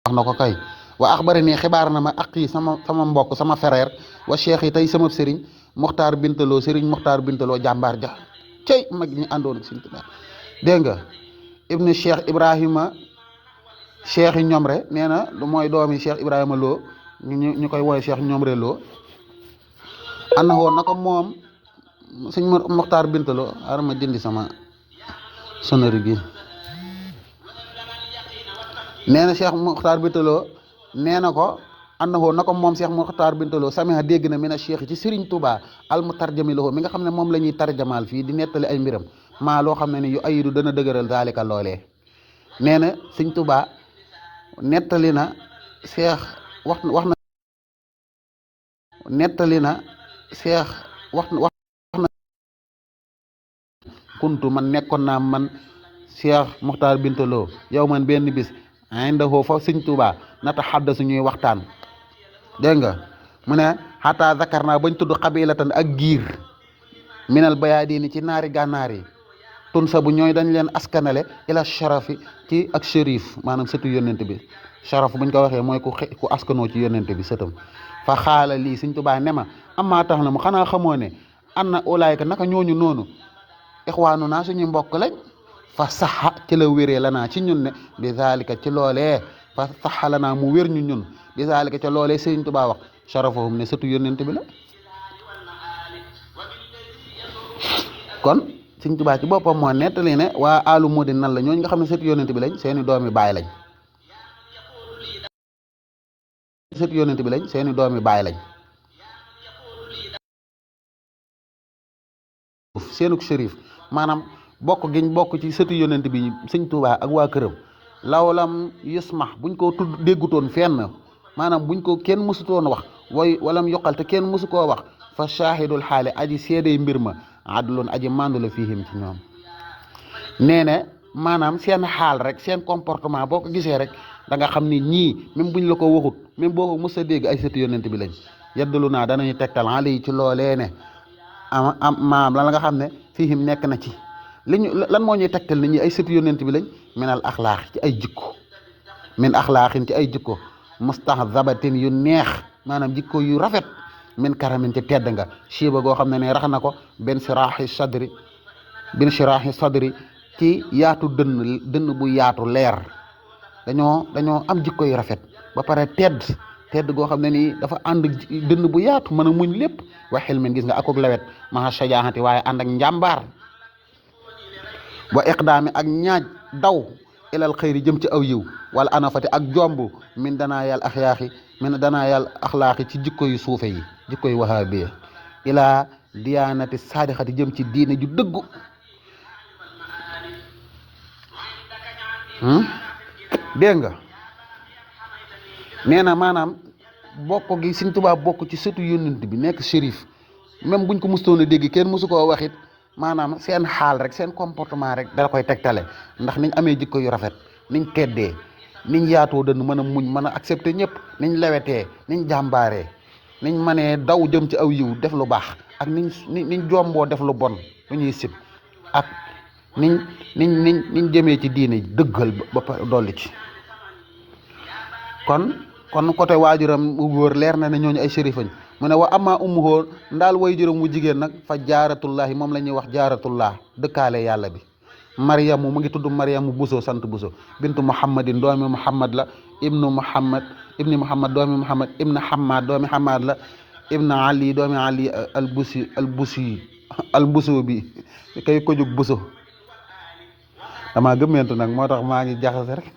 wax na ko kay wa axbari nii xibaar na ma aqi sama mbokk sama frère wa cheikh yi tey sama sëriñ Muxtaar Bintaloo sëriñ Muxtaar Bintaloo jàmbaar ja cey mag ñi àndoon ak Sëriñ Tuubaa dégg nga ibnu cheikh Ibrahima cheikh yi ñomre nee na lu mooy doomi cheikh Ibrahima Lo ñu koy woowee cheikh ñomre Lo ànd woon na ko moom sëñ Muxtaar Bintaloo xaaral ma jëndi sama sonnerie gi nee na cheikh Muxtaar Bintaloo nee na ko annahu na ko moom Cheikh Muxtaar Bintaloo samiha dégg na mina cheikh ci Serigne Touba al mutarjami lahu mi nga xam ne moom la ñuy tarjamaal fii di nettali ay mbiram maa loo xam ne ni yu ayidu dana dëgëral daalika loolee nee na Serigne Touba nettali na cheikh wax na nettali na cheikh wax na kuntu man nekkoon naa man Cheikh Muxtaar Bintaloo yow man benn bis indahoo fa Serigne Touba nata xadda suñuy waxtaan dégg nga mu ne xataa zakar naa bañ tudd xabilatan ak giir minal bayaadini ci naari gànnaar yi tun sa bu ñooy dañ leen askanale ila sharafi ci ak shérif maanaam sëtu yónnent bi sharaf buñ ko waxee mooy ku askanoo ci yónnent bi sëtam fa xaala lii Sëñ Tuubaa ne ma amaa tax na mu xanaa xamoo ne an na ulaayka naka ñooñu noonu ixwaanu naa suñu mbokk lañ fa saxa ci la wéree la naa ci ñun ne bi zalika ci loolee fa saxa la naa mu wér ñu ñun bi zalika ca loolee Sëriñ Tuubaa wax sharafahum ne sëtu yónnent bi la kon Sëriñ Tuubaa ci boppam moo nettali ne waa alu mudi nan la ñooñu nga xam ne sëtu yónnent bi lañ seeni doomi baay lañ sëtu yónnent bi lañ seeni doomi baay lañ seenuk shérif maanaam bokk giñ bokk ci sëtu yónnent bi Sëriñ Tuubaa ak waa këram lawlam yusmax buñ ko tudd déggutoon fenn maanaam buñ ko kenn mësutoon wax walam yoqal te kenn mësu koo wax fa shahidul xaali aji seedey mbir ma adlun aji mandu la fiihim ci ñoom nee na maanaam seen xaal rek seen comportement boo ko gisee rek da nga xam ni ñii même buñ la ko waxut même boo ko mës a dégg ay sëtu yónnent bi lañ yeddalu naa danañu tegtal ali ci loolee ne maam la nga xam ne fiihim nekk na ci li ñu lan moo ñuy tegtal nit ñi ay sëtu yónnent bi lañ minal axlaax ci ay jikko min axlaaxin ci ay jikko mustahzabatin yu neex maanaam jikko yu rafet min karamin ci tedd nga siiba goo xam ne rax na ko bin shiraahi sadri ci yaatu dënn bu yaatu leer dañoo am jikko yu rafet ba pare tedd goo xam ne nii dafa ànd dënn bu yaatu mën a muñ lépp wa xilmin gis nga akook lawet maha shajaahati waaye ànd ak njàmbaar wa iqdaami ak ñaaj daw ilal xëyri jëm ci aw yiw wala anafati ak jomb min danaa yàl axlaaxi ci jikko yu suufe yi jikko yu wahaabiya ilaa diyaanati saadixati jëm ci diine ju dëggu dégg nga nee na maanaam bokk gi Sëriñ Tuubaa bokk ci sëtu yónnent bi nekk shérif même buñ ko mustoon a dégg kenn musu koo waxit maanaam seen xaal rek seen comportement rek dala koy tegtale ndax niñ amee jikko yu rafet niñ teddee niñ yaatoo dënn mën a muñ mën a accepter ñëpp niñ lewetee niñ jàmbaaree niñ mënee daw jëm ci aw yiw def lu baax ak niñ jomboo def lu bon lu ñuy sib ak niñ jëmee ci diine dëggal ba dolli ci kon côté waajuram bu góor leer na ne ñooñu ay shérifañ mu ne wa amma ummuhu ndaal way juróom wu jigéen nag fa jaaratullahi moom la ñuy wax jaaratullah dëkkaale yàlla bi mariamu mu ngi tudd mariamu buso sant buso bintu muhammadin doomi muhammad la ibni muhammad doomi muhammad ibnu hamad doomi hamad la ibnu ali doomi ali al buso bi kay ko jóg buso damaa gëmmentu nag moo tax maa ngi jaxase rek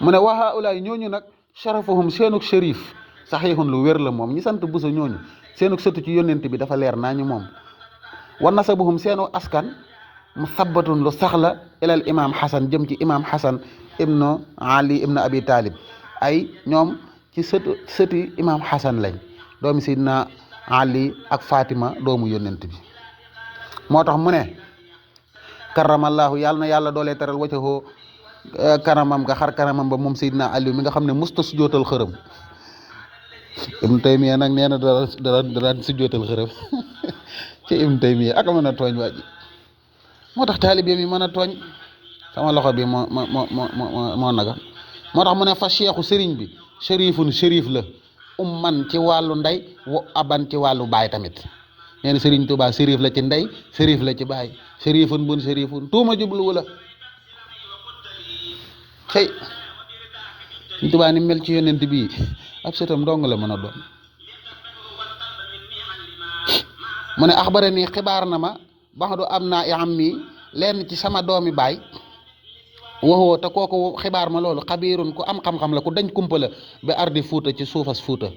mu ne wa haulaay ñooñu nag sharafahum seenuk shérif saxiixun lu wér la moom ñi sant buso ñooñu seenuk sëtu ci yónnent bi dafa leer naa ñu moom wa nasabuhum seenu askan mu sabbatun lu saxla ilal imam hasan jëm ci imam hasan ibnu ali ibnu abi talib ay ñoom ci sëti imam hasan lañ doomi sidna ali ak fatima doomu yónnent bi moo tax mu ne karamallahu yàlla na yàlla doolee teral waccaxoo kanamam nga xar kanamam ba moom sidna ali mi nga xam ne musta sujootal xërëm Ibn Taymiya nag nee na dara sujootal xërëm ci Ibn Taymiya ak mën a tooñ waa ji moo tax taalibe mi mën a tooñ sama loxo bi moo naga moo tax mu ne fa cheikhu sëriñ bi shérifun shérif la umman ci wàllu ndey wa aban ci wàllu baay tamit nee na sëriñ Tuubaa shérif la ci ndey shérif la ci baay shérifun bun shérifun tuuma jubluwu la xëy sëriñ Tuubaa ni mel ci yonent bii ab sëtam dong la mën a doon mu ne axbara nii xibaar na ma bax du am naa i am mi lenn ci sama doomi baay waxoo te kooku xibaar ma loolu xabiirun ku am xam-xam la ku dañ kumpa la bi ardi fuuta ci suufas fuuta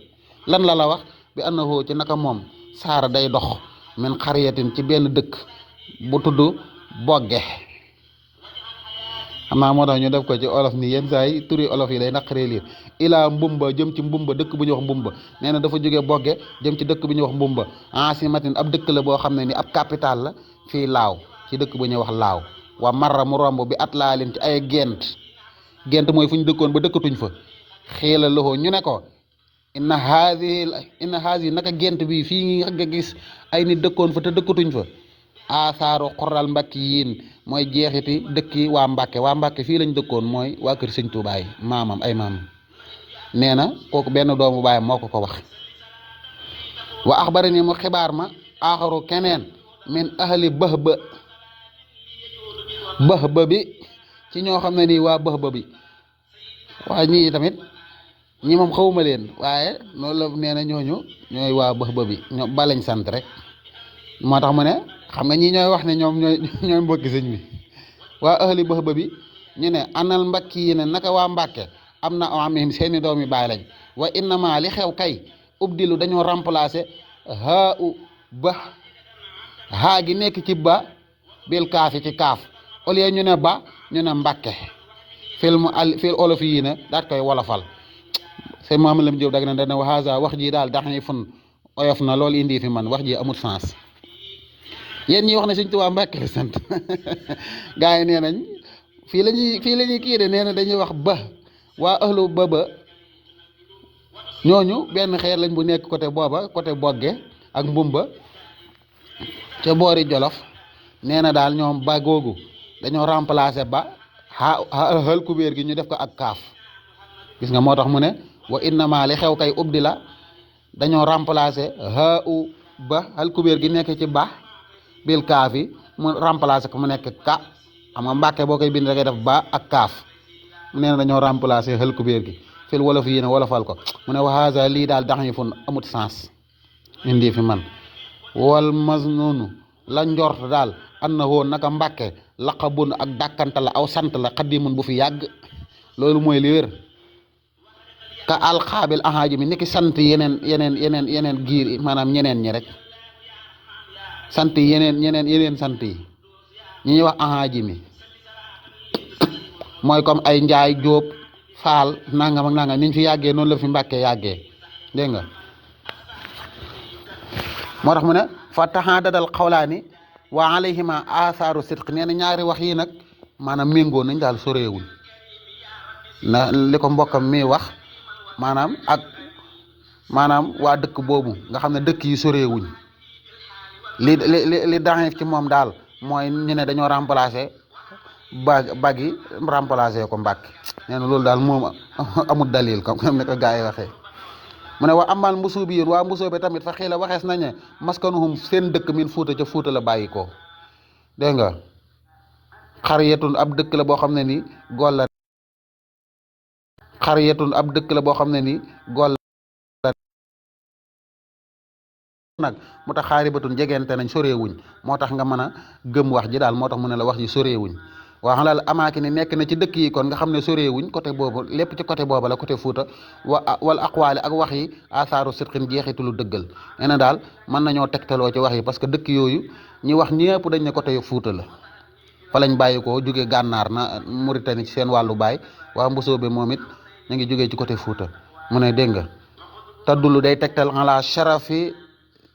lan la wax bi annahu ci naka moom saara day dox min xariyatin ci benn dëkk bu tudd bogge xam naa moo tax ñu def ko ci olof ni yenn saa yi turi olof yi day naqaree liir ilaa mbumba jëm ci mbumba dëkk bu ñuy wax mbumba nee na dafa jógee bogge jëm ci dëkk bu ñuy wax mbumba asimatin ab dëkk la boo xam ne ni ab capital la fii laaw ci dëkk bu ñuy wax laaw waa marra mu romb bi at laa leen ci ay gent mooy fu ñu dëkkoon ba dëkkatuñ fa xiila loxo ñu ne ko inna haasi naka gent bi fii nga gis ay nit dëkkoon fa te dëkkatuñ fa asaaru xoral mbakki yiin mooy jeexiti dëkki waa Mbàkke fii lañ dëkkoon mooy waa kër sëñ Tuubaa maamam ay maamam nee na kooku benn doomu baayam moo ko wax wa axbarani mu xibaar ma aaxaru keneen min ahli bëhba bi ci ñoo xam ne nii waa bëhba bi waaye ñii tamit ñi moom xawuma leen waaye loolu la nee na ñooñu ñooy waa bëhba bi ñoom ba lañ sant rek moo tax mu ne xam nga ñii ñooy wax ne ñoom ñooy mbokki sëñ bi waa ahli bëhba bi ñu ne anal mbakki yi ne naka waa Mbàkke am na amihim seeni doomi baay lañ wa innama li xew kay ubdilu dañoo remplacer haa gi nekk ci ba bil kaafi ci kaaf au lieu ñu ne ba ñu ne Mbàkke fil olof yi ne daat koy wolofal sëñ Mamadou Lam Diop dag na dana waasa wax ji daal dax ni fun oyof na loolu indi fi man wax ji amul sens yéen ñi wax ne Sëñ Tuubaa Mbàkke la sant gaa yi nee nañ fii la ñuy kii de nee na dañuy wax ba waa ahlu ba ñooñu benn xeer lañ bu nekk côté booba côté bogge ak mbumba ca boori jolof nee na daal ñoom ba googu dañoo remplacer ba xal kubéer gi ñu def ko ak kaaf gis nga moo tax mu ne wa innama li xew kay ubdi la dañoo remplacer ba xal kubéer gi nekk ci ba bil kaaf yi mu remplacer ko mu nekk ka xam nga Mbàkke boo koy bind da ngay def ba ak kaaf nee na dañoo remplacer xel kubéer gi fil wolof yi ne wolofal ko mu ne waxaasa lii daal dax ñu fun amut sens indi fi man wal mas noonu la njort daal an na woon naka Mbàkke laqabun ak dàkkanta la aw sant la xaddimun bu fi yàgg loolu mooy li wér ka alxaabil ahaaji mi niki sant yeneen giir maanaam ñeneen ñi rek sant yeneen sant yi ñi ñuy wax ahaaji mi mooy comme ay njaay jóob faal nangam ak nangam niñ fi yàggee noonu la fi Mbàkke yàggee dégg nga moo tax mu ne fa taxaadadal xawlaani wa alayhima asaaru sidq nee na ñaari wax yi nag maanaam méngoo nañ daal soreewuñ na li ko mbokkam mi wax maanaam ak maanaam waa dëkk boobu nga xam ne dëkk yi soreewuñ li daxif ci moom daal mooy ñu ne dañoo remplacer bagi remplacer ko Mbàkke nee na loolu daal moom amul dalil comme ne ko gaa yi waxee mu ne waa amal mbusoo bi yéen waa mbusoo bi tamit fa xii la waxees nañ ne maskanuhum seen dëkk min fuuta ca fuuta la bàyyi ko dégg nga xariyatun ab dëkk la boo xam ne ni gol la ab dëkk la boo xam ne ni gol la nag mu tax xaaribatun jegente nañ soreewuñ moo tax nga mën a gëm wax ji daal moo tax mu ne la wax ji soreewuñ waa xalal amaaki ni nekk na ci dëkk yi kon nga xam ne soreewuñ côté boobu lépp ci côté boobu la côté Fuuta wala aqwaali ak wax yi asaaru sidqin jeexitu lu dëggal nee na daal mën nañoo tegtaloo ci wax yi parce que dëkk yooyu ñi wax ñëpp dañ ne côté Fuuta la fa lañ bàyyi ko jógee gànnaar na Mauritanie ci seen wàllu baay waa mbosoo bi moom it ñu ngi jógee ci côté Fuuta mu ne dégg nga taddulu day tegtal ala sharafi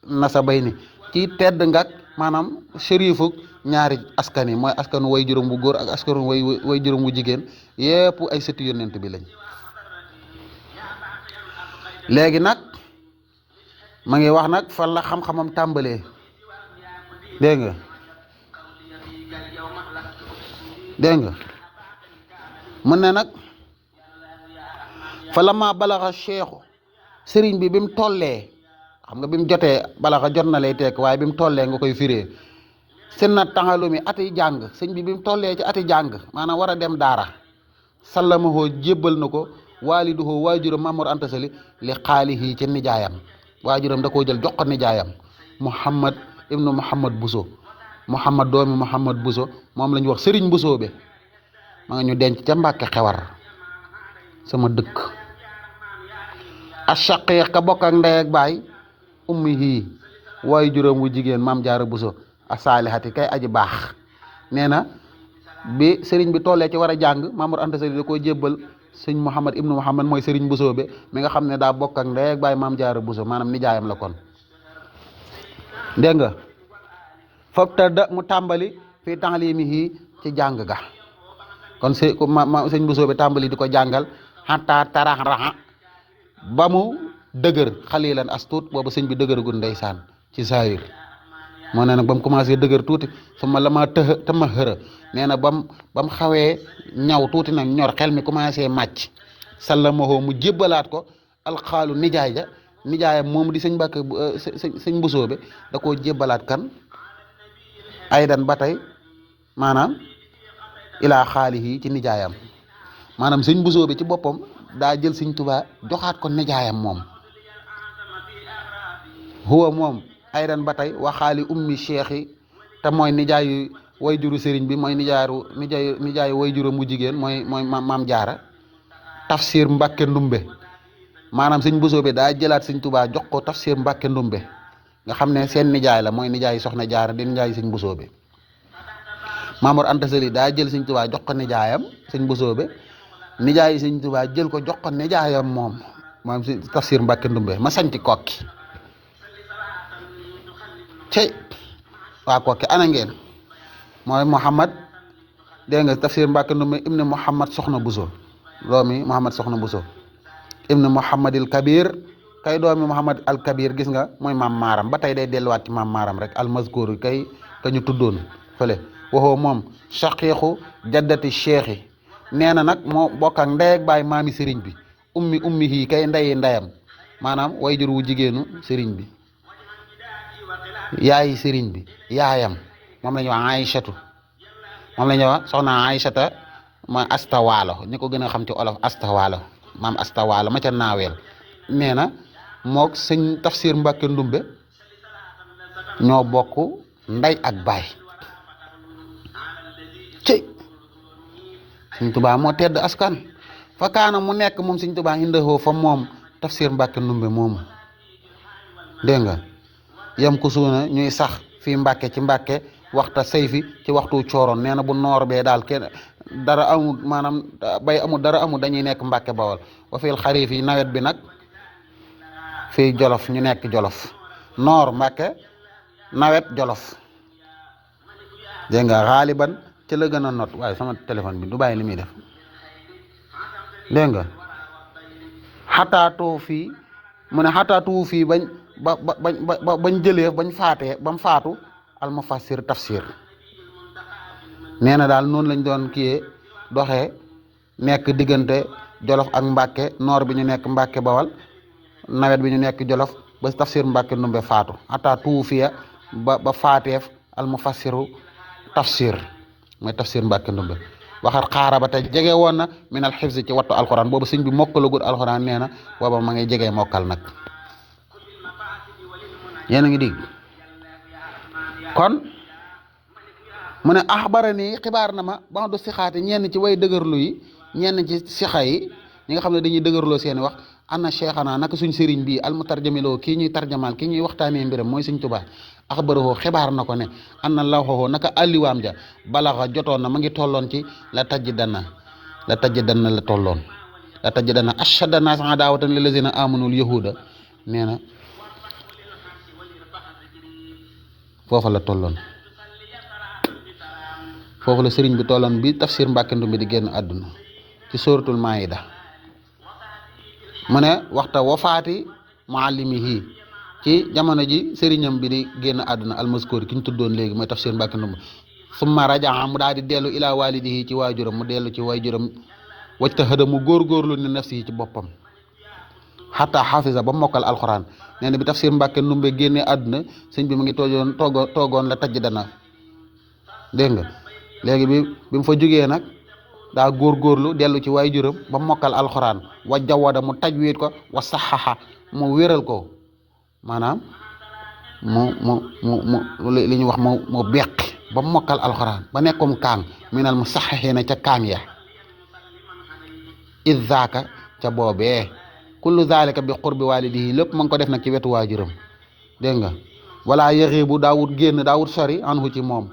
nasabay ni ci tedd ngak maanaam shérifuk ñaari askan yi mooy askanu way juróom bu góor ak askanu way juróom bu jigéen yépp ay sëti yonent bi lañ léegi nag ma ngi wax nag fan la xam-xamam tàmbalee dégg nga mën ne nag fa lama balaxa cheikhu sëriñ bi mu tollee xam nga bi mu jotee balaxa jot na lay tekk waaye bi mu tollee nga koy firee seen na taxalu mi ati jàng sëñ bi mu tollee ci ati jàng maanaam war a dem daara sallamahoo jébbal na ko waaliduhoo waajuram Mamour Anta Sali li xaalihi ci nijaayam waajuram da koo jël jox ko nijaayam Muhammad ibnu Muhammad Bousso Muhammad doomi Muhammad Bousso moom la ñu wax sëriñ Bousso be ma nga ñu denc ca Mbàkke Xewar sama dëkk ashaqiq ka bokk ak ndey ak baay ummihi waajuram wu jigéen Maam Jaara Bousso asaalihati kay aji baax nee na bi sëriñ bi tollee ci war a jàng Mamour Anta Sali da koo jébbal sëñ Muhammad ibnu Muhammad mooy sëriñ Bousso be mi nga xam ne daa bokk ak ndey ak baay Maam Jaara Bousso maanaam nijaayam la kon dégg nga fabtada mu tàmbali fii ta'limihi ci jàng ga kon sëñ Bousso be tàmbali di ko jàngal xataa taraxraxa ba mu dëgër xalilan as tuut boobu sëñ bi dëgëragul ndeysaan ci saayir moo ne nag ba mu commencé dëgër tuuti su ma la ma tëma xëra nee na ba mu xawee ñaw tuuti nag ñor xel mi commencé màcc sallamaho mu jébbalaat ko alxaalu nijaayam moom di sëñ Mbàkke sëñ Bousso be da koo jébbalaat kan aydan ba tey maanaam ilaa xaalihi ci nijaayam maanaam sëñ Bousso be ci boppam daa jël sëñ Tuubaa joxaat ko nijaayam moom huwa moom aydan ba tey waxaali ummi cheikh yi te mooy nijaayu wayjuru sëriñ bi mooy nijaayu wayjuru mu jigéen mooy Maam Jaara tafsir Mbàkke Ndumbe maanaam sëñ Bousso be daa jëlaat sëñ Tuubaa jox ko tafsir Mbàkke Ndumbe nga xam ne seen nijaay la mooy nijaay soxna Jaara di nijaay sëñ Bousso be Mamour Anta Sali daa jël sëñ Tuubaa jox ko nijaayam sëñ Bousso be nijaay sëñ Tuubaa jël ko jox ko nijaayam moom maanaam si tafsir Mbàkke Ndumbe ma santi kokki cey waa kokki ana ngeen mooy Muhammad dégg nga tafsir Mbàkke Ndumbe ibnu Muhammad soxna Bousso doomi Muhammad soxna Bousso ibnu Muhammadil Kabir kay doomi Muhammad al Kabir gis nga mooy maam maaram ba tey day delluwaat ci maam maaram rek al mazkur kay ka ñu tuddoon fële waxoo moom shaqiqu jaddati cheikh yi nee na nag moo bokk ak ndey ak baay maami sëriñ bi ummi hii kay ndeyi ndeyam maanaam wayjur wu jigéenu sëriñ bi yaayi sëriñ bi yaayam moom la ñuy wax Aïchatu moom la ñuy wax soxna Aïchata ma astawaalo ñi ko gën a xam ci olof astawaalo maam astawaalo ma ca naaweel nee na mook sëñ tafsir Mbàkke Ndumbe ñoo bokk ndey ak baay ci sëñ Tuubaa moo tedd askan fa kaana mu nekk moom sëñ Tuubaa indahoo fa moom tafsir Mbàkke Ndumbe moomu dégg nga yam ko suuna ñuy sax fii Mbàkke ci Mbàkke waxta sayfi ci waxtu cooroon nee na bu noor bee daal kenn dara amul maanaam bay amul dara amul dañuy nekk Mbàkke Bawol wa fil xariif yi nawet bi nag fii Jolof ñu nekk Jolof noor Mbàkke nawet Jolof dégg nga xaaliban ci la gën a not waaye sama téléphone bi du bàyyi li muy def dégg nga xataatoo fii mu ne xataatu fii bañ jëlee bañ faatee ba mu faatu almufassir tafsir nee na daal noonu lañ doon kiyee doxee nekk diggante Jolof ak Mbàkke noor bi ñu nekk Mbàkke Bawal nawet bi ñu nekk Jolof ba tafsir Mbàkke Ndumbe faatu xataatu fiya ba faateef almufassiru tafsir mooy tafsir Mbàkke Ndumbe waxat xaara ba tey jege woon na min al xifsi ci wattu alxuraan boobu sëñ bi mokkalagul alxuraan nee na booba ma ngay jegee mokkal nag yéen a ngi dégg kon mu ne axbara nii xibaar na ma ba du sixaati ñenn ci way dëgërlu yi ñenn ci sixa yi ñi nga xam ne dañuy dëgërloo seeni wax anna cheikhana naka suñ sëriñ bii almutarjamiloo kii ñuy tarjamaal kii ñuy waxtaanee mbiram mooy sëñ Tuubaa axbarahoo xibaar na ko ne anna lawxoo naka alliwaam ja balaxa jotoon na ma ngi tolloon ci la tajji danna la tolloon la tajji danna ashadda naas adaawatan lillazina amanul yahuda nee na foofa la tolloon foofu la sëriñ bi tolloon bi tafsir Mbàkke Ndumbe di génn àdduna ci suratul maida mu ne waxta wafaati muallimihi ci jamono ji sëriñam bi di génn àdduna almaskoor ki ñu tuddoon léegi mooy tafsir Mbàkke Ndumbe summa rajaa mu daal di dellu ilaa waalidihi ci waajuram mu dellu ci waajuram wajtahada mu góorgóorlu ni nafsi ci boppam xataa xaafisa ba mokkal alxuraan. nee na bi Tafsir Mbàkke Ndumbe génnee àdduna sëñ bi mu ngi toogoon la tajj dana dégg nga léegi bi mu fa jógee nag daa góorgóorlu dellu ci waajuram ba mokkal alxuraan wa jawada mu tajwiid ko wa saxaxa mu wéral ko maanaam mu li ñu wax mu beqi ba mokkal alxuraan ba nekkum kaang minal mu saxaxina ca kaang ya id zaaka ca boobee kullu zalika bi qurbi walidihi lépp ma ngi ko def nag ci wetu waajuram dégg nga wala yaxibu daawut génn daawut sori anhu ci moom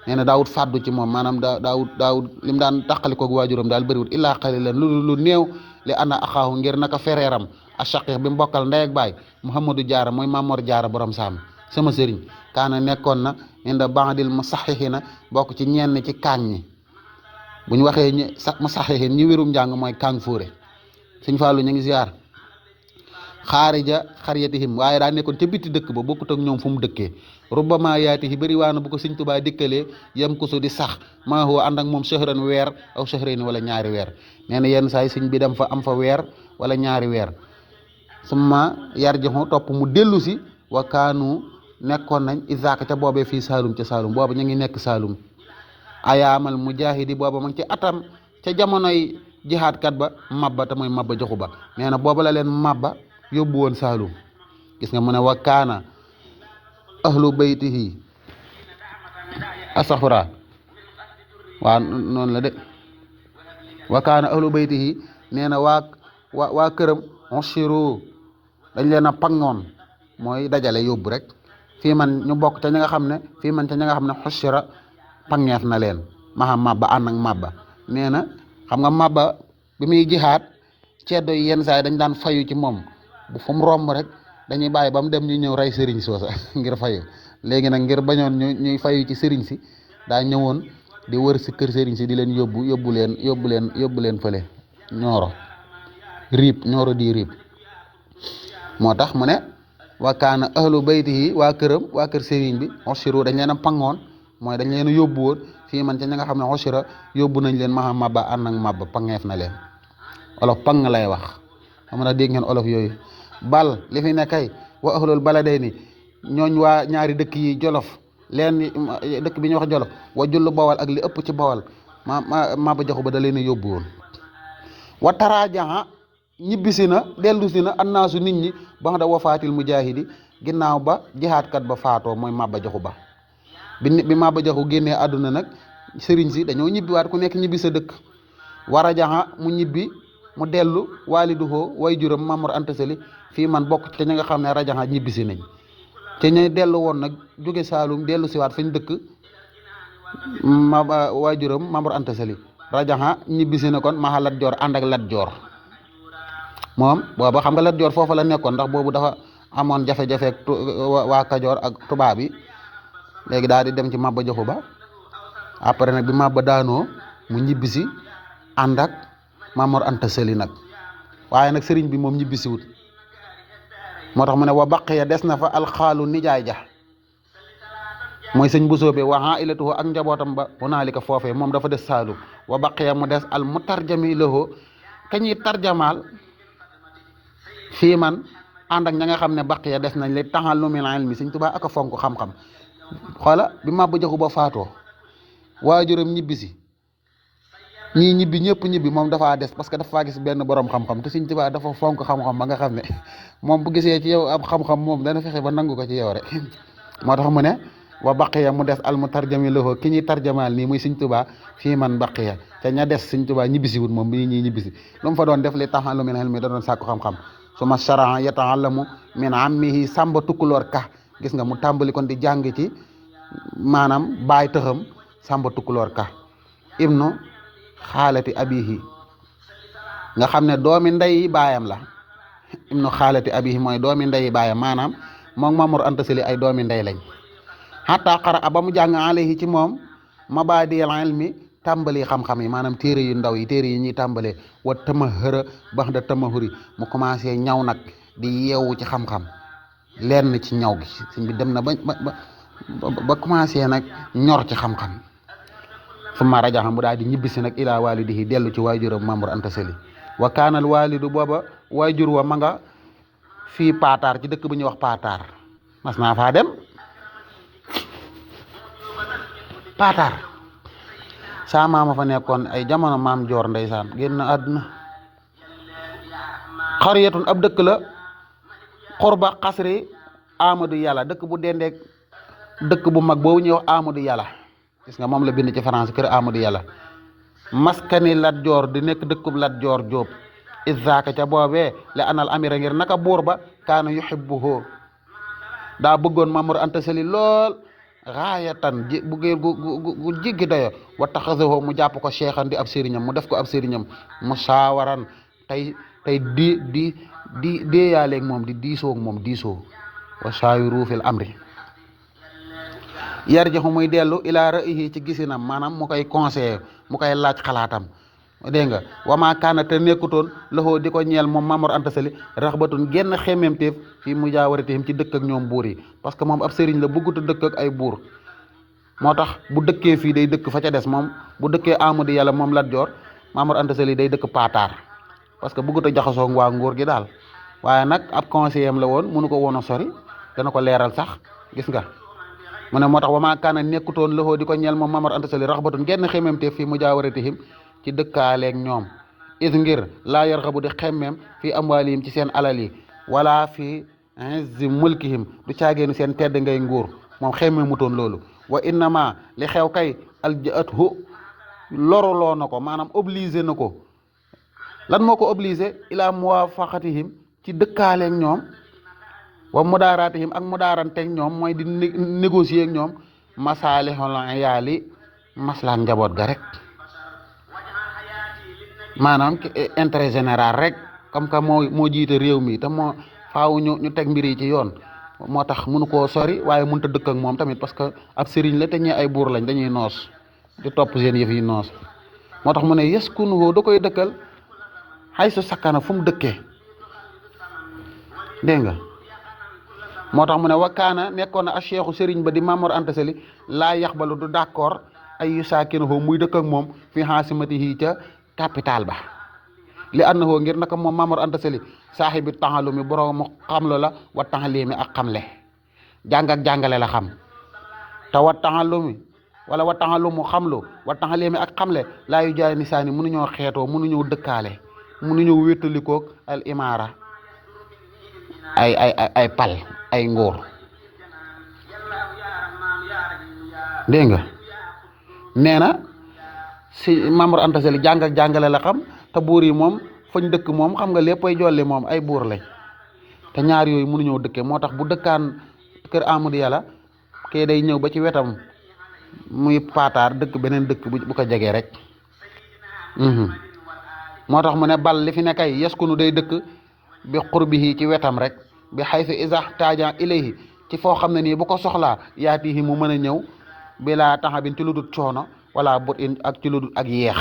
nee na daawut fàddu ci moom maanaam daawut lim daan tàqalikoog waajuram daal bëriwut illaa qalilan lu néew li ana axaahu ngir naka fereeram ashaqiq bi mbokkal ndey ak baay Mouhamadou Diarra mooy Mamor Diarra borom saam sama sëriñ kaana nekkoon na inda bandil musaxixina bokk ci ñenn ci kaang ñi bu ñu waxee ñi musaxixin ñi wérum njàng mooy kaang fóore Sëñ Fallu ñu ngi ziar xaarija xaryatihim waaye daa nekkoon ca bitti dëkk ba bokkut ak ñoom fu mu dëkkee rubbama yaatihi bëri waana bu ko Sëñ Tuubaa dikkalee yam kusu di sax maa huwa ànd ak moom shahran weer aw shahrayni wala ñaari weer nee na yenn saa yi sëñ bi dem fa am fa weer wala ñaari weer summa yarjihu topp mu dellu si wa kaanu nekkoon nañ isaaka ca boobee fii Saalum ca Saalum booba ñu ngi nekk Saalum ayaamal mujahidi booba ma ngi ci atam ca jamonoy jihaadkat ba mabba te mooy mabba joxu ba nee na booba la leen mabba yóbbu woon Saalum gis nga mu ne wa kaana ahlu baytihi asaxura waa noonu la de wa kaana ahlu baytihi nee na waa këram onsiru dañ leen a pangoon mooy dajale yóbbu rek fii man ñu bokk ca ña nga xam ne fii man ca ña nga xam ne xusira pangeef na leen maxa mabba ànd ak mabba nee na xam nga mabba bi muy jihaat ceddo yi yenn saa yi dañ daan fayu ci moom bu fu mu romb rek dañuy bàyyi ba mu dem ñu ñëw rey sëriñ soosa ngir fayu léegi nag ngir bañoon ñuy fayu ci sëriñ si daa ñëwoon di wër si kër sëriñ si di leen yóbbu leen fële ñooro di riib moo tax mu ne wa kaana ahlu baytihi waa kër sëriñ bi xosiru dañ leen a pangoon mooy dañ leen a yóbbu woon fii man ca ña nga xam ne xosira yóbbu nañ leen maxa mabba ànd ak mabba pangeef na leen olof pang lay wax xam na dégg ngeen olof yooyu bal li fi ne kay wa ahlul baladayni ñooñ waa ñaari dëkk yi jolof leen dëkk bi ñuy wax jolof wa jullu bawal ak li ëpp ci bawal mabba joxu ba da leen a yóbbu woon wa taraajaha ñibbisi na dellusi na annaasu nit ñi ba da wafaatil mujahidi ginnaaw ba jihaatkat ba faatoo mooy mabba joxu ba bi mabba joxu génnee àdduna nag sëriñ si dañoo ñibbiwaat ku nekk ñibbi sa dëkk war a jaxa mu ñibbi mu dellu waaliduhoo way juram Mamour Anta Sali fii man bokk te ña nga xam ne rajaxa ñibbisi nañ te ñu dellu woon nag jóge Saalum dellu siwaat fañ dëkk way juram Mamour Anta Sali rajaxa ñibbisi na kon maxa Lat Joor ànd ak Lat Joor moom booba xam nga Lat Joor foofa la nekkoon ndax boobu dafa amoon jafe-jafe ak waa Kajoor ak tubaab yi léegi daal di dem ci mabba joxu ba après nag bi mabba daanoo mu ñibbisi ànd ak Mamour Anta Sali nag waaye nag sëriñ bi moom ñibbisiwut moo tax mu ne wa baqiya des na fa alxaalu nijaay ja mooy sëñ bu soobee wa ailatuhu ak njabootam ba hunaalika foofee moom dafa des Saalum wa baqiya mu des al mutarjami lahu kañuy tarjamaal fii man ànd ak ña nga xam ne baqiya des nañ li taxallumil ilmi Sëñ Tuubaa ak a fonk xam-xam xoola bi mabba joxu ba faatoo waajuram ñibbisi ñii ñibbi ñëpp ñibbi moom dafaa des parce que dafa gis benn borom xam-xam te Sëñ Tuubaa dafa fonk xam-xam ba nga xam ne moom bu gisee ci yow ab xam-xam moom dana fexe ba nangu ko ci yow rek moo tax mu ne wa baqiya mu des al mutarjami lahu ki ñuy tarjamaal nii muy Sëñ Tuubaa fii man baqiya te ña des Sëñ Tuubaa ñibbisiwut moom bi ñuy ñibbisi lu mu fa doon def li taxallumil ilmi da doon sàkku xam-xam suma sharaha yata'allamu min ammihi Samba Tukulóor Ka gis nga mu tàmbali kon di jàng ci maanaam baay tëxam Samba Tukulóor Ka ibnu xaalati abihi nga xam ne doomi ndeyi baayam la ibnu xaalati abihi mooy doomi ndeyi baayam maanaam moom Mamour Anta Sali ay doomi ndey lañ xataa xara ba mu jàng alayhi ci moom mabaadiyal ilmi tàmbali xam-xam yi maanaam téere yu ndaw yi téere yi ñuy tàmbalee wa tamahëra bax da tamahuri mu commencé ñaw nag di yeewu ci xam-xam lenn ci ñaw gi sëñ bi dem na ba commencé nag ñor ci xam-xam summa rajaxa mu daal di ñibbisi nag ilaa walidihi dellu ci waajuram Mamour Anta Sali wa kaanal walidu booba waajur wa ma nga fii Pataar ci dëkk bu ñuy wax Pataar mas naa faa dem Pataar saa maama fa nekkoon ay jamono maam Joor ndeysaan génn àdduna xariyatun ab dëkk la xurba xasri Amadou Yàlla dëkk bu dendeek dëkk bu mag boobu ñuy wax Amadou Yàlla gis nga moom la bind ci France kër Amadou Yàlla maskani Lat Joor di nekk dëkkub Lat Joor Jóob izaka ca boobee la anal amira ngir naka buur ba kaana yuhibbuhu daa bëggoon Mamour Anta Sali lool raayatan ji bu gu jiggi dayo wa taxasahu mu jàpp ko cheikhan di ab sëriñam mu def ko ab sëriñam mu saawaran tey di déeyaaleeg moom di diisoo moom diisoo wa saawiru fil amri yarjaxu muy dellu ilaa ra'yihi ci gisinam maanaam mu koy conseiller mu koy laaj xalaatam dégg nga wama kaana te nekkutoon loxoo di ko ñeel moom Mamour Anta Sali raxbatun genn xemmemteef fii mujaawaratihim ci dëkk ak ñoom buur yi parce que moom ab sëriñ la bëggut a dëkk ak ay buur moo tax bu dëkkee fii day dëkk fa ca des moom bu dëkkee Amadou Yàlla moom Lat Joor Mamour Anta Sali day dëkk Pataar parce que bëggut a jaxasoo waa nguur gi daal waaye nag ab conseiller am la woon mënu ko woon a sori dana ko leeral sax gis nga mu ne moo tax wama kaana nekkutoon loxoo di ko ñeel moom Mamour Anta Sali raxbatun genn xemmemteef fii mujaawaratihim ci dëkkaaleeg ñoom is ngir laa yarxabu di xemmeem fii amwaalihim ci seen alal yi wala fii izzi mulkihim du caageenu seen tedd ngay nguur moom xemmeemutoon loolu wa innama li xew kay aljaathu loruloo na ko maanaam obligé na ko lan moo ko obligé ila muwafaqatihim ci dëkkaaleeg ñoom wa mudaaraatihim ak mudaaranteeg ñoom mooy di négocier ak ñoom masaalihul iyaali maslaak njaboot ga rek maanaam intérêt général rek comme que moo jiite réew mi te moo faaw ñu teg mbir yi ci yoon moo tax mënu koo sori waaye mënut a dëkk ak moom tamit parce que ab sëriñ la te ñee ay buur lañ dañuy noos di topp seen yëf yi noos moo tax mu ne yaskunuhu da koy dëkkal xay su sakkana fu mu dëkkee dégg nga moo tax mu ne wakkaana nekkoon na a cheikhu sëriñ ba di Mamour Anta Sali laa yaxbalu du d'accord ay yu saakinuhu muy dëkk ak moom fi xaasimatihi ca capital ba li annahu ngir naka moom Mamour Anta Sali saaxibi taxalumi boroomu xamlo la wa taxalimi ak xamle jàng ak jàngale la xam te wa taxalumi wala wa taxalumu xamlu wa taxalimi ak xamle laa yu jaay nisaani mënuñoo xeetoo mënuñoo dëkkaale mënuñoo wéttalikoog al imaara ay pal ay ngóor dégg nga nee na si Mamour Anta Sali jàng ak jàngale la xam te buur yi moom fañ dëkk moom xam nga léppay jolli moom ay buur lañ te ñaar yooyu mënuñoo dëkkee moo tax bu dëkkaan kër Amadou Yàlla kee day ñëw ba ci wetam muy Pataar dëkk beneen dëkk bu ko jegee rek moo tax mu ne bal li fi ne kay yaskunu day dëkk bi qurbihi ci wetam rek bi xaysu isa taaja ilayhi ci foo xam ne nii bu ko soxlaa yaatihi mu mën a ñëw bilaa taxabin ci lu dul coono wala bot in ak ci lu dul ak yeex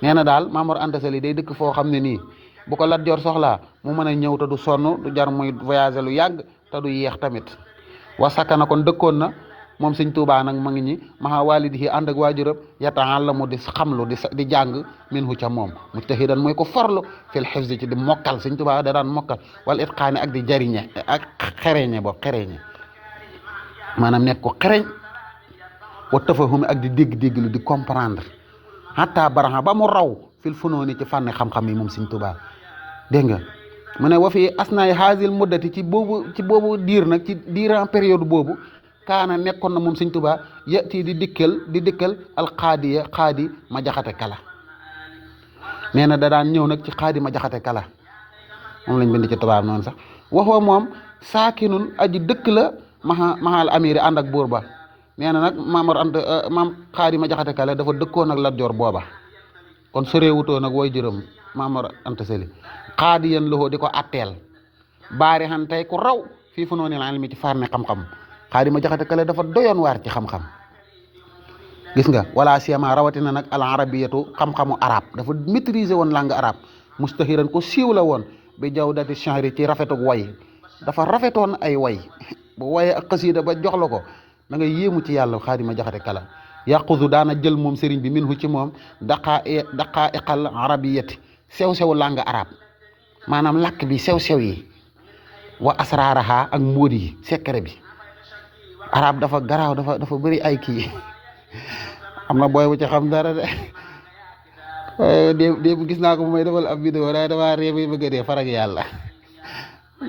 nee na daal Mamour Anta Sali day dëkk foo xam ne nii bu ko Lat Joor soxlaa mu mën a ñëw te du sonn du jar muy voyager lu yàgg te du yeex tamit wa sakana kon dëkkoon na moom Sëñ Tuubaa nag ma ngi ñi maxa waalidihi ànd ak waajuram yata'allamu di xamlu di jàng minhu ca moom mujtahidan mooy ko farlu fil hifzi ci di mokkal Sëñ Tuubaa da daan mokkal wala itqaani ak di jariñe ak xereñe boobu xereñe maanaam nekk ko xereñ wa tafahumi ak di dégg-dégg lu di comprendre hatta baraxa ba mu raw fil funooni ci fànn xam-xam yi moom Sëñ Tuubaa dégg nga mu ne wa fi asnaay haazil muddati ci boobu diir nag ci diiran période boobu kaana nekkoon na moom Sëñ Tuubaa yati di dikkal alxaadiya xaadi ma jaxate kala nee na da daan ñëw nag ci xaadi ma jaxate kala moom lañ bind ci tubaab noonu sax waxoo moom saakinun aji dëkk la maxaal amiri ànd ak buur ba nee na nag maam xaadi ma jaxate kala dafa dëkkoon ak Lat Joor booba kon soreewutoo nag way jërëm Mamour Anta Sali xaadi yéen loxoo di ko atteel baari xan tey ku raw fii fu noonu la mi ci farne xam-xam xaadi ma jaxate kale dafa doyoon waar ci xam-xam gis nga wala siyama rawatina nag al arabiyatu xam-xamu arab dafa maîtriser woon langue arabe mustahiran ko siiw la woon bi jawdati shahri ci rafetug way dafa rafetoon ay way bu waye ak xasida ba jox la ko da nga yéemu ci yàlla xaadi ma jaxate kala yaquzu daana jël moom sëriñ bi minhu ci moom daqaiqal arabiyati sew-sew langue arabe maanaam làkk bi sew-sew yi wa asraaraha ak mbóot yi secret bi arab dafa garaaw dafa bëri ay kii am na booy bu ci xam dara de démb gis naa ko bu may defal ab vidéo daay dama réew yi bëgg a dee farag yàlla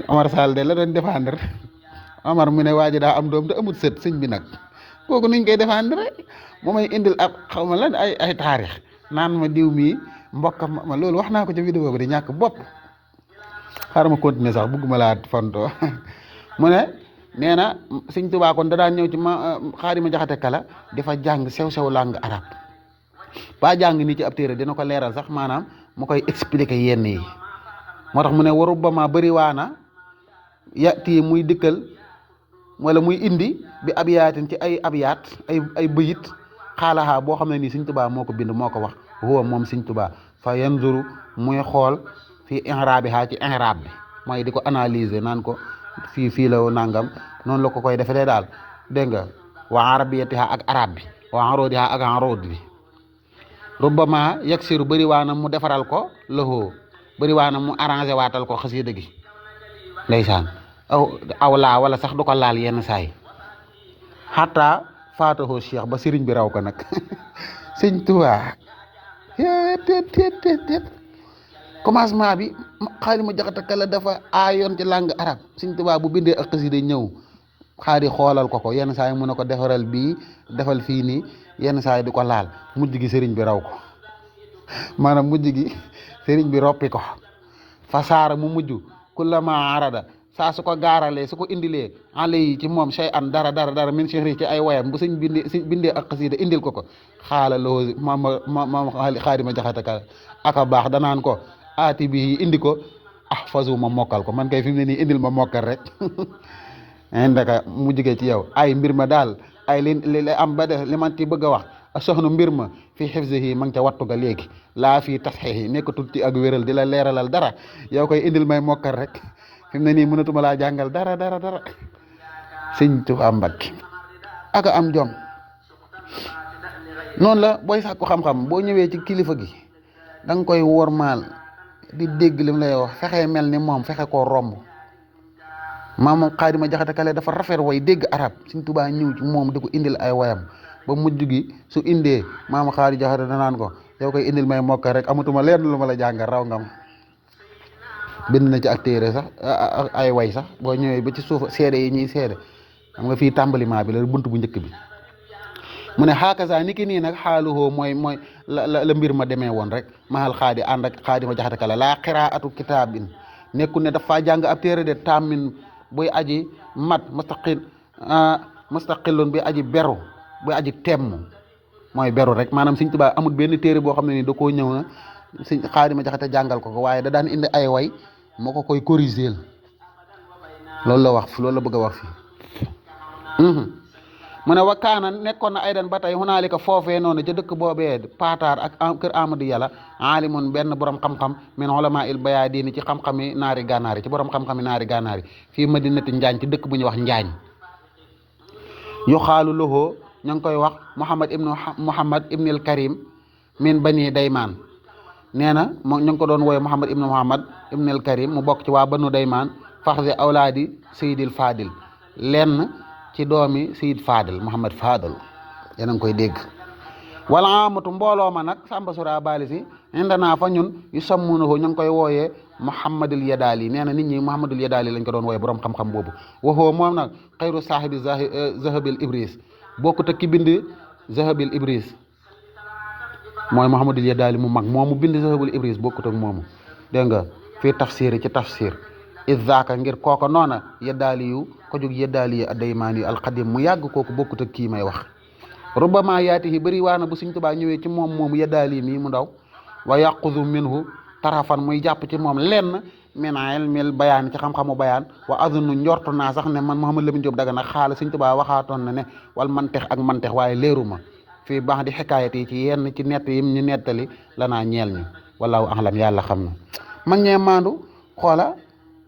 Omar Sall de la doon défendre Omar mu ne waa ji daa am doom te amut sët sëñ bi nag kooku nuñ koy défendre moo may indil ab xaw ma lan ay taarix naan ma diw mii mbokkam ma loolu wax naa ko ca vidéo bi di ñàkk bopp xaaral ma continuer sax bëgguma laa fontoo mu ne nee na sëñ Tuubaa kon da daan ñëw ci Xaadima Jaxate Kala dafa jàng sew langue arabe ba jàng nii ci ab téere dina ko leeral sax maanaam mu koy expliquer yenn yi moo tax mu ne waru ba ma bëri waana yati muy dikkal wala muy indi bi abiyaatin ci ay abiyaat ay bëyit xaalaxaa boo xam ne nii sëñ Tuubaa moo ko bind moo ko wax huwa moom sëñ Tuubaa fa yanzuru muy xool fii inraabihaa ci inraab bi mooy di ko analyser naan ko fii la nangam noonu la ko koy defee daal dégg nga wa arabiyatiha ak arab bi wa aroodiha ak arood bi rubbama yaksiru bëri waana mu defaral ko loxo bëri waana mu arrangé waatal ko xasida gi ndeysaan aw laa wala sax du ko laal yenn saay xataa faataxoo cheikh ba sëriñ bi raw ko nag sëñ Tuubaa teet commencement bi Xaadima Jaxate Kala dafa aayoon ci langue arabe sëñ Tuubaa bu bindee ak xasida ñëw xaadi xoolal ko yenn saa yi mu ne ko defaral bii defal fii nii yenn saa yi di ko laal mujj gi sëriñ bi raw ko maanaam mujj gi sëriñ bi roppi ko fasaara mu mujj kullama arada saa su ko gaaralee su ko indilee ale yi ci moom shay an dara min chehri ci ay wayam bu sëñ bindee ak xasida indil ko xaala loo maam Xaadima Jaxate Kala aka baax danaan ko aati bi indi ko ahfazu ma mokkal ko man kay fi mu ne nii indil ma mokkal rek ndaka mu jigee ci yow ay mbir ma daal ay li am ba def li man ci bëgg a wax a soxna mbir ma fii xifzihi ma ngi ca wattu ga léegi laa fii tasxiixi nekkatul ci ak wéral di la leeralal dara yow koy indil may mokkal rek fi mu ne nii mënatuma laa jàngal dara sëñ Tuubaa Mbàkke aka am jom noonu la booy sàkku xam-xam boo ñëwee ci kilifa gi da nga koy wormaal di dégg lim lay wax fexe mel ni moom fexe koo romb maam Xaadima Jaxate Kala dafa rafet way dégg arab sëñ Tuubaa ñëw ci moom di ko indil ay wayam ba mujj gi su indee maam Xaadima Jaxate danaan ko yow koy indil may mokka rek amatuma leen lu ma la jàngal raw nga ma bind na ci ak téere sax ay way sax boo ñëwee ba ci suuf seede yi ñuy seede xam nga fii tàmbaliment bi la bunt bu njëkk bi mu ne xaakasa ni ki nii nag xaaluhoo mooy la mbir ma demee woon rek mahal xaadi ànd ak Xaadima Jaxate Kala laa qiraatu kitaabin nekku ne dafa jàng ab téere de tàmmin buy aji mat mustaqilun bi aji beru buy aji temm mooy beru rek maanaam sëñ Tuubaa amul benn téere boo xam ne ni da koo ñëw na sëñ Xaadima Jaxate jàngal ko waaye da daan indi ay way moo ko koy corriger loolu la wax loolu la bëgg a wax fii mu ne wakkaana nekkoon na aydan ba tey hunaalika foofee noonu ca dëkk boobee paataar ak kër Amadou Yàlla aalimun benn borom xam-xam min ulama il bayaadini ci xam-xami naari gànnaar yi ci borom xam-xami naari gànnaar yi fii madinati Njaañ ci dëkk bu ñuy wax Njaañ yu xaalu loxoo ña ngi koy wax Muhammad ibnul Karim min bani Daymaan nee na ñu ngi ko doon wooye Muhammad ibnul Karim mu bokk ci waa banu Daymaan faxdi awlaadi Seydil Fadil lenn ci doomi Seyid Fadil Muhammad Fadil yéen a ngi koy dégg wala amatu mbooloo ma nag Samba Sura Bali si indanaa fa ñun yu sammunahu ñu ngi koy wooyee Muhammadul Yadaali nee na nit ñi Muhammadul Yadaali lañ ko doon wooye borom xam-xam boobu waxoo moom nag xayru saahibi zahabil ibris bokkut ak ki bind zahabil ibris mooy Muhammadul Yadaali mu mag moomu bind zahabul ibris bokkut ak moomu dégg nga fii tafsir ci tafsir izaka ngir kooko noona yeddaali yu ko jóg yeddaali yi addaymaan yu alxadim mu yàgg kooku bokkut ak kii may wax rubama yaatihi bëri waana bu Sëñ Tuubaa ñëwee ci moom moomu yeddaali mii mu ndaw wa yaqudu minhu tarafan muy jàpp ci moom lenn min ilmil bayaan ci xam-xamu bayaan wa azunnu njortu naa sax ne man Mouhamadou Lamine Diop Dagana xaala Sëñ Tuubaa waxaatoon na ne wal mantex ak mantex waaye leeru ma fii baax di xikaayat yi ci yenn ci nett yim ñu nettali lanaa ñeel ñu wallaahu ahlam yàlla xam na mag ñee maandu xoola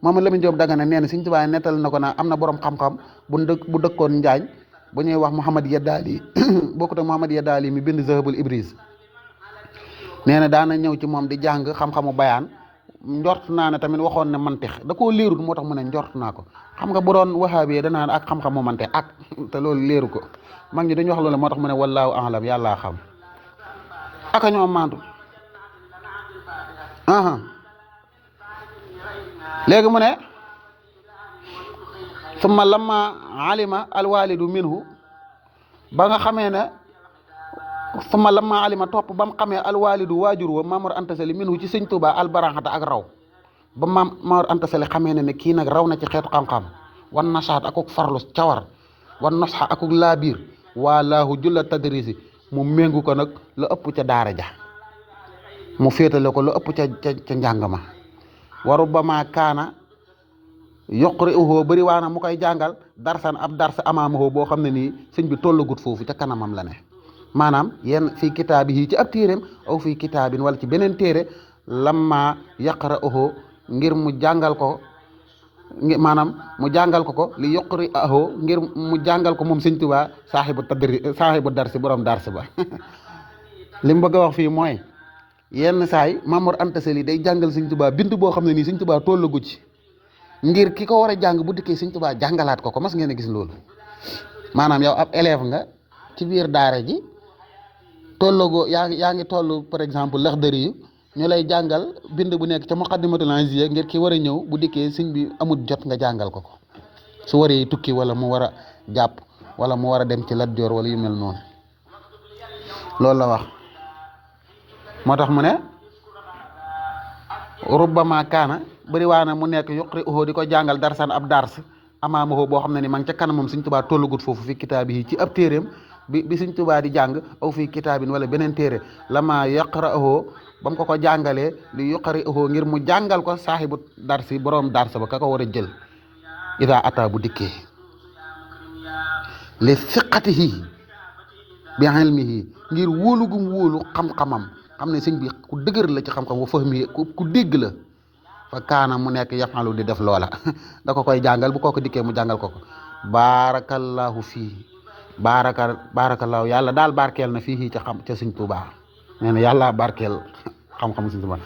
Mouhamadou Lamine Diop Dagana nee na Sëñ Tuubaa nettal na ko naa am na borom xam-xam bu dëkkoon Njaañ bu ñuy wax Mouhamad Yadaali bokkut ak Mouhamad Yadaali mi bind Zahabul Ibris nee na daana ñëw ci moom di jàng xam-xamu bayaan njort naa ne tamit waxoon ne mantix da koo leerul moo tax mu ne njort naa ko xam nga bu doon waxaabi danaan ak xam-xamu mantix ak te loolu leeru ko mag ñi dañu wax loolu moo tax mu ne wallaahu alam yàllaa xam aka ñoo maandu léegi mu ne summa lamma alima alwalidu minhu ba nga xamee ne summa lamma alima topp ba mu xamee alwalidu waajur wa Maamor Anta Sali minhu ci sëñ Tuubaa albaraxata ak raw ba Maamor Anta Sali xamee ne kii nag raw na ci xeetu xam-xam wan nasaat akuk farlu cawar wan nosxa akuk laabiir waa laahu julla tadrisi mu méngu ko nag la ëpp ca daara ja mu féetale ko la ëpp ca njàng ma waru ba maa kaana yoqri uhoo bëri waana mu koy jàngal darsan ab dars amaamahoo boo xam ne nii sëñ bi tollagut foofu ca kanamam la ne maanaam yenn fii kitaabi yi ci ab téeréem aw fii kitaabin wala ci beneen téere lamma yaqra uhoo ngir mu jàngal ko maanaam mu jàngal ko li yoqri ahoo ngir mu jàngal ko moom sëñ Tuubaa saaxibu darsi borom dars ba li mu bëgg a wax fii mooy yenn saay Maamor Anta Sali day jàngal sëñ Tuubaa bind boo xam ne nii sëñ Tuubaa tollagut ci ngir ki ko war a jàng bu dikkee sëñ Tuubaa jàngalaat ko mas ngeen a gis loolu maanaam yow ab élève nga ci biir daara ji tollagoo yaa ngi toll par exemple Laxdari yu ñu lay jàngal bind bu nekk ca Muqaddimatul Izziya ngir ki war a ñëw bu dikkee sëñ bi amul jot nga jàngal ko su waree tukki wala mu war a jàpp wala mu war a dem ci Lat Joor wala yu mel noonu loolu la wax moo tax mu ne rubbama kaana bëri waana mu nekk yuqri uhoo di ko jàngal darsan ab dars amaamahoo boo xam ne ni ma ngi ca kanamam sëñ Tuubaa tollagut foofu fi kitaabi yi ci ab téeréem bi sëñ Tuubaa di jàng aw fii kitaabin wala beneen téere lama yaqra'uhu ba mu ko jàngalee li yuqri'uhu ngir mu jàngal ko saaxibu darsi borom dars ba ka ko war a jël ida ata bu dikkee li siqatihi bi ilmihi ngir wóolu gum wóolu xam-xamam xam ne sëñ bi ku dëgër la ci xam-xam wa fahmi ku dégg la fa kaana mu nekk yafalu di def loola da ko koy jàngal bu kooku dikkee mu jàngal ko barakallahu fii barakallahu yàlla daal barkeel na fii ca sëñ Tuubaa nee na yàlla barkeel xam-xam sëñ Tuubaa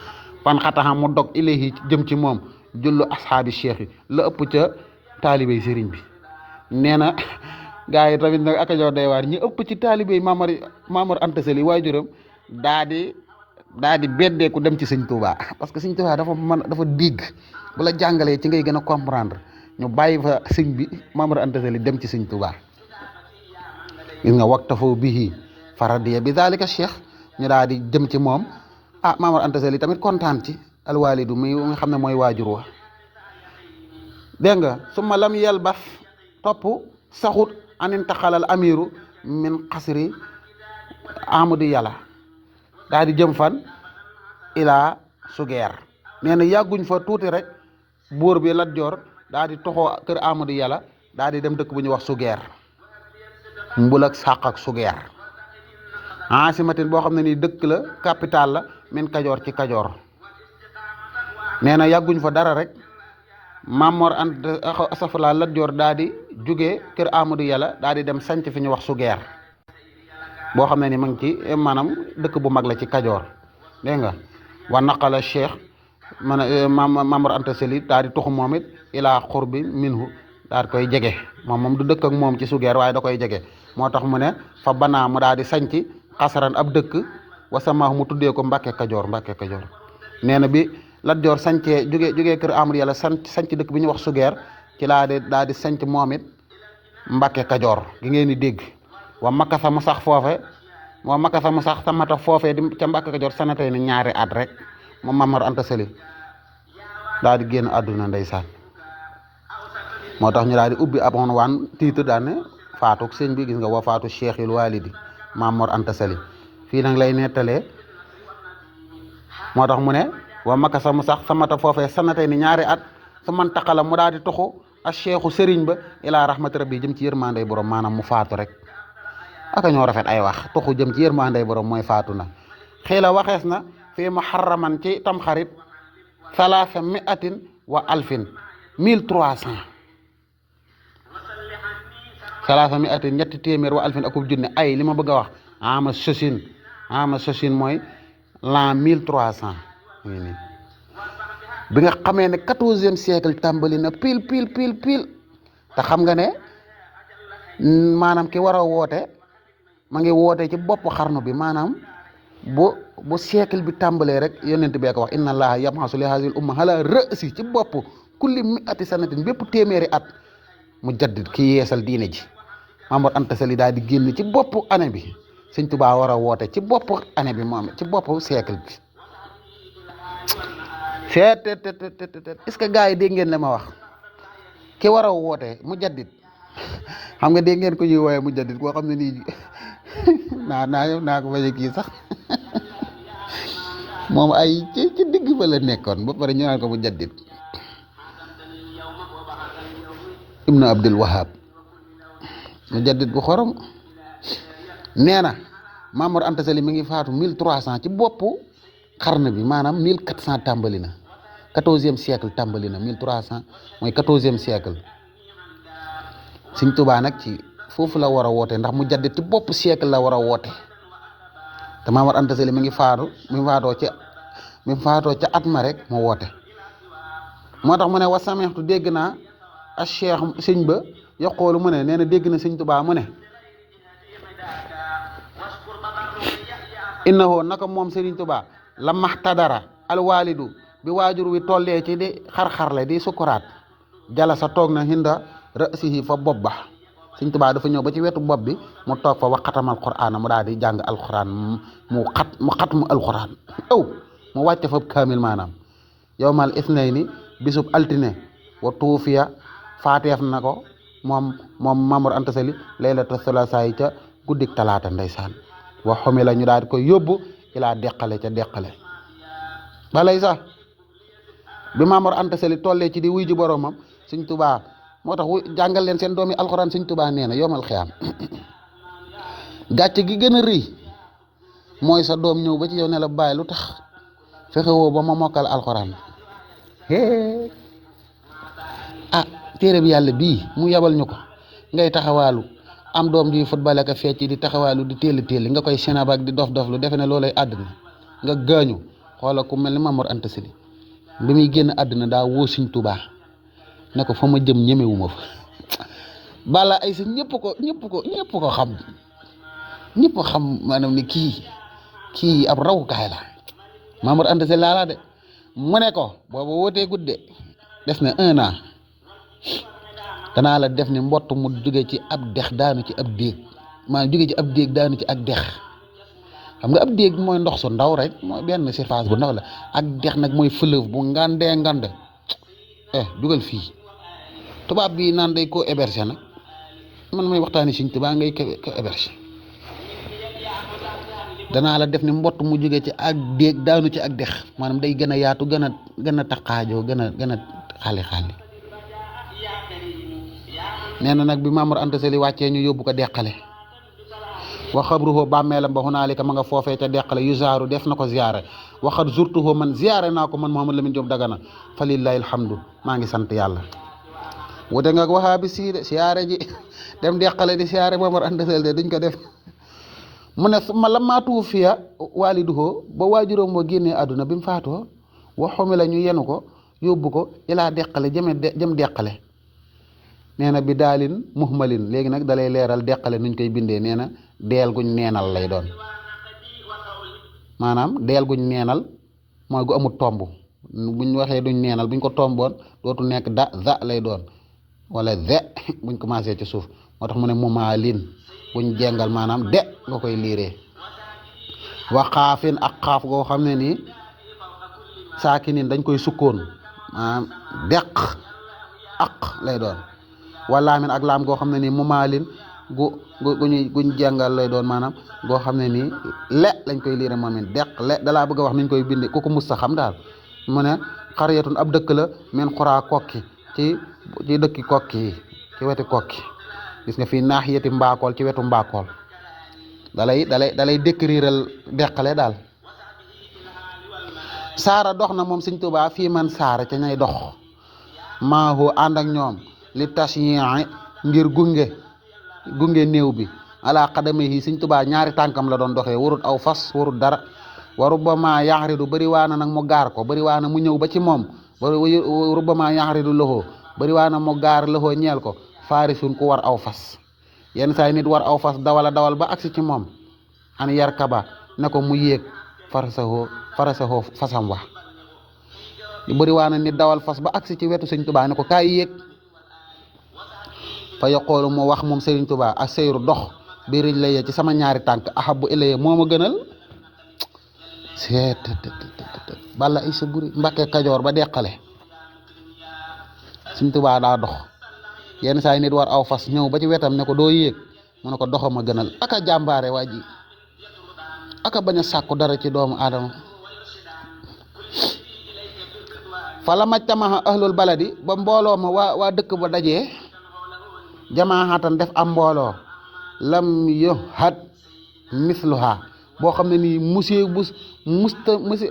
fan xataxam mu dog ilayhi jëm ci moom jullu ashaabi cheikh yi la ëpp ca taalibey sëriñ bi nee na gaa yi tamit nag aka jox day waar ñi ëpp ci taalibey Maamor Anta Sali waajuram daa di beddeeku dem ci sëñ Tuubaa parce que sëñ Tuubaa dafa dégg bu la jàngalee ci ngay gën a comprendre ñu bàyyi fa sëñ bi Maamor Anta Sali dem ci sëñ Tuubaa gis nga waqtafu bihi faradiya bi zalika cheikh ñu daal di jëm ci moom Maamor Anta Sali tamit kontaan ci alwalidu mi nga xam ne mooy waajur wa dégg nga summa lam yelbas topp saxut anin taxalal amiru min xasri amadu yàlla daal di jëm fan ilaa sugeer nee na yàgguñ fa tuuti rek buur bi Lat Joor daal di toxoo kër amadu yàlla daal di dem dëkk bu ñuy wax sugeer mbul ak sàq ak sugeer asimatin boo xam ne nii dëkk la capital la min kajoor ci kajoor nee na yàgguñ fa dara rek Maamor Anta asafala Lat Joor daal di jóge kër amadu yàlla daal di dem sanc fi ñu wax sugeer boo xam ne ni ma ngi ci maanaam dëkk bu mag la ci kajoor dégg nga wa naqala cheikh Maamor Anta Sali daal di tuxu moom it ilaa xurbi minhu daal di koy jege moom du dëkk ak moom ci sugeer waaye da koy jege moo tax mu ne fa banaa mu daal di sanc xasaran ab dëkk wasamaahu mu tuddee ko Mbàkke Kajoor nee na bi Lat Joor sancee jógee kër Amadu Yàlla sanc dëkk bi ñu wax sugeer ci laa de daal di sanc moom it Mbàkke Kajoor gi ngeen di dégg wa makasa mu sax samata foofee di ca Mbàkke Kajoor sanatay ni ñaari at rek moom Maamor Anta Sali daal di génn àdduna ndeysaan moo tax ñu daal di ubbi ab waan titre daal ne faatuk sëñ bi gis nga wa faatu cheikhil walidi Maamor Anta Sali fii nag lay nettalee moo tax mu ne wa makasa mu sax samata foofee sanatay ni ñaari at su man taqala mu daal di toxu ak cheikhu sëriñ ba ilaa rahmati rabbi jëm ci yërmandey borom maanaam mu faatu rek aka ñoo rafet ay wax toxu jëm ci yërmandey borom mooy faatu na xiila waxees na fii muharraman ci tamxarit 300 wa alfin 1300 300 ñetti téeméer wa alfin akub junne ay li ma bëgg a wax ama sosin mooy l'an 1300 bi nga xamee ne 14e siècle tàmbali na pile te xam nga ne maanaam ki war a woote ma ngi woote ci bopp xarnu bi maanaam bu siècle bi tàmbalee rek yonent bee ko wax inna allaha yab'asu li hadhihi al umma ala ra'si ci bopp kulli mi'ati sanatin bépp téeméeri at mu jaddid ki yeesal diine ji Maamor Anta Sali daal di génn ci bopp année bi Sëñ Tuubaa war a woote ci bopp année bi moom ci bopp siècle bi feet est-ce que gars yi dégg ngeen li ma wax ki war a woote mu jaddid xam nga dégg ngeen ko ñuy wooye mu jaddid koo xam ne nii naa ko bañ a kii sax moom ay ci digg ba la nekkoon ba pare ñu naan ko mu jaddid ibnu Abdul Wahab mu jaddid bu xorom nee na Maamor Anta Sali mi ngi faatu 1300 ci boppu xarna bi maanaam 1400 tàmbali na 14e siècle tàmbali na 1300 mooy 14e siècle Sëñ Tuubaa nag ci foofu la war a woote ndax mu jaddid ci bopp siècle la war a woote te Maamor Anta Sali mi ngi faatoo ca at ma rek mu woote moo tax mu ne wa samihtu dégg naa a cheikh sëñ ba yaqoolu mu ne nee na dégg na Sëñ Tuubaa mu ne innahu naka moom Sëriñ Tuubaa la maxtadara alwalidu bi waajur wi tollee ci di xar-xarle di sukuraat jala sa toog na hinda rasihi fa bopp ba Sëñ Tuubaa dafa ñëw ba ci wetu bopp bi mu toog fa wax xatamal qur'aan mu daal di jàng alquran mu xat mu alquran mu wàcce fa kaamil maanaam yowmal isnayni bisub altine wa tuufiya faateef na ko moom Maamor Anta Sali laylata salasaay ca guddik talaata ndeysaan wa xomi la ñu daal di koy yóbbu ilaa deqale ca deqale balay sax bi Maamor Anta Sali tollee ci di wuy ji boromam Sëñ Tuubaa moo tax jàngal leen seen doomi alxuraan Sëñ Tuubaa nee na yomal xiyaam gàcce gi gën a rëy mooy sa doom ñëw ba ci yow ne la bàyyi lu tax fexewoo ba ma mokkal alxuraan téere bi yàlla bii mu yabal ñu ko ngay taxawaalu am doom ji football ak fecc di taxawaalu di téeli nga koy sénabak di dof lu defe ne loolay àddina nga gaañu xoola ku mel ni Maamor Anta Sali bi muy génn àddina daa woo Sëñ Tuubaa ne ko fa ma jëm ñemewuma fa bala ay sa ñëpp ko xam ñëpp xam maanaam ni kii ab rawukaay la Maamor Anta Sali laalaa de mu ne ko booba wootee gudde def na 1 an danaa la def ni mbott mu jóge ci ab dex daanu ci ab déeg maanaam jóge ci ab déeg daanu ci ak dex xam nga ab déeg mooy ndox su ndaw rek mooy benn surface bu ndaw la ak dex nag mooy fleuve bu ngandee dugal fii tubaab bi naan day ko héberger nag man may waxtaani Sëñ Tuubaa ngay ko héberger danaa la def ni mbott mu jóge ci ak déeg daanu ci ak dex maanaam day gën a yaatu gën a taqaajoo gën a xaali nee na nag bi Maamor Anta Sali wàccee ñu yóbbu ko deqale wa xabruhu bàmmeelam ba hunaalika ma nga foofee ca deqale yuzaaru def na ko ziyaare waxat zurtuhu man ziyaare naa ko man Mouhamadou Lamine Diop Dagana fa lillahi alhamdu maa ngi sant yàlla wute nga waxaabi sii de siyaare ji dem deqale di siyaare Maamor Anta Sali de duñ ko def mu ne ma la maatu fiya waaliduhu ba waajuróom boo génnee àdduna bi mu faatoo waxumi la ñu yenu ko yóbbu ko ilaa deqale jëm deqale nee na bi daalin muhmalin léegi nag dalay leeral deqale nuñ koy bindee nee na deel guñ neenal lay doon maanaam deel guñ neenal mooy gu amul tomb buñ waxee duñ neenal buñ ko tomboon dootu nekk za lay doon wala buñ commencé ci suuf moo tax mu ne mumaalin buñ jengal maanaam de nga koy liiree wa xaafin ak xaaf goo xam ne nii saakinin dañ koy sukkoon maanaam deq ak lay doon walaamin ak laam goo xam ne nii mumaalin guñ jengal lay doon maanaam goo xam ne nii le lañ koy liire moom it deq le dalaa bëgg a wax nuñ koy bindee ku ko mus sa xam daal mu ne xariyatun ab dëkk la men xuraa kokki ci dëkki kokki yi ci weti kokki gis nga fii naax yeti mbaakool ci wetu mbaakool dalay décriral deqale daal saara dox na moom Sëñ Tuubaa fii man saara ca ñay dox maahu ànd ak ñoom li tashyi'i ngir gunge néew bi ala qadamihi Sëñ Tuubaa ñaari tànkam la doon doxee warut aw fas warut dara wa rubbama yaxridu bëri waana nag mu gaar ko bëri waana mu ñëw ba ci moom bari rubbama yaxridu loxoo bari waa na mu gaar loxoo ñeel ko faarisun ku war aw fas yenn saa yi nit war aw fas dawala dawal ba agsi ci moom an yarkaba ne ko mu yéeg farasahoo fasam wax bari waa na nit dawal fas ba agsi ci wetu sëñ Tuubaa ne ko kaay yéeg fa yaqoolu mu wax moom sëriñ Tuubaa ak seyru dox bi rij laye ci sama ñaari tànk ahabu ilaye moo ma gënal seet balla ay sa buri Mbàkke Kajoor ba deqale sëñ Tuubaa daa dox yenn saa yi nit war aw fas ñëw ba ci wetam ne ko doo yéeg mu ne ko doxama gënal aka jàmbaare waa ji aka bañ a sàkku dara ci doomu aadama fa la majtamaha ahlul baladi ba mbooloo ma waa dëkk ba dajee jamaahatan def am mbooloo lam yo hat misluha boo xam ne nii musi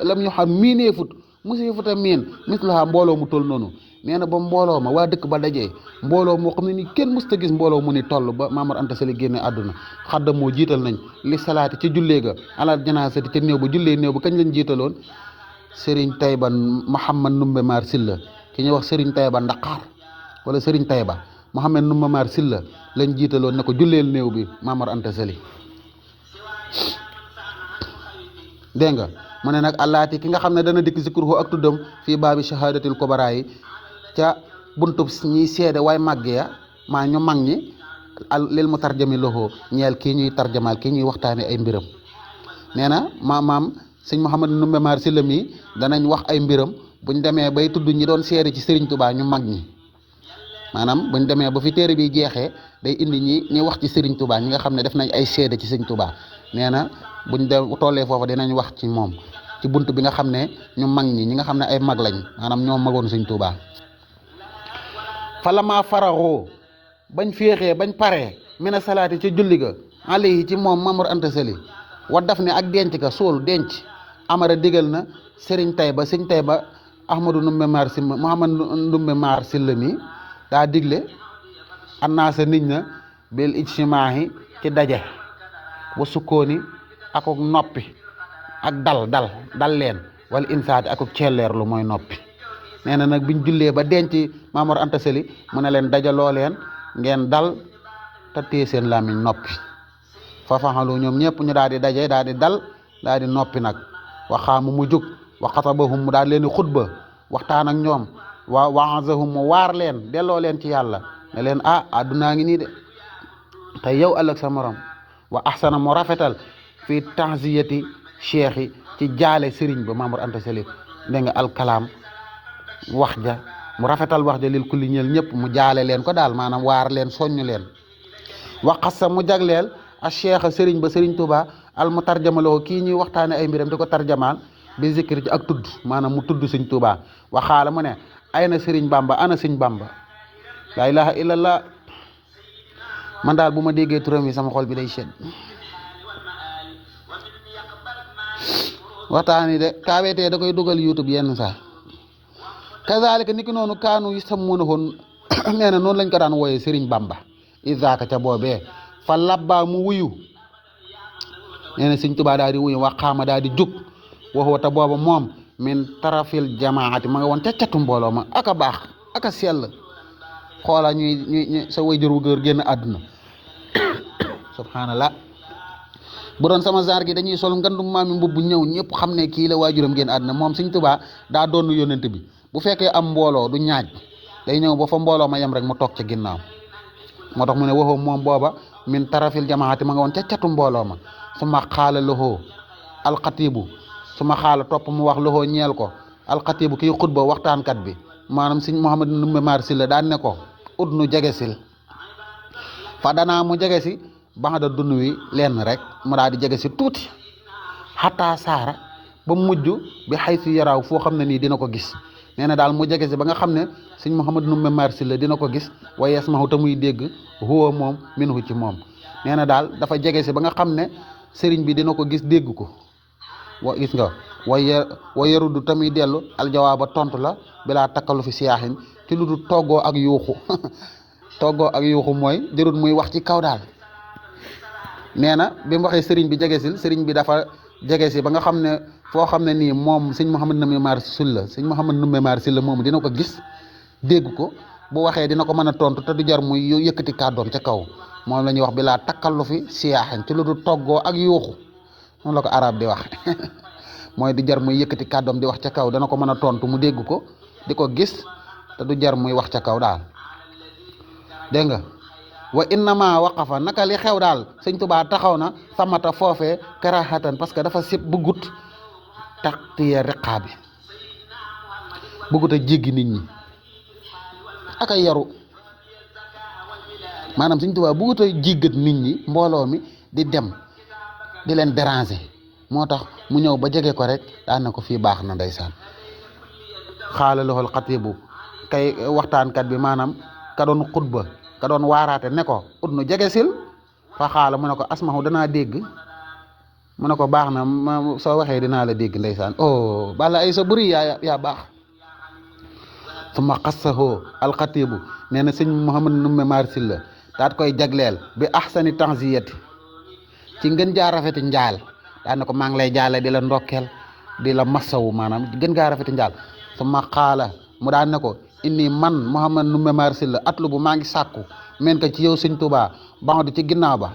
lam yo xam miineefut museefuta miin misluha mbooloo mu toll noonu nee na ba mbooloo ma waa dëkk ba dajee mbooloo moo xam ne nii kenn musta gis mbooloo mu ni toll ba Maamor Anta Sali génne àdduna xadda moo jiital nañ li salaati ca jullee ga alal janaasati ca néew ba jullee néew ba kañ lañ jiitaloon Serigne Tayba Mouhamad Numbe Mar Silla ki ñuy wax Serigne Tayba Ndaqaar wala Serigne Tayba Mouhamad Numbe Mar Silla lañ jiitaloon ne ko julleel néew bi Maamor Anta Sali dégg nga mu ne nag allaati ki nga xam ne dana dikk zikruhu ak tuddam fii baabi shahadatil kubara yi ca buntub ñiy seede way màgg ya maa ñu mag ñi lil mu tarjami loxo ñeel kii ñuy tarjamaal kii ñuy waxtaane ay mbiram nee na maam sëñ Mouhamad Numbe Mar Silla mi danañ wax ay mbiram buñ demee bay tudd ñi doon seede ci Serigne Touba ñu mag ñi maanaam buñ demee ba fi téere bi jeexee day indi ñi wax ci Serigne Touba ñi nga xam ne def nañ ay seede ci Serigne Touba nee na buñ de tollee foofa dinañ wax ci moom ci bunt bi nga xam ne ñu mag ñi nga xam ne ay mag lañ maanaam ñoo magoon Serigne Touba falama faraxoo bañ féexee bañ paree mina salaati ca julli ga alayhi ci moom Maamor Anta Sali wa daf ne ak denc ka suul denc amara digal na Serigne Tayba sëñ Tayba Ahmadou Numbe Mar Silla Mouhamad Numbe Mar Silla mi daa digle annaasa nit na bil ijtimaahi ci daje wa sukkooni akuk noppi ak dal leen wala insaati akuk celleerlu mooy noppi nee na nag biñ jullee ba denc Maamor Anta Sali mu ne leen dajaloo leen ngeen dal te téye seen làmmiñ noppi fafaxalu ñoom ñëpp ñu daal di daje daal di dal daal di noppi nag waxaamu mu jóg wa xatabahum mu daal leen di xutba waxtaan ak ñoom wa waazahum mu waar leen delloo leen ci yàlla ne leen addunaa ngi nii de te yow ëllëg sa morom wa ahsana mu rafetal fii tansiyati cheikh yi ci jaale sëriñ ba Maamor Anta Sali dégg nga alkalaam wax ja mu rafetal wax ja lil kulli ñeel ñëpp mu jaale leen ko daal maanaam waar leen soññ leen waxasa mu jagleel a cheikh sëriñ ba Serigne Touba al mu tarjamaloo kii ñuy waxtaane ay mbiram di ko tarjamaal bi zikri ci ak tudd maanaam mu tudd Serigne Touba waxaala mu ne ay na Serigne Bamba ana Serigne Bamba laa ilaha illallah man daal bu ma déggee turam yi sama xol bi day sedd waxtaan yi de KBT da koy dugal YouTube yenn saa kazalika niki noonu kaanu yi sammuuna woon nee na noonu lañ ko daan wooyee Serigne Bamba isaaka ca boobee fa labbaa mu wuyu nee na Serigne Touba daal di wuyu waxaama daal di jug waxoo te booba moom min tarafil jamaati ma nga woon ca catu mbooloo ma aka baax aka sell xoola ñuy sa wayjur wu góor génn àdduna subhanallah bu doon sama genre gi dañuy sol ngandum maami mbubb ñëw ñëpp xam ne kii la waajuram génn àdduna moom Serigne Touba daa doon yónnent bi bu fekkee am mbooloo du ñaaj day ñëw ba fa mbooloo ma yem rek mu toog ca ginnaaw moo tax mu ne waxoo moom booba min tarafil jamaati ma nga woon ca catu mbooloo ma su ma xaala loxoo alxatibu su ma xaala topp mu wax loxoo ñeel ko alxatibu kii xutba waxtaankat bi maanaam Serigne Mouhamad Numbe Mar Silla daan ne ko ut nu jegesil fa danaa mu jegesi ba da dund wi lenn rek mu daal di jegesi tuuti xataa saara ba mujj bi xay si yaraaw foo xam ne nii dina ko gis nee na daal mu jegesi ba nga xam ne Serigne Mouhamad Numbe Mar Silla dina ko gis waaye yasmahu te muy dégg huwa moom minhu ci moom nee na daal dafa jegesi ba nga xam ne sëriñ bi dina ko gis dégg ko wa gis nga wa yarudu tamuy dellu aljawaaba tontu la bilaa takkalu fi siyaaxin ci lu dul toggoo ak yuuxu toggoo ak yuuxu mooy jërut muy wax ci kaw daal nee na bi mu waxee sëriñ bi jegesil sëriñ bi dafa jegesi ba nga xam ne foo xam ne nii moom sëñ Mouhamed Ndoumbé Mar Sylla moomu dina ko gis dégg ko bu waxee dina ko mën a tontu te du jar muy yëkkati kàddoom ca kaw moom la ñuy wax bi laa takkallu fi siyaaxen ci lu du toggoo ak yuuxu moom la ko arab di wax mooy du jar muy yëkkati kàddoom di wax ca kaw dana ko mën a tontu mu dégg ko di ko gis te du jar muy wax ca kaw daal dégg nga wa innama waqafa naka li xew daal sëñ Tuubaa taxaw na samata foofee karahatan parce que dafa sib bëggut taqtiya riqaa bi bëggut a jéggi nit ñi ak ay yaru maanaam sëñ Tuubaa bëggut a jéggat nit ñi mbooloo mi di dem di leen déranger moo tax mu ñëw ba jege ko rek daan na ko fii baax na ndeysaan xaala loxol xatibu kay waxtaankat bi maanaam ka doon xutba ka doon waaraate ne ko ut nu jege sil fa xaala mu ne ko asmahu danaa dégg mu ne ko baax na soo waxee dinaa la dégg ndeysaan oh bala ay sa buri yaa baax suma xassahoo alxatibu nee na sëñ Mouhamed Ndoumbé Mar Sylla daat koy jagleel bi ahsani tanziyati ci ngën jaa rafeti njaal daan na ko maa ngi lay jaale di la ndokkeel di la massawu maanaam gën gaa rafeti njaal suma xaala mu daan ne ko inni man Mouhamed Ndoumbé Mar Sylla atlu bu maa ngi sàkku men ko ci yow sëñ Tuubaa ba di ci ginnaaw ba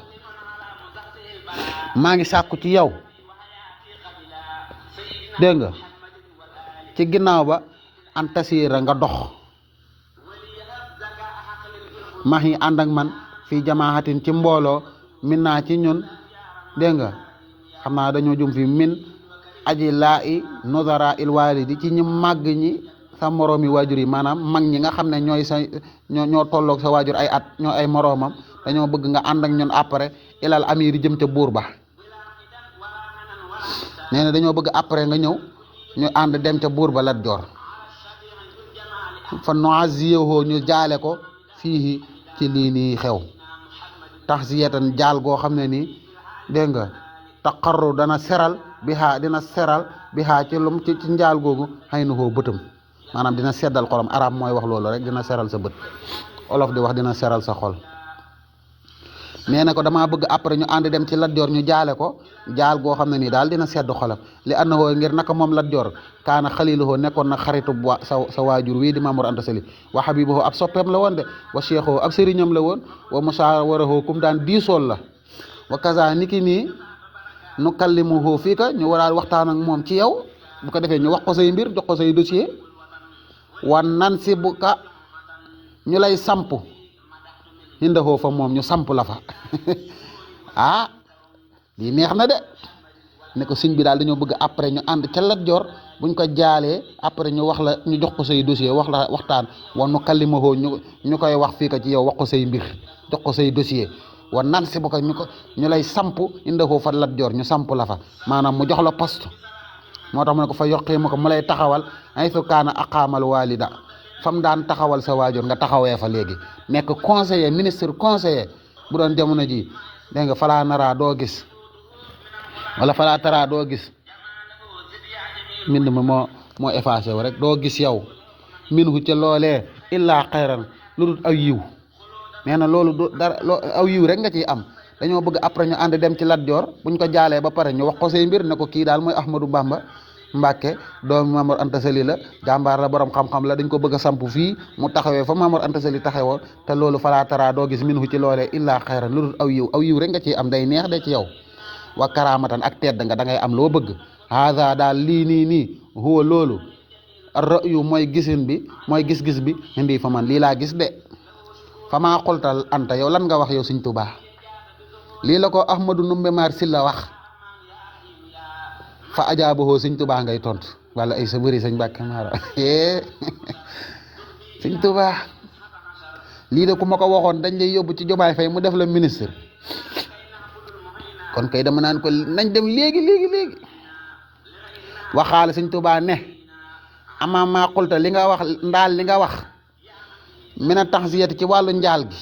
maa ngi sàkku ci yow dégg nga ci ginnaaw ba an tasiira nga dox max yi ànd ak man fii jamaahatin ci mbooloo min naa ci ñun dégg nga xam naa dañoo jum fi min aji laa i nozara il walidi ci ñi màgg ñi sa moroomi waajur yi maanaam mag ñi nga xam ne ñooy sa ñoo tolloog sa waajur ay at ñoo ay moroomam dañoo bëgg nga ànd ak ñun après ilal amiri jëm ca buur ba nee na dañoo bëgg après nga ñëw ñu ànd dem ca buur ba Lat Joor fa noaziyoo ñu jaale ko fii ci lii nii xew taxziyatan jaal goo xam ne nii dégg nga taqarru dina seral bi xaa ci lum ci njaal googu xëy na koo bëtam maanaam dina seddal xolam arab mooy wax loolu rek dina seral sa bët olof di wax dina seral sa xol nee na ko damaa bëgg après ñu ànd dem ci Lat Joor ñu jaale ko jaal goo xam ne nii daal dina sedd xolam li ànd na ngir naka moom Lat Joor kaana xaliluhu nekkoon na xaritu sa waajur wii di Mamour Anta Sali wa habibuhu ab soppeem la woon de wa cheikhu ab sëriñam la woon wa musawarahu kum daan diisool la wa kaza niki nii nu kallimuhu fii ka ñu waraal waxtaan ak moom ci yow bu ko defee ñu wax ko say mbir jox ko say dossier wan nan si bu ka ñu lay samp hindahoo fa moom ñu samp la fa ah lii neex na de ne ko sëñ bi daal dañoo bëgg après ñu ànd ca Lat Joor buñ ko jaalee après ñu wax la ñu jox ko say dossier wax la waxtaan wan nu kallimahoo ñu koy wax fii ka ci yow wax ko say mbir jox ko say dossier wan nan si bu ko ñu lay samp hindahoo fa Lat Joor ñu samp la fa maanaam mu jox la poste moo tax mu ne ko fa yoqee ma ko mu lay taxawal ay su kaana aqaamal walida fam daan taxawal sa waajur nga taxawee fa léegi nekk conseiller ministre conseiller bu doon jamono ji dégg nga falaa naraa doo gis wala falaa taraa doo gis mbind ma moo effacé wu rek doo gis yow min hu ca loolee illaa xayran lu dul aw yiw nee na loolu du dara aw yiw rek nga ciy am dañoo bëgg après ñu ànd dem ci Lat Joor buñ ko jaalee ba pare ñu wax ko say mbir ne ko kii daal mooy Ahmadou Bamba Mbàkke doomu Mamour Anta Sali la jàmbaar la borom xam-xam la dañ ko bëgg a samp fii mu taxawee fa Mamour Anta Sali taxawoo te loolu falaa taraa doo gis min hu ci loolee illaa xayran lu dul aw yiw rek nga ciy am day neex de ci yow wa karaamatan ak tedd nga da ngay am loo bëgg haada daal lii nii huwa loolu ar-ra'yu mooy gisin bi mooy gis-gis bi indi fa man lii laa gis de fa maa xoltal anta yow lan nga wax yow Sëñ Tuubaa lii la ko Ahmadou Ndoumbé Mar Sylla wax fa ajaabahoo Sëñ Tuubaa ngay tontu wala ay sa bëri sëñ Mbàkke Mara Sëñ Tuubaa lii de ku ma ko waxoon dañ lay yóbbu ci Jomaay Fay mu def la ministre kon kay dama naan ko nañ dem léegi waxaale Sëñ Tuubaa ne ama maa xulta li nga wax ndaal li nga wax mina taxsiyati ci wàllu njaal gi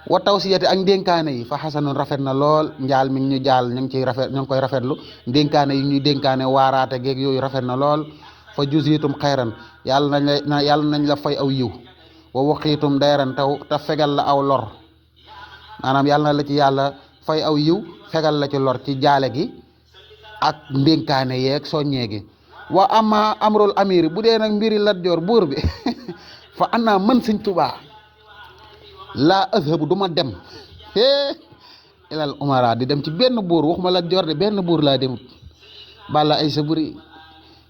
wa tawsiyati ak ndénkaane yi fa xasanun rafet na lool njaal mi ngi ñu jaal ñu ngi ciy rafet ñu ngi koy rafetlu ndénkaane yi ñuy dénkaane waaraate geeg yooyu rafet na lool fa jusiitum xayran yàlla nañ la fay aw yiw wa waqiitum dayran te fegal la aw lor maanaam yàlla na la ci yàlla fay aw yiw fegal la ci lor ci jaale gi ak ndénkaane yeeg soññee gi wa ama amrul amiri bu dee nag mbiri Lat Joor buur bi fa ana man sëñ Tuubaa laa azhabu du ma dem ilal umara di dem ci benn buur waxuma Lat Joor de benn buur laa demut Balla Aysa Buri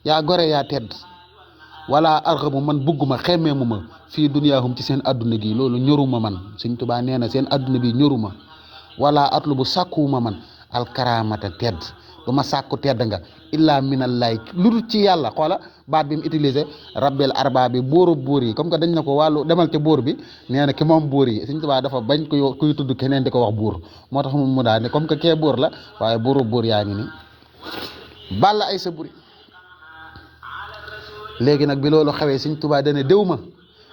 yaa gore yaa tedd wala arxabu man bugguma xemmeemu ma fii dunyaahum ci seen adduna gi loolu ñoruma man sëñ Tuubaa nee na seen adduna bi ñoruma wala atlubu sàkkuwuma man alkaramata tedd du ma sàkku tedd nga illa minallahi lu dul ci yàlla xoola baat bi mu utilisé rabbil arba bi bóoru buur yi comme que dañ na ko wàllu demal ca buur bi nee na ki moom buur yi sëñ Tuubaa dafa bañ kuy tudd keneen di ko wax buur moo tax mu daal ne comme que kee buur la waaye bóoru buur yaa ngi ni Balla Aysa Buri léegi nag bi loolu xewee sëñ Tuubaa dane déw ma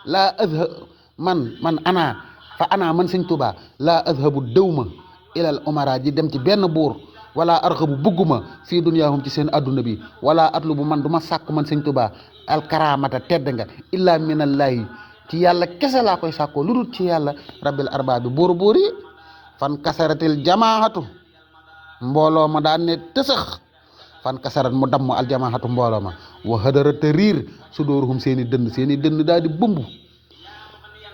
laa azhab man ana fa ana man sëñ Tuubaa laa azhabu déw ma ilal umara ji dem ci benn buur wala arxabu bugguma fii dunyaahum ci seen adduna bi wala atlubu man du ma sàkku man sëñ Tuubaa alkaramata tedd nga illa minallahi ci yàlla kese laa koy sàkkoo lu dul ci yàlla rabbil arba bi buur yi fan kasaratil jamaahatu mbooloo ma daan ne tësëx fan kasarat mu damm aljamaahatu mbooloo ma wa hadarata riir su dóoruhum seen i dënn daal di bumb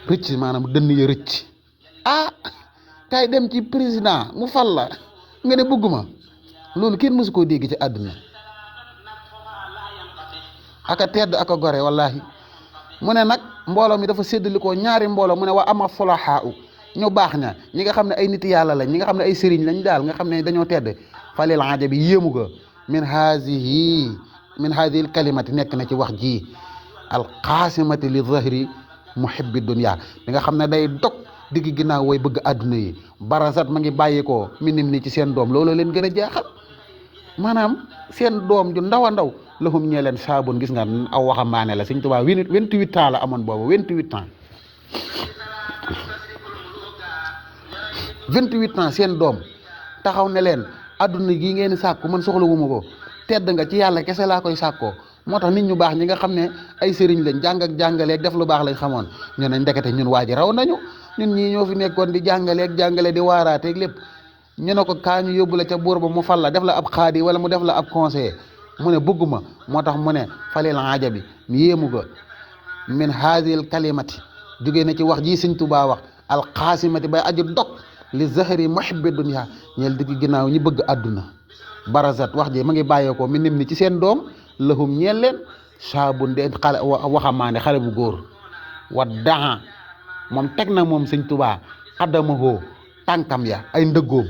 rëcc maanaam dënn ya rëcc kay dem ci président mu fal la nga ne bëgguma loolu kenn mësu koo dégg ci àdduna aka tedd aka gore wallahi mu ne nag mbooloo mi dafa séddalikoo ñaari mbooloo mu ne wa ama fulahaa ñu baax ña ñi nga xam ne ay nit yàlla lañ ñi nga xam ne ay sëriñ lañ daal nga xam ne dañoo tedd falil ajabi yéemu ga min haadihi kalimati nekk na ci wax ji alqaasimati li zahri muhibbi dunya bi nga xam ne day dog digg ginnaaw way bëgg àdduna yi barasat ma ngi bàyyikoo mi nim ni ci seen doom loolu leen gën a jaaxal maanaam seen doom ju ndaw a ndaw lahum ñee leen saabun gis nga aw waxambaane la sëñ Tuubaa 28 ans la amoon boobu 28 ans 28 ans seen doom taxaw ne leen adduna gi ngeen sàkku man soxla wuma ko tedd nga ci yàlla kese laa koy sàkkoo moo tax nit ñu baax ñi nga xam ne ay sëriñ lañ jàng ak jàngaleeg def lu baax lañ xamoon ñu ne ndekete ñun waa ji raw nañu ñun ñii ñoo fi nekkoon di jàngale di waaraateeg lépp ñu ne ko kaa ñu yóbbu la ca buur ba mu fal la def la ab xaadi wala mu def la ab conseiller mu ne bëgguma moo tax mu ne falil ajabi yéemu ga min haazil kalimati jógee na ci wax ji sëñ Tuubaa wax alqaasimati bay aju dog li zahri muhibbi dunya ñeel digg ginnaaw ñi bëgg àdduna barazat wax ji ma ngi bàyyeekoo mi nim ni ci seen doom lahum ñeel leen saabun de xale waxamaane xale bu góor wa daa moom teg na moom sëñ Tuubaa xaddamahoo tànkam ya ay ndëggoom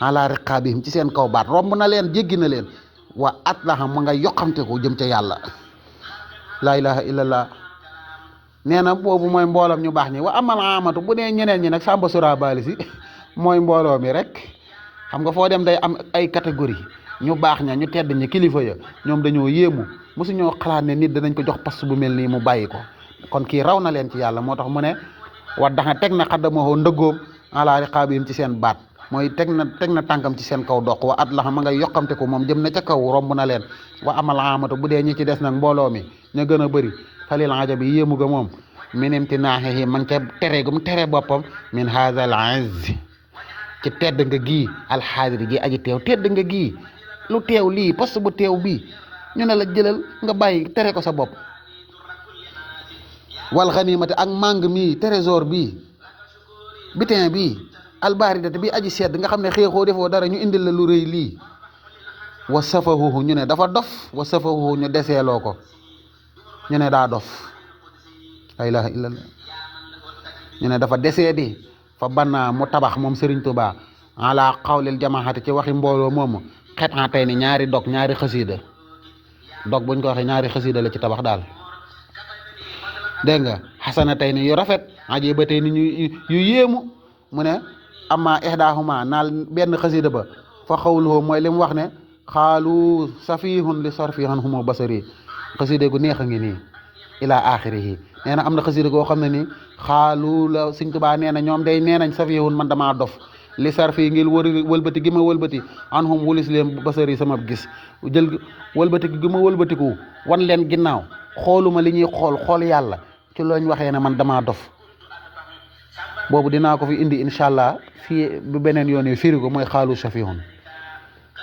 ala riqaabihim ci seen kaw baat romb na leen jéggi na leen wa atlaha ma nga yoqamte ko jëm ca yàlla laa ilaha illallah nee na boobu mooy mbooloom ñu baax ñi wa amal amatu bu dee ñeneen ñi nag sàmba sura baali si mooy mbooloo mi rek xam nga foo dem day am ay catégorie ñu baax ña ñu tedd ñi kilifa ya ñoom dañoo yéemu mosu ñoo xalaat ne nit danañ ko jox poste bu mel nii mu bàyyi ko kon kii raw na leen ci yàlla moo tax mu ne wa daxa teg na xaddamahoo ndëggoom ala riqaabihim ci seen baat mooy teg na tànkam ci seen kaw doq wa at la ma ngay yoqamte ko moom jëm na ca kaw romb na leen wa amal amatu bu dee ñi ci des nag mbooloo mi ña gën a bëri falil ajabi yéemu ga moom minimti naaxeyi man ca tere gum tere boppam min haazal izz ci tedd nga gii alxaadiri gi aji teew tedd nga gii lu teew lii poste bu teew bii ñu ne la jëlal nga bàyyi tere ko sa bopp wal xanimati ak màng mii trésor bii bitin bii albaaridati bi aji sedd nga xam ne xeexoo defoo dara ñu indil la lu rëy lii wa safahuhu ñu ne dafa dof wa safahuhu ñu deseeloo ko ñu ne daa dof la ilaha illallah ñu ne dafa desee di fa banna mu tabax moom Serigne Touba ala xawlil jamaahati ci waxi mbooloo moomu xetan tey ni ñaari dog ñaari xasiida dog buñ ko waxee ñaari xasiida la ci tabax daal dégg nga xasana tey ni yu rafet ajiba tey ni yu yéemu mu ne amma ihdaahuma naal benn xasiida ba fa xawluhu mooy li mu wax ne xaalu safihun li sarfi anhuma basari xasiida gu neex a ngi nii ila axirihi nee na am na xasiida goo xam ne ni xaalu la Sëñ Tuubaa nee na ñoom day nee nañ safihun man damaa dof li sarfi ngir wëlbati gi ma wëlbati anhum wulis leen basari sama gis jël wëlbati gi ma wëlbatiku wan leen ginnaaw xooluma li ñuy xool yàlla ci looñ waxee ne man damaa dof boobu dinaa ko fi indi incha allah fii bu beneen yoon yi firi ko mooy xaalu safihun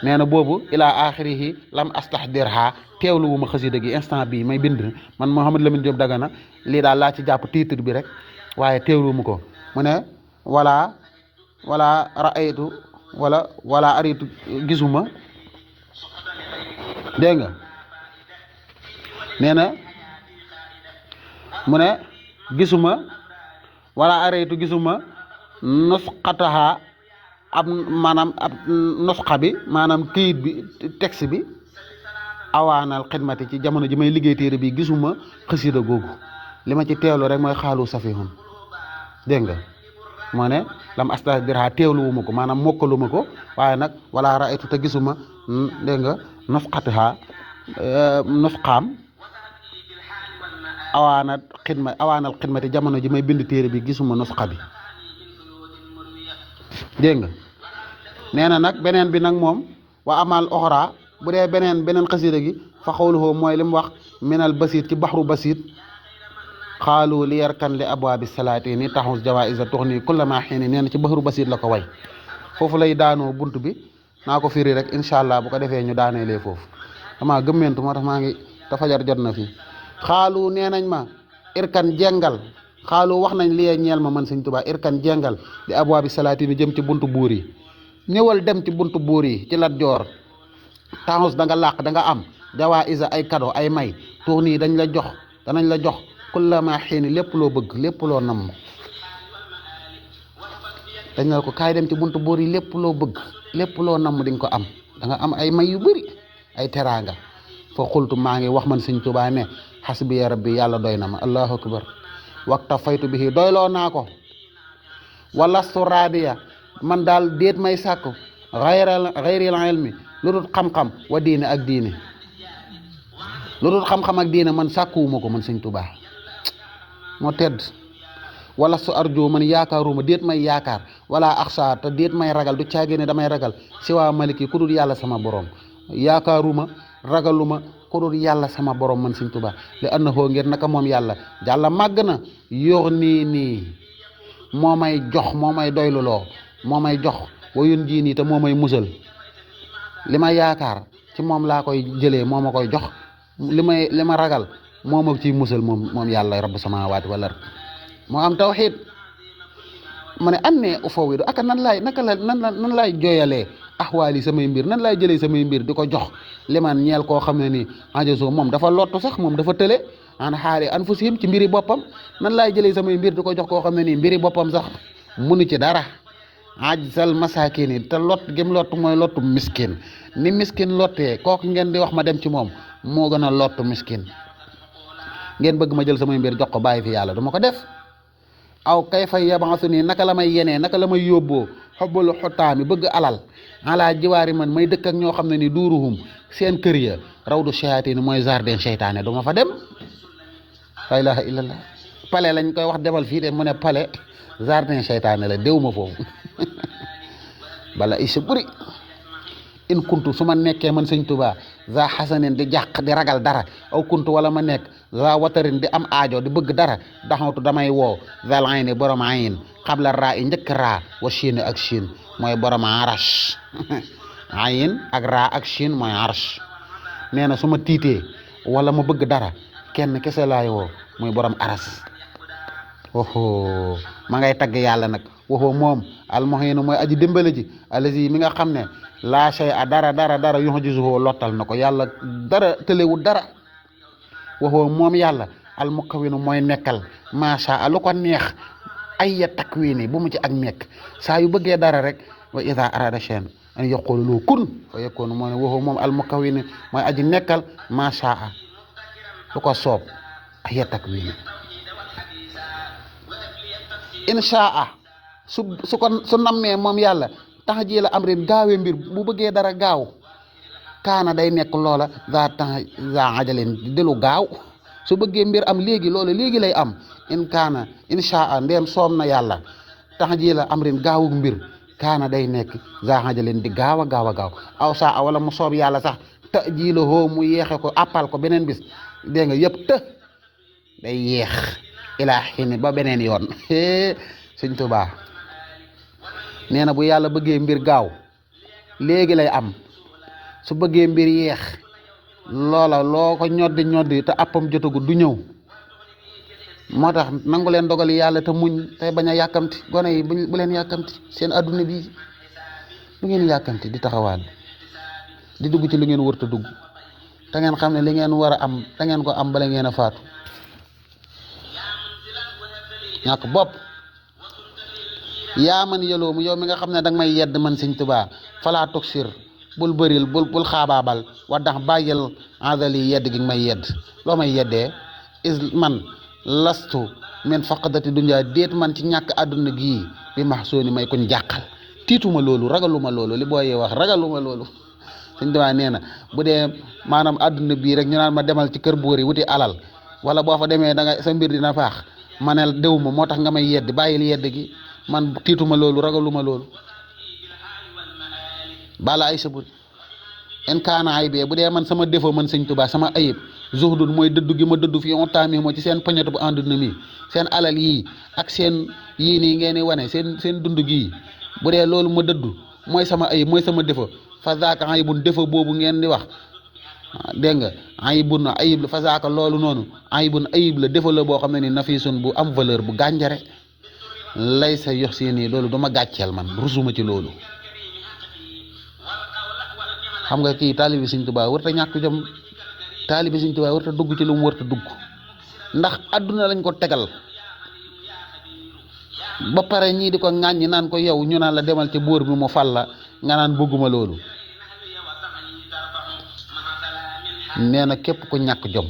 nee na boobu ilaa axirihi lam astahdirha teewlu wu ma xasida gi instant bii may bind man Mouhamed Lamine Diop Dagana lii daal laa ci jàpp titre bi rek waaye teewlu mu ko mu ne wala raaytu wala aritu gisuma dégg nga nee na mu ne gisuma wala araytu gisuma nusxataha ab maanaam ab nusxa bi maanaam këyit bi texte bi awaanal xidmati ci jamono ji may liggéey téere bi gisuma xasida googu li ma ci teewlu rek mooy xaalu safihun dégg nga moo ne lam astahdirha teewlu wu ma ko maanaam mokkalu ma ko waaye nag wala raaytu te gisuma dégg nga nusxataha nusxaam awaanal xidmati jamono ji may bind téere bi gisuma nusxa bi dégg nga nee na nag beneen bi nag moom wa amal oxra bu dee beneen xasida gi fa xawluhu mooy li mu wax minal basit ci baxru basit xaalu li yarkan li abwaabi salaati ni taxus jawaïsa tux nii kullama xiini nee na ci baxru basit la ko way foofu lay daanoo bunt bi naa ko firi rek incha allah bu ko defee ñu daaneelee foofu dama gëmmentu moo tax maa ngi te fajar jot na fii xaalu nee nañ ma irkan jengal xaalu wax nañ li ñeel ma man Sëñ Tuubaa irkan jengal di abwaabi salaati ni jëm ci buntu buur yi ñëwal dem ci buntu buur yi ci Lat Joor taxus da nga làq da nga am jawaa isa ay kado ay may tuux nii danañ la jox kullama xiini lépp loo bëgg lépp loo namm dañ la ko kaay dem ci buntu buur yi lépp loo bëgg lépp loo namm di nga ko am da nga am ay may yu bëri ay teraanga fa xultu maa ngi wax man Sëñ Tuubaa ne xasbiya rabbi yàlla doy na ma allahu akbar waxta faytu bihi doyloo naa ko walastu raadiya man daal déet may sàkku xayril ilmi lu dul xam-xam wa diine ak diine lu dul xam-xam ak diine man sàkkuwuma ko man Sëñ Tuubaa moo tedd wala su arju man yaakaaruma déet may yaakaar wala axsa te déet may ragal du caagee ne damay ragal si waa maliki ku dul yàlla sama borom yaakaaruma ragaluma ku dul yàlla sama borom man Sëñ Tuubaa li annahu ngir naka moom yàlla jàlla màgg na yor nii moo may jox moo may doyluloo moo may jox wayun jii nii te moo may musal li ma yaakaar ci moom laa koy jëlee moo ma koy jox li ma ragal moo ma ciy musal moom yàlla rabbu samaawaati wal ard moo am tawxiid ma ne annee ufawidu aka nan laay jooyalee axwaali samay mbir nan laay jëlee samay mbir di ko jox liman ñeel koo xam ne nii ajaso moom dafa lottu sax moom dafa tële an xaari anfusihim ci mbiri boppam nan laay jëlee samay mbir di ko jox koo xam ne nii mbiri boppam sax munu ci dara ajsal masaakin yi te lot gëm lott mooy lottu miskin ni miskin lottee kooku ngeen di wax ma dem ci moom moo gën a lottu miskin ngeen bëgg ma jël samay mbir jox ko bàyyi fi yàlla du ma ko def aw kay fay yabansu nii naka la may yenee naka la may yóbboo xobbal xottaami bëgg alal ala jiwaari man may dëkk ak ñoo xam ne ni duuruhum seen kër ya rawdu shayatin mooy jardin seytaane du ma fa dem la ilaha illallah pale lañ koy wax demal fii de mu ne pale jardin seytaane la déw ma foofu bala isa bëri in kuntu su ma nekkee man Sëñ Tuubaa za xasanin di jàq di ragal dara aw kuntu wala ma nekk za watarin di am aajo di bëgg dara daxawtu damay woo zal ayni borom ayin xabla raa i njëkk raa wa chine ak chine mooy borom arash ayin ak raa ak chine mooy arash nee na su ma tiitee wala ma bëgg dara kenn kese laay woo mooy borom aras waxoo ma ngay tagg yàlla nag waxoo moom almuhinu mooy aji dimbale ji alazi mi nga xam ne laa shay a dara yuhjizuhu lottal na ko yàlla dara tëlewul dara waxoo moom yàlla almukawinu mooy nekkal macha allah lu ko neex ay ya takwini bu mu ci ak nekk saa yu bëggee dara rek wa ida arada shen an yaqulu lu kun fa yakunu moo ne waxoo moom almukawinu mooy aji nekkal macha allah lu ko soob ay ya takwini inshaa su nammee moom yàlla tax ji la am ren gaawee mbir bu bëggee dara gaaw kaana day nekk loola za ajaleen delu gaaw su bëggee mbir am léegi loola léegi lay am in kaana inshaa ndeem soom na yàlla tax ji la am ren gaawu mbir kaana day nekk za ajaleen di gaaw a gaaw aw saa wala mu soob yàlla sax ta ji la hoo mu yeexe ko appal ko beneen bis dégg nga yëpp të day yeex ilaa xiini ba beneen yoon Sëñ Tuubaa nee na bu yàlla bëggee mbir gaaw léegi lay am su bëggee mbir yeex loola loo ko ñoddi te appam jotagu du ñëw. moo tax nangu leen dogal yàlla te muñ te bañ a yàkkamti gone yi bu leen yàkkamti seen adduna bi lu ngeen yàkkamti di taxawaal di dugg ci lu ngeen wërta dugg te ngeen xam ne li ngeen war a am da ngeen ko am bala ngeen a faatu. ñàkk bopp yaa man yeloo mu yow mi nga xam ne danga may yedd man Sëñ Tuubaa falaa togsir bul bëril bul xaabaabal wa dax bàyyil adali yedd gi may yedd loo may yeddee is man lastu men faqadati dunya déet man ci ñàkk àdduna gii bi max sooni may koñ jàqal tiituma loolu ragaluma loolu li booyee wax ragaluma loolu. Sëñ Tuubaa nee na bu dee maanaam àdduna bii rek ñu naan ma demal ci kër buur yi wuti alal wala boo fa demee da nga sa mbir dina faax ma ne dewuma moo tax nga may yedd bàyyil yedd gi man tiituma loolu ragaluma loolu. bala ay sabut en kaana ay bee bu dee man sama défaut man Sëñ Tuubaa sama ayib zuhdun mooy dëddu gi ma dëddu fi on taami moo ci seen poñetu bu àdduna mi seen alal yii ak seen yii nii ngeen di wane seen dund gii bu dee loolu ma dëddu mooy sama ayib mooy sama défaut fa zaaka ayibun défaut boobu ngeen di wax dégg nga ayibun ayib la fa zaaka loolu noonu ayibun ayib la défaut la boo xam ne ni nafisun bu am valeur bu gànjare lay sa yox si nii loolu dama gàcceel man rusuma ci loolu. xam nga kii taalibi Sëñ Tuubaa warta ñàkk jom taalibi Sëñ Tuubaa warta dugg ci lu mu warta dugg ndax àdduna lañ ko tegal ba pare ñii di ko ŋàññi naan ko yow ñu naan la demal ci buur bi mu fal la nga naan bëgguma loolu. nee na képp ku ñàkk jom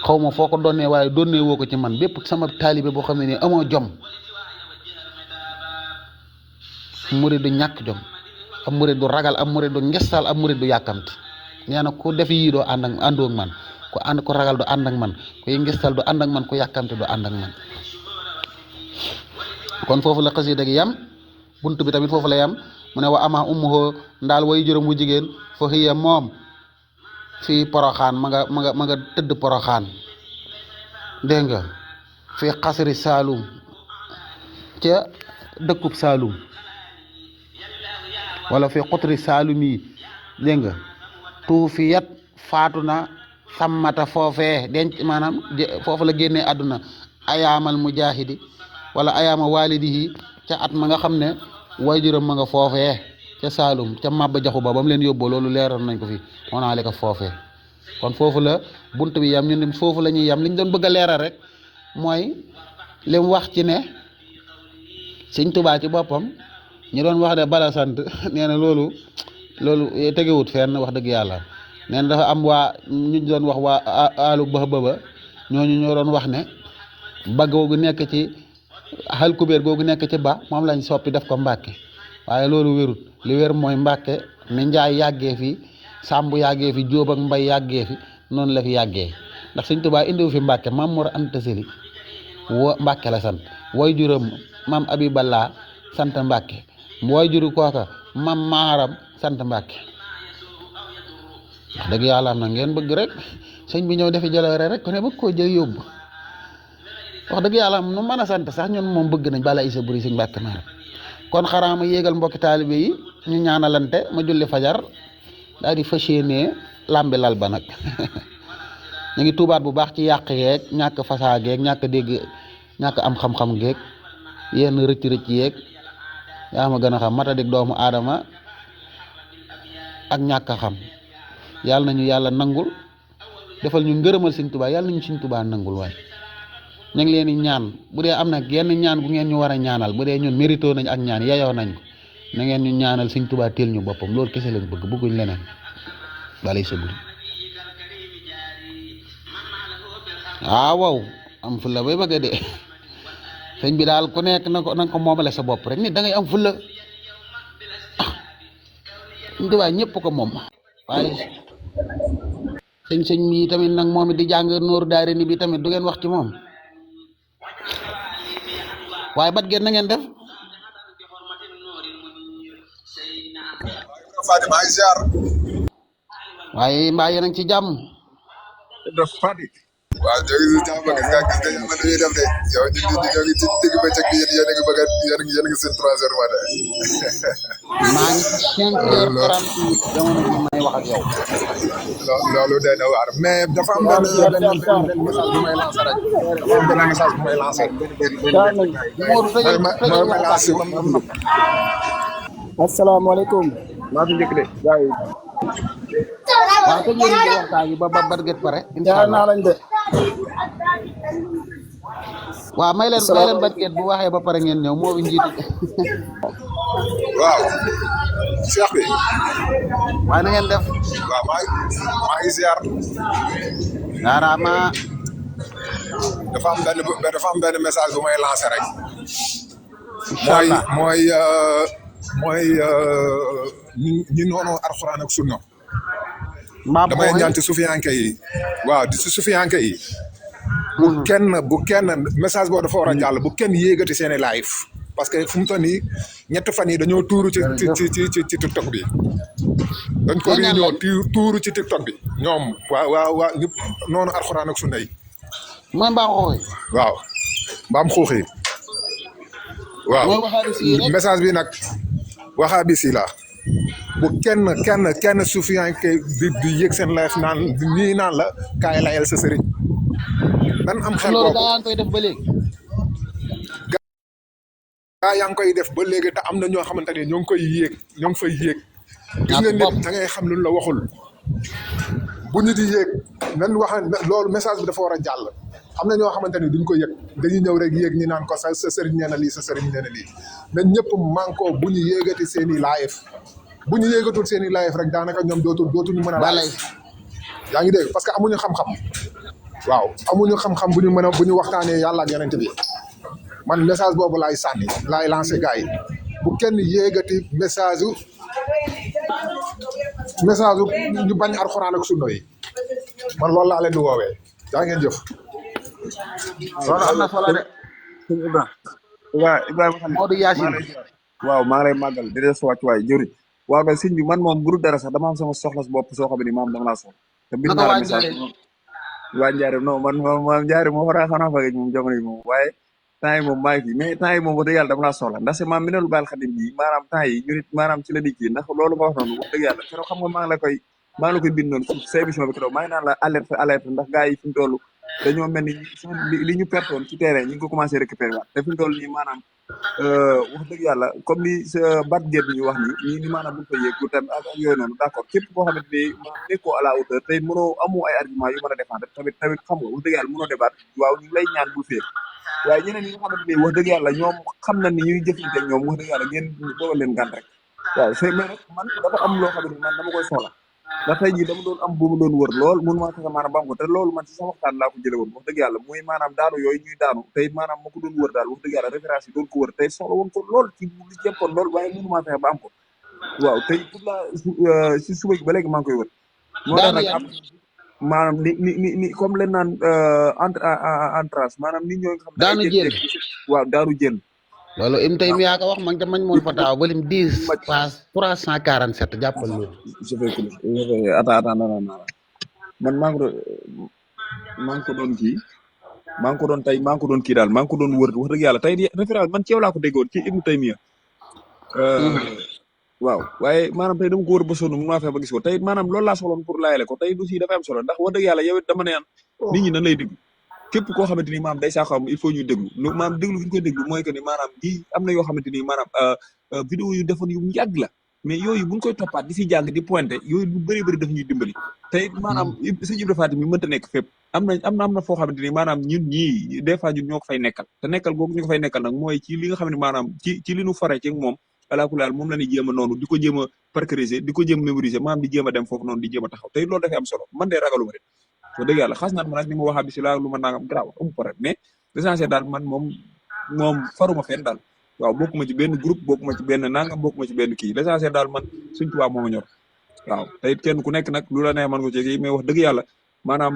xaw ma foo ko donnee waaye donnee woo ko ci man bépp sama taalibe boo xam ne nii amoo jom murid du ñàkk jom am murid du ragal am murid du ngestal am murid du yàkkamti. nee na ku def yii doo àndoo ak man ku ragal du ànd ak man ku ngestal du ànd ak man ku yàkkamti du ànd ak man. kon foofu la xasida gi yam bunt bi tamit foofu la yam mu ne wa ama ummuhu ndaal way juróom wu jigéen fa hiya moom fii poroxaan ma nga tëdd poroxaan dégg nga fii xasri saalum ca dëkkub saalum wala fii xutri saalum yi dégg nga tuufiyat faatu na sammata foofee denc maanaam foofu la génnee àdduna ayaamal mujahidi wala ayaama walidihi ca at ma nga xam ne waajuram ma nga foofee ca Saalum ca Maba Jaxu Ba mu leen yóbboo loolu leeral nañ ko fi onaale ko foofee. kon foofu la bunt bi yam ñun foofu la ñuy yam li ñu doon bëgg a leeral rek mooy li mu wax ci ne Sëñ Tuubaa ci boppam ñu doon wax de bala sant nee na loolu tegewut fenn wax dëgg yàlla. nee na dafa am waa ñu doon wax waa alu ba ñooñu ñoo doon wax ne ba googu nekk ci xal kubéer googu nekk ci ba moom lañ soppi def ko Mbàkke waaye loolu wérut li wér mooy Mbàkke ni Njaay yàggee fi Sàmb yàggee fi Jóob ak Mbay yàggee fi noonu la fi yàggee ndax Sëñ Tuubaa indiwu fi Mbàkke Maam Mor Anta Sali Mbàkke la sant way juram Maam Abiballaa sant Mbàkke way juru kooka Maam Maaram sant Mbàkke wax dëgg yàlla am na ngeen bëgg rek sëñ bi ñëw defi jaloore rek ku ne bëgg koo jël yóbbu wax dëgg yàlla nu mën a sant sax ñun moom bëgg nañ bala isa buri sëñ Mbàkke Maaram kon xaraa ma yéegal mbokki taalibe yi ñu ñaanalante ma julli fajar daal di fas yéenee làmbi lal ba nag ñu ngi tuubaat bu baax ci yàq yeeg ñàkk fasaa geeg ñàkk dégg ñàkk am xam-xam geeg yenn rëcc-rëcc yeeg yaa ma gën a xam matadik doomu aadama ak ñàkk a xam yàlla nañu yàlla nangul defal ñu ngërëmal Sëñ Tuubaa yàlla nañu Sëñ Tuubaa nangul waay ñu ngi leen di ñaan bu dee am na genn ñaan bu ngeen ñu war a ñaanal bu dee ñun mérito nañ ak ñaan yeyoo nañ ko na ngeen ñu ñaanal Sëñ Tuubaa teel ñu boppam loolu kese lañ bëgguñ leneen balay sa buri waaw am fulla bay bëgg de sëñ bi daal ku nekk na ko moomale sa bopp rek nit da ngay am fulla Sëñ Tuubaa ñëpp ko moom waaye sëñ mi tamit nag moom it di jàng nooru daare ni bi tamit du ngeen wax ci moom waaye bat ngeen na ngeen def waaye mbaa yéen a ngi ci jàmm waaw ñoo ngi si jàmm gis nga yàlla dañuy def de yow ñoo ngi ci digg bëccëg bi yéen a ngi bëgg a yéen a ngi seen 3 heures matin. maa ngi ci 5h38 jamono bi may wax ak yow. loolu day na waar mais dafa am benn message bu may lancer rek dafa am benn message bu may lancer. Modou tëjal tëjal waxtaan bi ba mu asalaamaaleykum. maa fi njëkk de gars yi. waaw tëj leen di waxtaan bi ba barget pare incha jaar allah naa lañ de. waaw may leen barget bu waxee ba pare ngeen ñëw moo fi njiitu waaw Cheikh bi waaye na ngeen def waaw maa ngi ziar. jaaraama dafa am benn message bu may lancer rek. incha allah mooy ñi noonu alxuraan ak sunna mbaa damay ñaan ci sufiyanke yi waaw di ci sufiyanke yi bu kenn message boobu dafa war a jàll bu kenn yéegati seen i live parce que fu mu toll nii ñett fan yi dañoo tuuru ci TikTok bi dañ ko réunion tuuru ci TikTok bi ñoom waa ñëpp noonu alxuraan ak sunna yi mooy mbaa xooxi waaw mbaam xuuxi waaw message bi nag waxaa bi si la bu kenn sufiyanke di yëg seen live naan nii naan la kaay layel sa sëriñ nan am xel loolu boobu gaa yaa ngi koy def ba léegi gaa yaa ngi koy def ba léegi te am na ñoo xamante ne ñoo ngi koy yéeg ñoo ngi fay yéeg gis nga nit da ngay xam lu la waxul bu ñu di yéeg nan wax loolu message bi dafa war a jàll am na ñoo xamante ni duñ ko yëg dañuy ñëw rek yéeg ñi naan ko sa sëriñ nee na lii sa sëriñ nee na lii na ñëpp manko bu ñu yéegati seen i live bu ñu yéegatul seen i live rek daanaka ñoom dootuñu mën a live yaa ngi dégg parce que amuñu xam-xam waaw amuñu xam-xam bu ñu mën a bu ñu waxtaanee yàlla ak yonent bi man message boobu laay sànni laay lancé gars yi bu kenn yéegati message ñu bañ alxuraan ak sunna yi man loolu laa leen di woowee yaa ngeen jëf. loolu am na solo de sëñ Ibrahima xam Modou Yacine waaw maa ngi lay màggal di des wàccuwaay jëriñ waaw kay sëñ bi man moom bu dul dara sax dama am sama soxla si bopp soo xam ne maam dama laa soxla te bind naa la message waa Njaareem non man moom Njaareem moom war a xanaa fa moom jamono yi moom waaye temps yi moom maa ngi fi mais temps yi moom wax dëgg yàlla dama laa soxla ndax si maam Minanul Baaqil Xadim bi maanaam temps yi ñu nit maanaam ci la di kii ndax loolu nga wax noonu wax dëgg yàlla keroog xam nga maa ngi la koy bind noonu sa émission bi keroog maa ngi naan la alerte ndax gars yi fi mu toll dañoo mel ni li ñu pertoon ci terrain ñu ngi ko commencé récupérer waat te fi mu toll nii maanaam wax dëgg yàlla comme ni sa bat géet ñu wax ni maanaam buñ ko yéeg tam ak yooyu noonu d'accord képp koo xamante ni maanaam nekkoo à la hauteur tey mënoo amoo ay argument yu mën a défendre tamit xam nga wax dëgg yàlla mënoo débat waaw ñu ngi lay ñaan bul féer waaye ñeneen ñi nga xamante ni wax dëgg yàlla ñoom xam na ni ñuy jëflante ak ñoom wax dëgg yàlla ngeen dogal leen gàn rek waaw c'est mais nag man dafa am loo xamante ni man dama koy soxla ndax tey jii dama doon am bu ma doon wër lool mënu maa fexe maanaam ba am ko te loolu man ci sama waxtaan laa ko jële woon wax dëgg yàlla muy maanaam daanu yooyu ñuy daanu tey maanaam ma ko doon wër daal wax dëgg yàlla référence yi doon ko wër tey soxla woon ko lool ci li jëppoon lool waaye mënu maa fexe ba am ko waaw tey pour la si suba gi ba léegi maa ngi koy wër moo tax nag am maanaam ni comme leen naan entrance maanaam nit ñoo nga xam daanu jël waaw daanu jël loolu im tey mi yaa ko wax man mañ moon fa taaw balim 10 pass 347 jàppal loolu man maa ngi ko doon kii maa ngi ko doon kii daal maa ngi ko doon wër wax dëgg yàlla tey référence man ci yow laa ko déggoon ci Ibnu Taymiya waaw waaye maanaam tey dama ko wër ba sonn mun maa fexe ba gis ko tey maanaam loolu laa soxloon pour laayale ko tey du si dafa am solo ndax wax dëgg yàlla yow it dama ne nit ñi nan lay déglu képp koo xamante ni maanaam day saa xam il faut ñu déglu maanaam déglu fi ñu koy déglu mooy que ni maanaam yi am na yoo xamante ni maanaam vidéo yu defoon yu yàgg la mais yooyu buñ koy toppaat di si jàng di pointé yooyu lu bëri bëri daf ñuy dimbali te it maanaam sëñ Ibra Faty mi mënta nekk fépp am na foo xamante ni maanaam ñun ñii des fois ñun ñoo ko fay nekkal te nekkal googu ñu ko fay nekkal nag mooy ci li nga xam ne maanaam ci li ñu fare ci moom alaakulaal moom la ñuy jéem a noonu di ko jéem a parcuriser di ko jéem a mémoriser maanaam di jéem a dem foofu noonu di jéem a taxaw te loolu dafay am solo man de ragaluma de wax dëgg yàlla xas naat ma nag ni ma waxaa bi si laa lu ma nangam garaaw amu problème mais l'essentiel daal man moom faruma fenn daal waaw bokkuma ci benn groupe bokkuma ci benn nangam bokkuma ci benn kii l'essentiel daal man Sëñ Tuubaa moo ma ñor waaw te it kenn ku nekk nag lu la neex man ko ci kii mais wax dëgg yàlla maanaam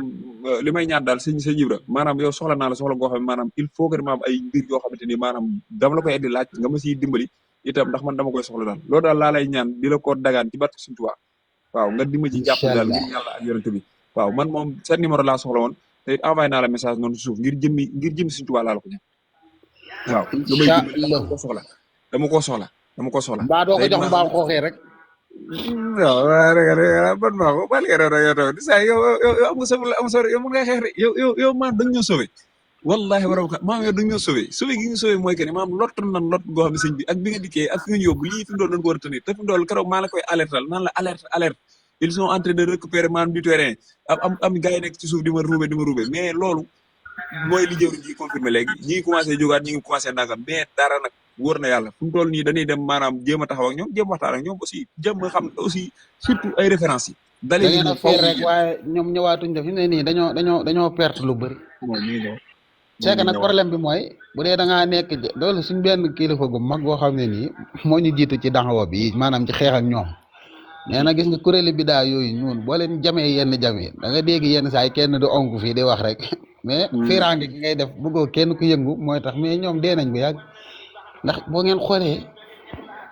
li may ñaan daal sëñ Ibra maanaam yow soxla naa la soxla goo xam ne maanaam il faut que ma am ay mbir yoo xamante ni maanaam dama la koy indi laaj nga ma siy dimbali itam ndax man dama koy soxla daal loolu daal laa lay ñaan di la ko dagaan ci barke Sëñ Tuubaa waaw nga di ma ci jàpp daal ngir yàlla ak yonent bi waaw man moom seen numéro laa soxla woon te it envoyé naa la message noonu suuf ngir jëmmi Sëñ Tuubaa laa la ko ñaan waaw damay incha dimbali allah dama ko soxla mbaa doo ko jox mbaam xooxee rek waaw waaw rek ban maa ko bal ngeen rek yow di saa yow am nga sauvé am sauvé yow mën ngay xeex rek yow maam dañ ñoo sauvé wallahi waram maam yow dañ ñoo sauvé gi ñu sauvé mooy que ni maam lot nan lot goo xam ne sëñ bi ak bi nga dikkee ak fi nga ñu yóbbu lii fi mu doon dañ ko war a tenir te fi mu doon keroog maa la koy alertal naan la alerte ils sont en train de récupérer maanaam du terrain am gars yi nekk ci suuf di ma ruube mais loolu mooy li jëwriñ ji confirmé léegi ñi ngi commencé jógaat ñi ngi commencé nangam mais dara nag wóor na yàlla fu mu toll nii dañuy dem maanaam jéem a taxaw ak ñoom jéem waxtaan ak ñoom aussi jéem a xam aussi surtout ay références yi da ngeen a fiir rek waaye ñoom ñëwaatuñ def fi ne nii dañoo perte lu bëri c'est que nag problème bi mooy bu dee da ngaa nekk loolu suñ benn kilifa gu mag boo xam ne nii moo ñu jiitu ci daxawa bi maanaam ci xeex ak ñoom nee na gis nga kuréeli bidaa yooyu ñun boo leen jamee yenn jamee da nga dégg yenn saa yi kenn du onk fii di wax rek mais fiiraange gi ngay def bëggoo kenn ku yëngu mooy tax mais ñoom dee nañ bu yàgg ndax boo ngeen xoolee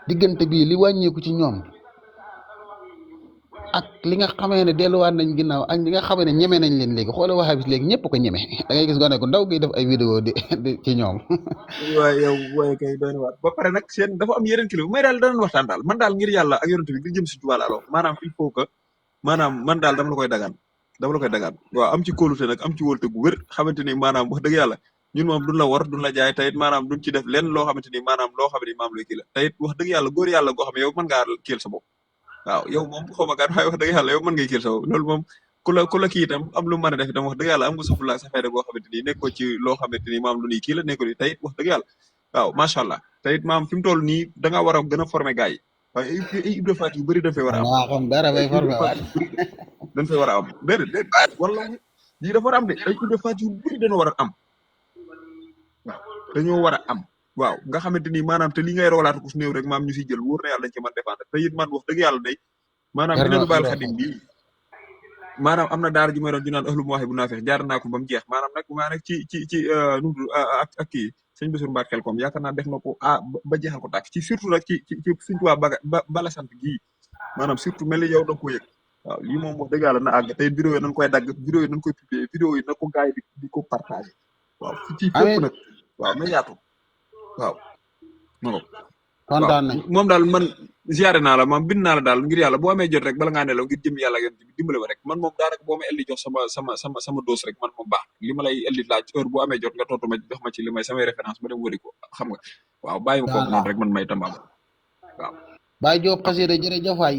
diggante bii li wàññeeku ci ñoom ak li nga xamee ne delluwaat nañ ginnaaw ak li nga xamee ne ñeme nañ leen léegi xoole waxaa bis léegi ñëpp ko ñeme da ngay gis gone ko ndaw gi def ay vidéo di ci ñoom waaye yow waaye kay doy na waat ba pare nag seen dafa am yeneen kilifa may daal danañ waxtaan daal man daal ngir yàlla ak yonent bi ngir jëm si Tuubaa alors maanaam il faut que maanaam man daal dama la koy dagaan waaw am ci kóolute nag am ci wóolute gu wér xamante ni maanaam wax dëgg yàlla ñun moom duñ la war duñ la jaay tayit maanaam duñ ci def lenn loo xamante ni maanaam loo xam ne maam lay kii la tayit wax dëgg yàlla góor yàlla goo xam ne yow mën ngaa kiil sa bopp waaw yow moom xaw ma kaan waaye wax dëgg yàlla yow mën ngay kiil sa bopp loolu moom ku la kii itam am lu mën a def itam wax dëgg yàlla am nga sufula sa fayda goo xamante ni nekkoo ci loo xamante ni maam lu nii kii la nekkoo ni tayit wax dëgg yàlla waaw macha allah tayit maam fi mu toll nii da ngaa war a gën a former gars yi waaye ay Ibra Faat yu bëri dañ fay war a am waa xam dara bay former waat dañ fay war a am déedéet wallahi lii dafa war a am de ay Ibra Faat yu bëri dañoo war a am waaw dañoo war a am waaw nga xamante ni maanaam te li ngay roolaatu ku su néew rek maam ñu fi jël wóor na yàlla dañ ci mën défendre te it man wax dëgg yàlla day maanaam bi ne du baal xadim bii maanaam am na daara ju may doon ju naan ëxlu mu waxe bu naafeex jaar naa ko ba mu jeex maanaam nag maa nag ci numdu ak kii sëñ Bassirou Mbacke Xelkom yaakaar naa def na ko ba jeexal ko tàkk ci surtout nag ci Sëñ Tuubaa bala sant gii maanaam surtout mel ni yow da nga ko yëg waaw lii moom wax dëgg yàlla na àgg tey vidéo yi nañ koy dagg vidéo yi nañ koy publier vidéo yi na ko gars yi di ko partager waaw ci fépp nag waaw na yaatu waaw non kontaan nañ moom daal man ziare naa la maam bind naa la daal ngir yàlla boo amee jot rek bala ngaa nelaw ngir jëm yàlla yoon bi dimbale ba rek man moom daanaka boo ma eldi jox sama dose rek man moom baax li ma lay eldi laaj heure boo amee jot nga tontu ma jox ma ci li may samay référence ma dem wëri ko xam nga waaw bàyyi ma kooku noonu rek man may tambaam waaw Baye Diop xasida jërëjëf waay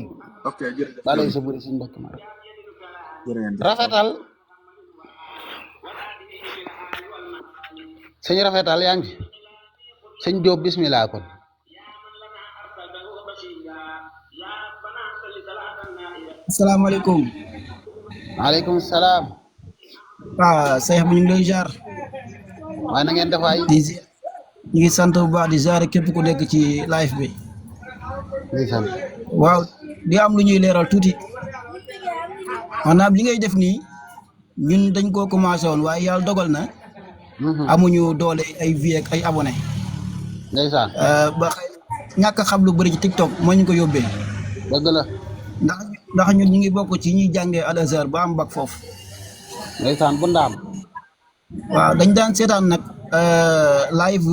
ok jërëjëf balay sa bëri suñu mbokk ma jërëjëf rafetal sëñ rafetal yaa ngi sëñ Diop bismillah kon asalaamaaleykum. maaleykum salaam. waaw Seex bi ñu ngi lay jaar. waaye na ngeen def waay. ñu ngi sant bu baax di jaar képp ku nekk ci live bi. ndeysaan. waaw di am lu ñuy leeral tuuti. maanaam li ngay def nii ñun dañ koo commencé woon waaye yàlla dogal na. amuñu doole ay vie ak ay abonné. ndeysaan. ba ñàkk a xam lu bëri ci TikTok moo ñu ko yóbbee. dëgg la. ndax ñun ñu ngi bokk ci ñuy jàngee Al Azhar ba am bac foofu. ndeysaan bu ndaam. waaw dañ daan seetaan nag live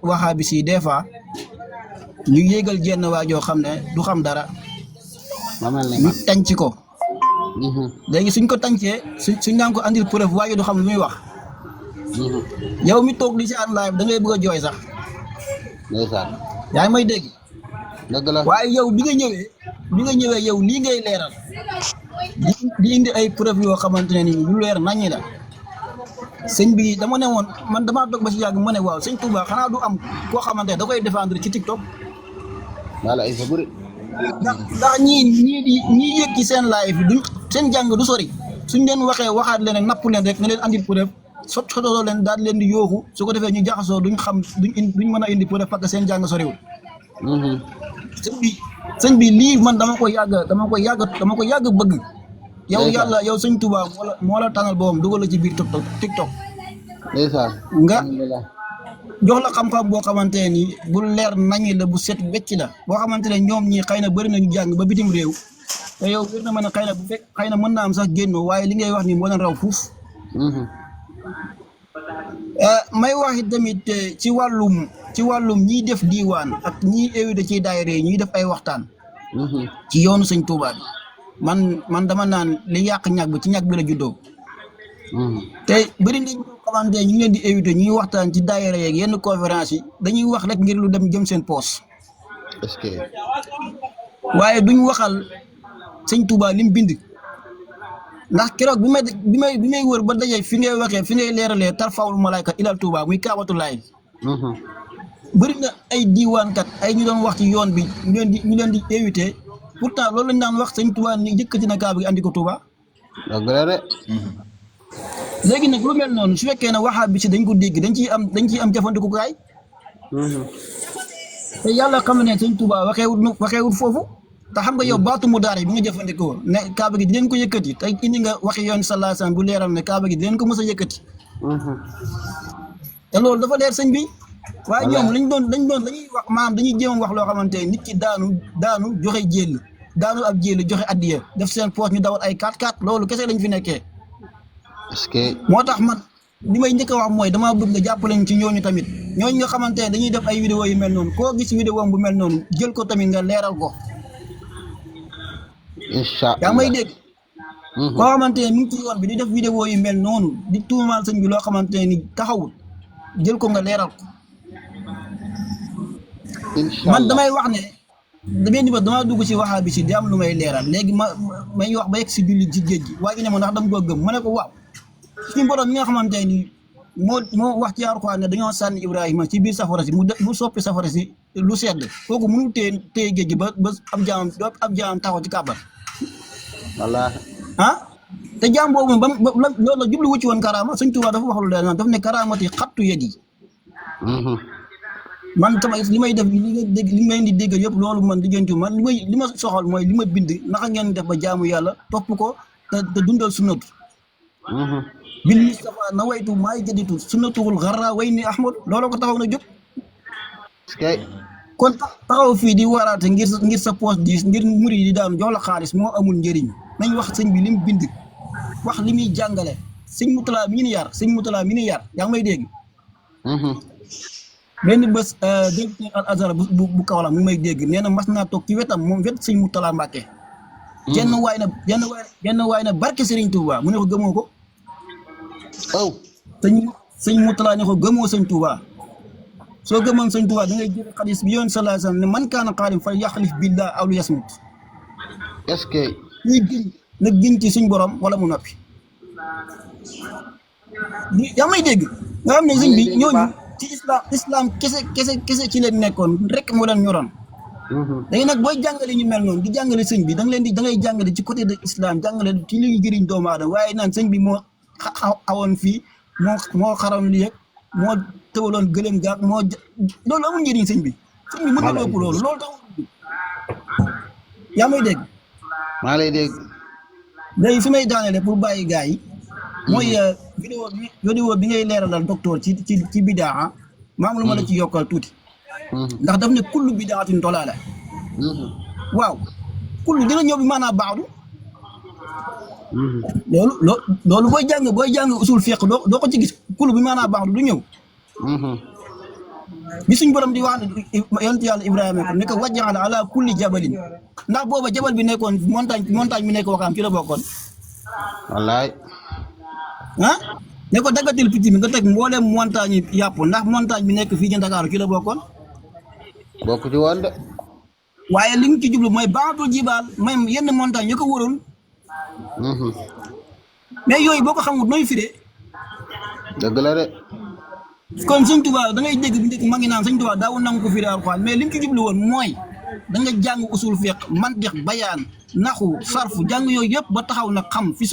waxaabi si des fois ñu yéegal jenn waa joo xam ne du xam dara. ma mel ni ñu tànc ko. léegi suñ ko tàncee suñ daan ko andil preuve waaye du xam lu muy wax. yow mi toog di si an live da ngay bëgg a jooy sax. ndeysaan. yaa ngi may dégg. dëgg la. waaye yow bi nga ñëwee yow lii ngay leeral di indi ay preuve yoo xamante ne nii lu leer naññi la sëñ bi dama ne woon man damaa toog ba si yàgg ma ne waaw sëñ Touba xanaa du am koo xamante ne da koy défendre ci TikTok. wala ay sa bëri. ndax ñii yëg ci seen live bi duñ seen jàng du sori suñ leen waxaat leen napp leen rek ne leen andi preuve sotoo leen daal leen di yooxu su ko defee ñu jaxasoo duñ mën a indi preuve parce que seen jàng soriwul. sëñ bi lii man dama ko yàgg bëgg. yow yàlla yow sëñ Touba moo la tànnal boobam dugal la ci biir TikTok. ndeysaan. nga jox la xam-xam boo xamante ne nii bu leer nañi la bu set wecc la boo xamante ne ñoom ñii xëy na bëri nañu jàng ba bitim réew te yow wér na mën a xëy na bu fekk xëy na mën naa am sax génnoo waaye li ngay wax nii moo leen raw fuuf. may wax it tamit ci wàllum ñiy def diiwaan ak ñiy évité ci daayira yi ñuy def ay waxtaan ci yoonu sëñ Tuubaa bi man dama naan li yàq ñag bi ci ñag bi la juddoo te bëri nañ ñoo xamante ñu ngi leen di éviter ñuy waxtaan ci daayira yeeg yenn conférence yi dañuy wax rek ngir lu dem jëm seen poos est-ce que waaye duñ waxal sëñ Tuubaa lim bind ndax keroog bi may wër ba daje fi ngay waxee fi ngay leeralee tarfawul malaayka ilal Tuubaa muy kaabatullaay bëri na ay diiwaankat ay ñu doon wax ci yoon bi ñu leen di éviter pourtant loolu lañ daan wax sëñ Tuubaa ni yëkkati na kaaba gi andi ko Tuubaa dëgg la de léegi nag lu mel noonu su fekkee ne waxaa bi si dañ ko dégg dañ ciy am jëfandikukaay te yàlla xam ne sëñ Tuubaa waxeewut foofu te xam nga yow baatu mu daara bi nga jëfandikoo ne kaaba gi dinañ ko yëkkati te indi nga waxi yoon sallallahu alayhi wasallam bu leeral ne kaaba gi dinañ ko mës a yëkkati te loolu dafa leer sëñ bi waaye ñoom dañuy wax maanaam dañuy jéem wax loo xamante ne nit ki daanu joxe jéll daanu ab jéll joxe addiya def seen poche ñu dawal ay 4x4 loolu kese lañ fi nekkee est-ce que moo tax man li may njëkk a wax mooy damaa bëgg nga jàppaleñ ci ñooñu tamit ñooñu nga xamante ne dañuy def ay vidéo yu mel noonu koo gis vidéo bu mel noonu jël ko tamit nga leeral ko incha yaa may dégg koo xamante ne mi ngi ci yoon bi di def vidéo yu mel noonu di tuumaal sëñ bi loo xamante ne ni taxawul jël ko nga leeral ko man damay wax ne damaa dugg ci waxaa bi si di am lu may leeral léegi may wax ba yegg si julli ci géej gi waa ji ne ma ndax dama ko gëm ma ne ko waaw suñu borom mi nga xamante ni moo wax ci Alxuraan ne dañoo sànni Ibrahima ci biir safara si mu soppi safara si lu sedd kooku mënul téye géej gi ba ab jaamam taxaw ci kàbbar wallaahi te jaam boobu ba loolu la jublu wucci woon karaama Sëñ Tuubaa dafa wax lu leer daf ne karaamati xattu yet yi man sama li may def li may di dégg yëpp loolu man diggante man li ma soxal mooy li ma bind naka ngeen def ba jaamu yàlla topp ko te dundal sunnatu bil Mustafa na waytu maay jaditu sunnatuwul xarra way ni Ahmad looloo ko taxaw na jóg kon taxaw fii di waraate ngir sa poche diis ngir muri di daan jox la xaalis moo amul njëriñ nañ wax sëñ bi li mu bind wax li muy jàngale sëñ Mutala mi ni yar yaa ngi may dégg benn bés directeur al azhar bu Kaolack mu may dégg nee na mas naa toog ci wetam moom wet sëñ Mutala Mbàkke jenn waay na barke Serigne Touba mu ne ko gëmoo ko sëñ Mutala ne ko gëmoo sëñ Touba soo gëmoon sëñ Touba da ngay jël xadis bi yoon sallallahu alayhi wasallam ne man kaana xaalim fa yaxlif billah aw li yasmut est-ce que ñuy giñ nag giñ ci suñ borom wala mu noppi yaa may dégg nga xam ne sëñ bi ñooñu ci islam kese ci leen nekkoon rek moo leen ñoroon léegi nag booy jàngale ñu mel noonu di jàngale sëñ bi da ngay jàngale ci côté de islam jàngale ci li ñu jëriñ doomu aadama waaye naan sëñ bi moo awoon fii moo xaroon li yëg moo tëwaloon gëlëm gaag loolu amul njëriñ sëñ bi mën na loolu tax yaa may dégg maa lay dégg léegi fi may daanele pour bàyyi gars yi mooy vidéo bi ngay leeralal docteur ci bidaa maam lu ma la ci yokkal tuuti ndax daf ne kullu bidaatin dolaala waaw kullu dina ñëw bi maanaam baaxdu loolu booy jàng usul fiqh doo ko ci gis kullu bi maanaam baaxdu du ñëw bi suñ borom di wax yonent yàlla Ibrahima ko ne ko wajjal ala kulli jabalin ndax booba jabal bi nekkoon montagne bi nekk waxaam ci la bokkoon wallaay ne ko daggatil picc mi nga teg mbooleem montagne yi yàpp ndax montagne bi nekk fii ci Ndakaaru ci la bokkoon bokk ci woon de waaye li nga ci jublu mooy baaxatul jibaal même yenn montagne yu ko wëroon mais yooyu boo ko xamul nooy firee dëgg la de kon Sëñ Tuubaa da ngay dégg bi njëkk ma ngi naan Sëñ Tuubaa daawul nangu ko firee Alxuraan mais li nga ci jublu woon mooy da nga jàng usul fiqh mantiq bayaan naxu sarfu jàng yooyu yëpp ba taxaw nag xam fi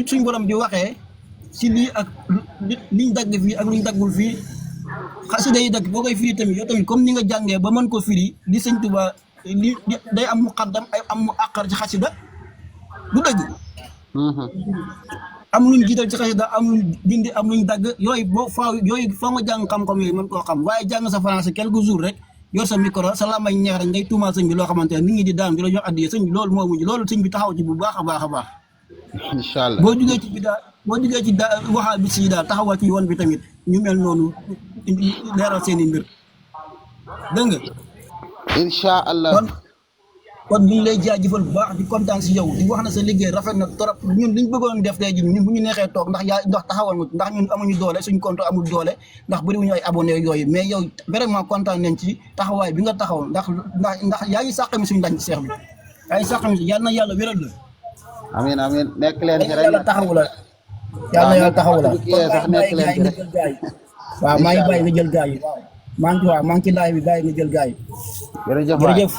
suñ borom di waxee ci lii ak liñ dagg fii ak luñ daggul fii xasida yi dagg boo koy firi tamit yow tamit comme ni nga jàngee ba mën ko firi li Sëñ Tuubaa li day am muqaddam ay am mu àqar ci xasida du dëgg am luñ jiital ci xasida am luñ dindi am luñ dagg yooyu foo nga jàng xam-xam yooyu mën koo xam waaye jàng sa français quelques jours rek yor sa micro sa làmmañ neex rek ngay tuumaal sëñ bi loo xamante ne nit ñi di daan di la jox addiya sëñ bi loolu moo mujj loolu sëñ bi taxaw ci bu baax a baax a baax incha allah boo jugee ci bidaa boo jógee ci waxaa bi si daal taxawal ci yoon bi tamit ñu mel noonu leeral seen i mbir dégg nga. incha allah kon ñu ngi lay jaajëfal bu baax di kontaan si yow di wax na sa liggéey rafet na trop ñun liñ bëggoon def tey jii ñun bu ñu neexee toog ndax taxawal ndax ñun amuñu doole suñu compte amul doole ndax bëriwuñu ay abonné yooyu mais yow vraiment kontaan nañ ci taxawaay bi nga taxaw ndax yaa ngi sàqami suñu ndañ seex bi yaa ngi sàqami yal na yàlla wéral la. amiin amiin nekk leen ci rek yàlla taxawu la yàlla yàlla taxawu la sax nekk leen ci rek waaw maa ngi bàyyi nga jël gaay yi maa ngi ci laay bi bàyyi nga jël gaay yi jërëjëf waay jërëjëf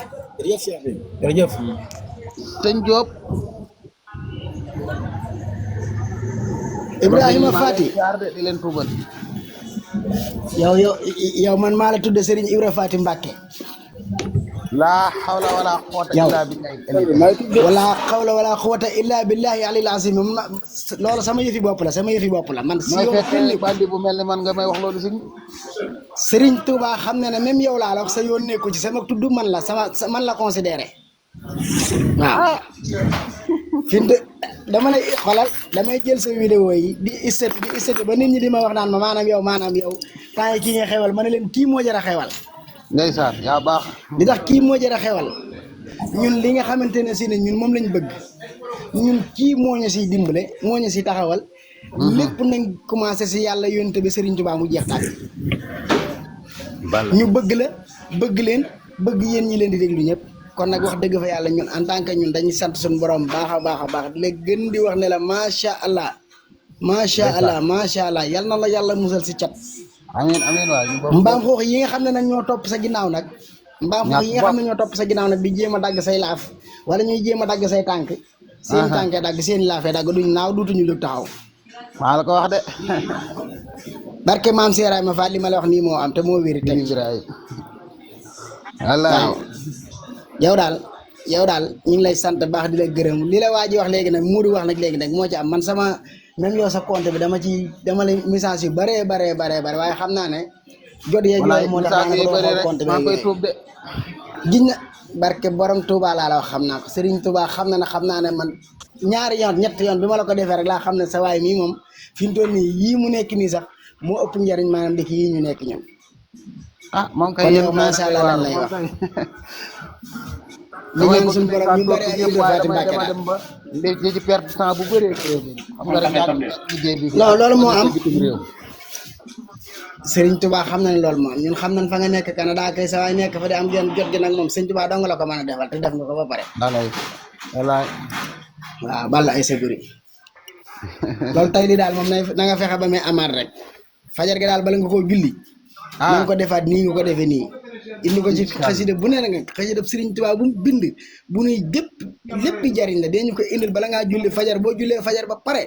Cheikh bi jërëjëf sëñ Diop Ibrahima Fati di leen tuubal yow man maa la tudde Serigne Ibra Fati Mbacke laa xawla wala quwwata illa billahi wala xawla wala quwwata illa billahi alil azim loolu sama yëfi bopp la man si yow bandi bu mel ni man nga may wax loolu sëñ Serigne Touba xam na ne même yow laa la wax sa yoon nekku ci sama tudd man la considéré waaw fi dama lay xolal damay jël sa vidéo yi di istat ba nit ñi di ma wax naan ma maanaam yow temps yi kii nga xewal ma ne leen kii moo jar a xewal ndeysaan yaa baax di tax kii moo jar a xewal ñun li nga xamante ne si ne ñun moom lañ bëgg ñun kii moo ñu siy dimbale moo ñu si taxawal lépp nañ commencé si yàlla yonte bi Serigne Touba mu jeex tàkk ñu bëgg la bëgg leen bëgg yéen ñi leen di déglu ñëpp kon nag wax dëgg fa yàlla ñun en tant que ñun dañuy sant suñu borom baax a baax di la gën di wax ne la macha allah yal na la yàlla musal si cat amiin amiin waay mbaam xoox yi nga xam ne nag ñoo topp sa ginnaaw nag di jéem a dagg say laaf wala ñuy jéem a dagg say tànk seen tànkee dagg seen laafee dagg duñ naaw duutuñu jóg taxaw maa la ko wax de barke maam Seeraay ma faat li ma la wax nii moo am te moo wéri teg waaw yow daal ñu ngi lay sant baax di la gërëm li la waa ji wax léegi nag Mourou wax nag léegi nag moo ci am man sama même yow sa compte bi dama lay message yu bare waaye xam naa ne jot yeeg yooyu moo tax maa ngi ko xool compte bi koy tuub de giñ na barke borom Touba laa la wax xam naa ko Serigne Touba xam naa ne man ñaari yoon ñetti yoon bi ma la ko defee rek laa xam ne sa waay mii moom fi mu toll nii yii mu nekk nii sax moo ëpp njariñ maanaam dëkk yii ñu nekk ñoom moom kay kon yow macha allah lan lay wax li ngeen suñu borom ñu bëri ay Ibra Faty Mbacke daal di ci perte temps bu bëree xam nga rek liggéey bi loolu moo am Serigne Touba xam na ne loolu moo am ñun xam nañ fa nga nekk Canada kay sa waay nekk fa di am genn jot gi nag moom Serigne Touba dong la ko mën a defal te def nga ko ba pare wallaay waaw balla ay seguri loolu tey li daal moom na nga fexe ba may amaat rek fajar gi daal bala nga koo julli na nga ko defaat nii nga ko defee nii indi ko ci xasida bu ne la nga xasida Serigne Touba bu mu bind bu nuy lépp jariñ la dañu ko indil bala ngaa julli fajar boo jullee fajar ba pare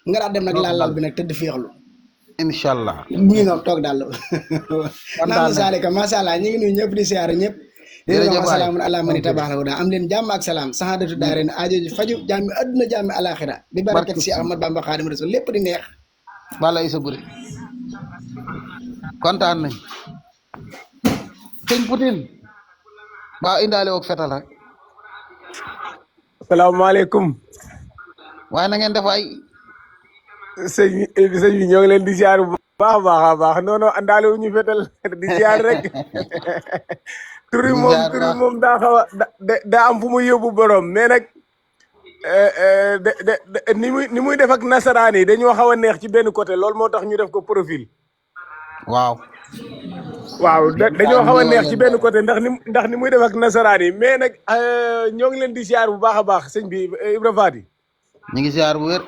nga daal dem nag laal bi nag tëdd féexlu incha allah ñu nga toog daal naan saalika macha allah ñu ngi nuyu ñëpp di siyaare ñëpp di leen wax salaamun ala mani tabaarahu daa am leen jàmm ak salaam saxaadatu daare ne aajo ji faju jàmmi adduna jàmmi alaxira bi barakat si Ahmad Bamba Xaadimu Rasuul lépp di neex bala isa buri kontaan nañ sëñ Poutine waaw indaale woog fetal rek asalaamaaleykum waaye na ngeen def ay sëñ bi ñoo ngi leen di ziar bu baax a baax non àndaale wu ñu fetal di ziar rek turi moom daa xaw a daa am fu muy yóbbu borom mais nag ni muy def ak nasaraan yi dañoo xaw a neex ci benn côté loolu moo tax ñu def ko profil. waaw dañoo xaw a neex ci benn côté ndax ni muy def ak nasaraan yi mais nag ñoo ngi leen di ziar bu baax a baax sëñ bi Ibra Faty ñu ngi ziar bu wér.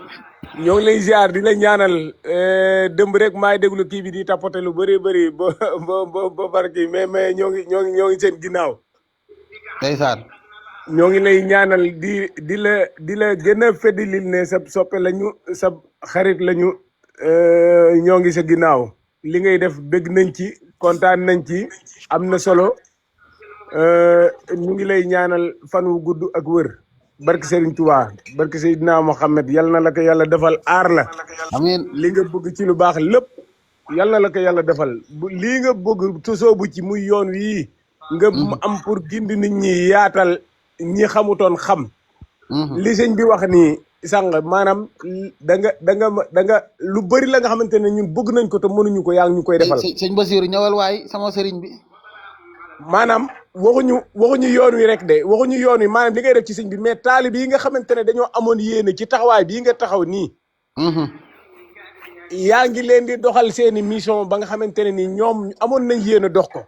ñoo ngi lay ziar di la ñaanal dëmb rek maay déglu kii bi di tapoté lu bëri ba far kii mais ñoo ngi seen ginnaaw. ndeysaan. ñoo ngi lay ñaanal di la gën a feddilil ne sa soppe lañu sa xarit lañu ñoo ngi sa ginnaaw li ngay def bëgg nañ ci kontaan nañ ci am na solo ñu ngi lay ñaanal fan wu gudd ak wër. barke Serigne Touba barke Seydina Mohamed yal na la ko yàlla defal aar la. amiin li nga bëgg ci lu baax lépp yal na la ko yàlla defal lii nga bëgg tosoobu ci muy yoon wii. nga am pour gindi nit ñi yaatal ñi xamutoon xam. li sëñ bi wax nii sàng maanaam da nga lu bëri la nga xamante ne ñun bëgg nañ ko te mënuñu ko yaa ngi ñu koy defal. sëñ Basiru ñëwal waay sama sëriñ bi. maanaam waxuñu yoon wi rek de waxuñu yoon wi maanaam li ngay def ci sëñ bi mais taalib yi nga xamante ne dañoo amoon yéene ci taxawaay bii nga taxaw nii. yaa ngi leen di doxal seeni mission ba nga xamante ne nii ñoom amoon nañ yéene dox ko.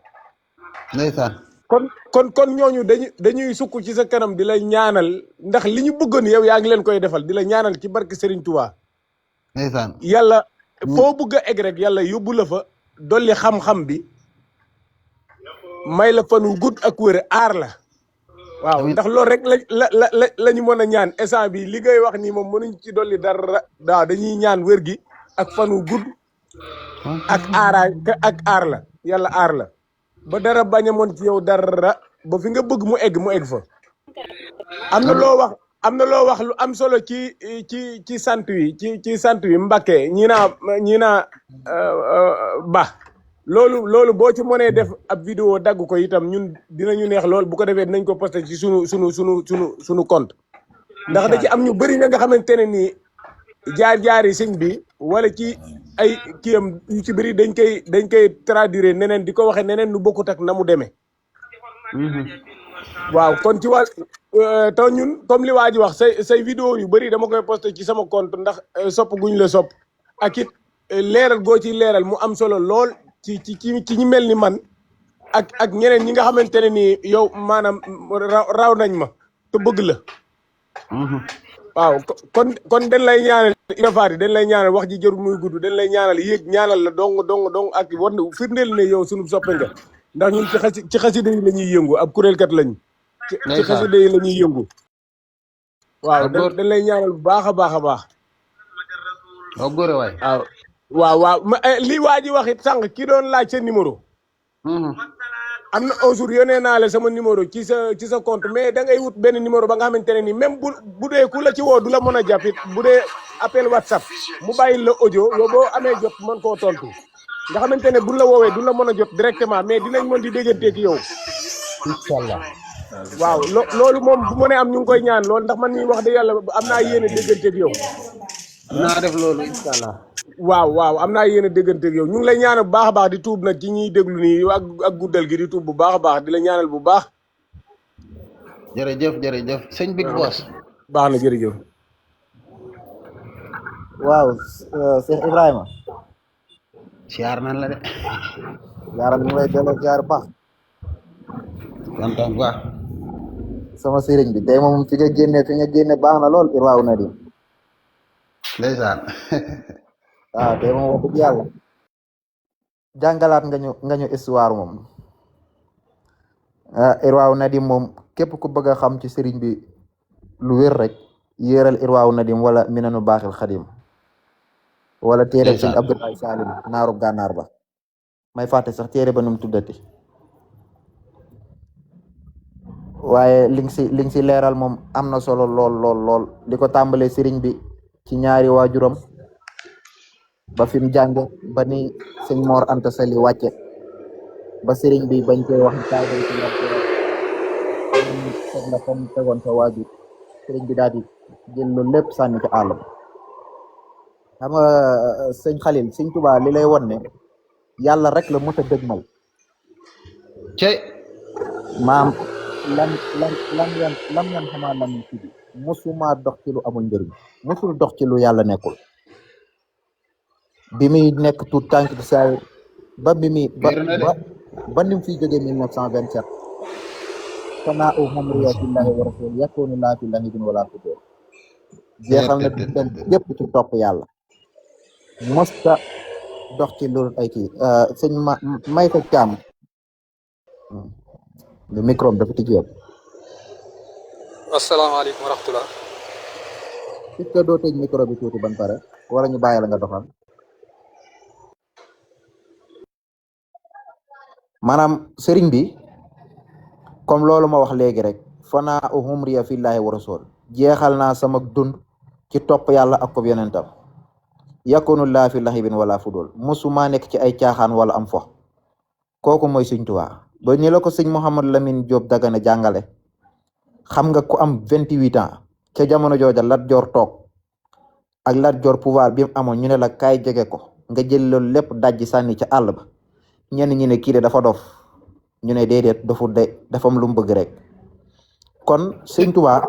ndeysaan. kon ñooñu dañuy sukk ci sa kanam di la ñaanal ndax li ñu bëggoon yow yaa ngi leen koy defal di la ñaanal ci barke Serigne Touba. ndeysaan. yàlla foo bëgg a egg rek yàlla yóbbu la fa dolli xam-xam bi may la fan wu gudd ak wér aar la. waaw ndax loolu rek la ñu mën a ñaan instant bi li ngay wax nii moom mënuñ ci dolli dara waaw dañuy ñaan wér gi ak fan wu gudd ak aar la yàlla aar la. ba dara bañ a moon ci yow dara ba fi nga bëgg mu egg fa. am na loo wax lu am solo ci sant wi ci sant wi Mbacké ñi naa ba loolu boo ci mënee def ab vidéo dagg ko itam ñun dinañu neex lool bu ko defee dinañ ko posté ci sunu compte. ndax da ci am ñu bëri na nga xamante ne nii jaar-jaari sëñ bi wala ci ay kiyam yu ci bëri dañ koy traduire neneen di ko waxee neneen nu bokkut ak na mu demee. waaw kon ci wàll te ñun comme li waa ji wax say vidéo yu bëri dama koy posté ci sama compte ndax sopp guñ la sopp ak it leeral goo ci leeral mu am solo lool ci ñi mel ni man ak ñeneen ñi nga xamante ne nii yow maanaam raw nañ ma te bëgg la. waaw kon dañ lay ñaanal Ibrahima dañ lay ñaanal wax ji jarul muy gudd dañ lay ñaanal yéeg ñaanal la dong ak war na firndeel ne yow sunu soppe nga ndax ñun ci xasida yi la ñuy yëngu ab kuréelkat lañ. ci xasida yi la ñuy yëngu. waaw dañ lay ñaanal bu baax a baax a baax. waaw góore waay. waaw li waa ji wax it sànq ki doon laaj sa numéro. am na un jour yónnee naa la sama numéro ci sa compte mais da ngay wut benn numéro ba nga xamante ne nii même bu dee ku la ci woo du la mën a jàpp it bu dee appel WhatsApp mu bàyyi la audio yow boo amee jot mën koo tontu nga xamante ne buñ la woowee du la mën a jot directement mais dinañ mën di dégganteeg yow. incha allah. waaw loolu moom bu mënee am ñu ngi koy ñaan loolu ndax man mii wax dëgg yàlla am naa yéene dégganteeg yow. naa def loolu incha allah. waaw am naa yéene dégganteeg yow ñu ngi lay ñaanal bu baax a baax di tuub nag ci ñiy déglu nii ak guddal gi di tuub bu baax a baax di la ñaanal bu baax. jërëjëf sëñ Big Boss. baax na jërëjëf. waaw Cheikh Ibrahima. siyaar nan la de. yaaram ñu lay delloo siyaar baax. kontaan baax. sama sëriñ bi tey moom fi nga génne baax na lool Irwaaw Nadim. ndeysaan. waaw tey moom wax dëgg yàlla. jàngalaat nga ñu histoire moom. Irwaaw Nadim moom képp ku bëgg a xam ci sëriñ bi lu wér rek yéeral Irwaaw Nadim wala Minanu Baaxil Xadim wala téere sëñ Abdoulaye Salim naaru gànnaar ba may fàtte sax téere ba num tuddati waaye li nga si leeral moom am na solo lool di ko tàmbalee sëriñ bi ci ñaari waajuram ba fi mu jànge ba ni sëñ Mor Anta Sali wàcce ba sëriñ bi bañ koy wax taagay ci teg la fa mu tegoon sa waajur sëriñ bi daal di jël loolu lépp sànni ci àll xam nga sëñ Xalil sëñ Tuubaa li lay won ne yàlla rek la mës a dëgmal cey maam lam yan xamaa lam ci bi musuma dox ci lu amul njëriñ musul dox ci lu yàlla nekkul bi muy nekk tout tànk di saa ba bi muy ba ni mu fiy jógee 1927 sanaa u xamriya fillahi wa rasul yakunu laa fillahi bin wala futur jeexal na dem yépp ci topp yàlla mosta dox ci loolu ay kii sëñ may ko caam le micro dafa tijjee asalaamaaleykum wa rahmatulah. est-ce que doo tëj micro bi tuuti ban pare wala ñu bàyyi la nga doxal maanaam sëriñ bi comme loolu ma wax léegi rek fanaa uhumriya fillahi wa rasul jeexal naa sama dund ci topp yàlla ak ko yonentam yakunu laa fi lahibin wala fudul musuma nekk ci ay caaxaan wala am fo kooku mooy Sëriñ Tuubaa ba ni la ko sëñ Mouhamad Lamine Diop Dagana jàngale xam nga ku am 28 ans ca jamono jooja Lat Joor toog ak Lat Joor pouvoir bi mu amoon ñu ne la kaay jege ko nga jël loolu lépp dajji sànni ca àll ba ñenn ñi ne kii de dafa dof ñu ne déedéet dofu de dafa am lu mu bëgg rek kon sëñ Tuubaa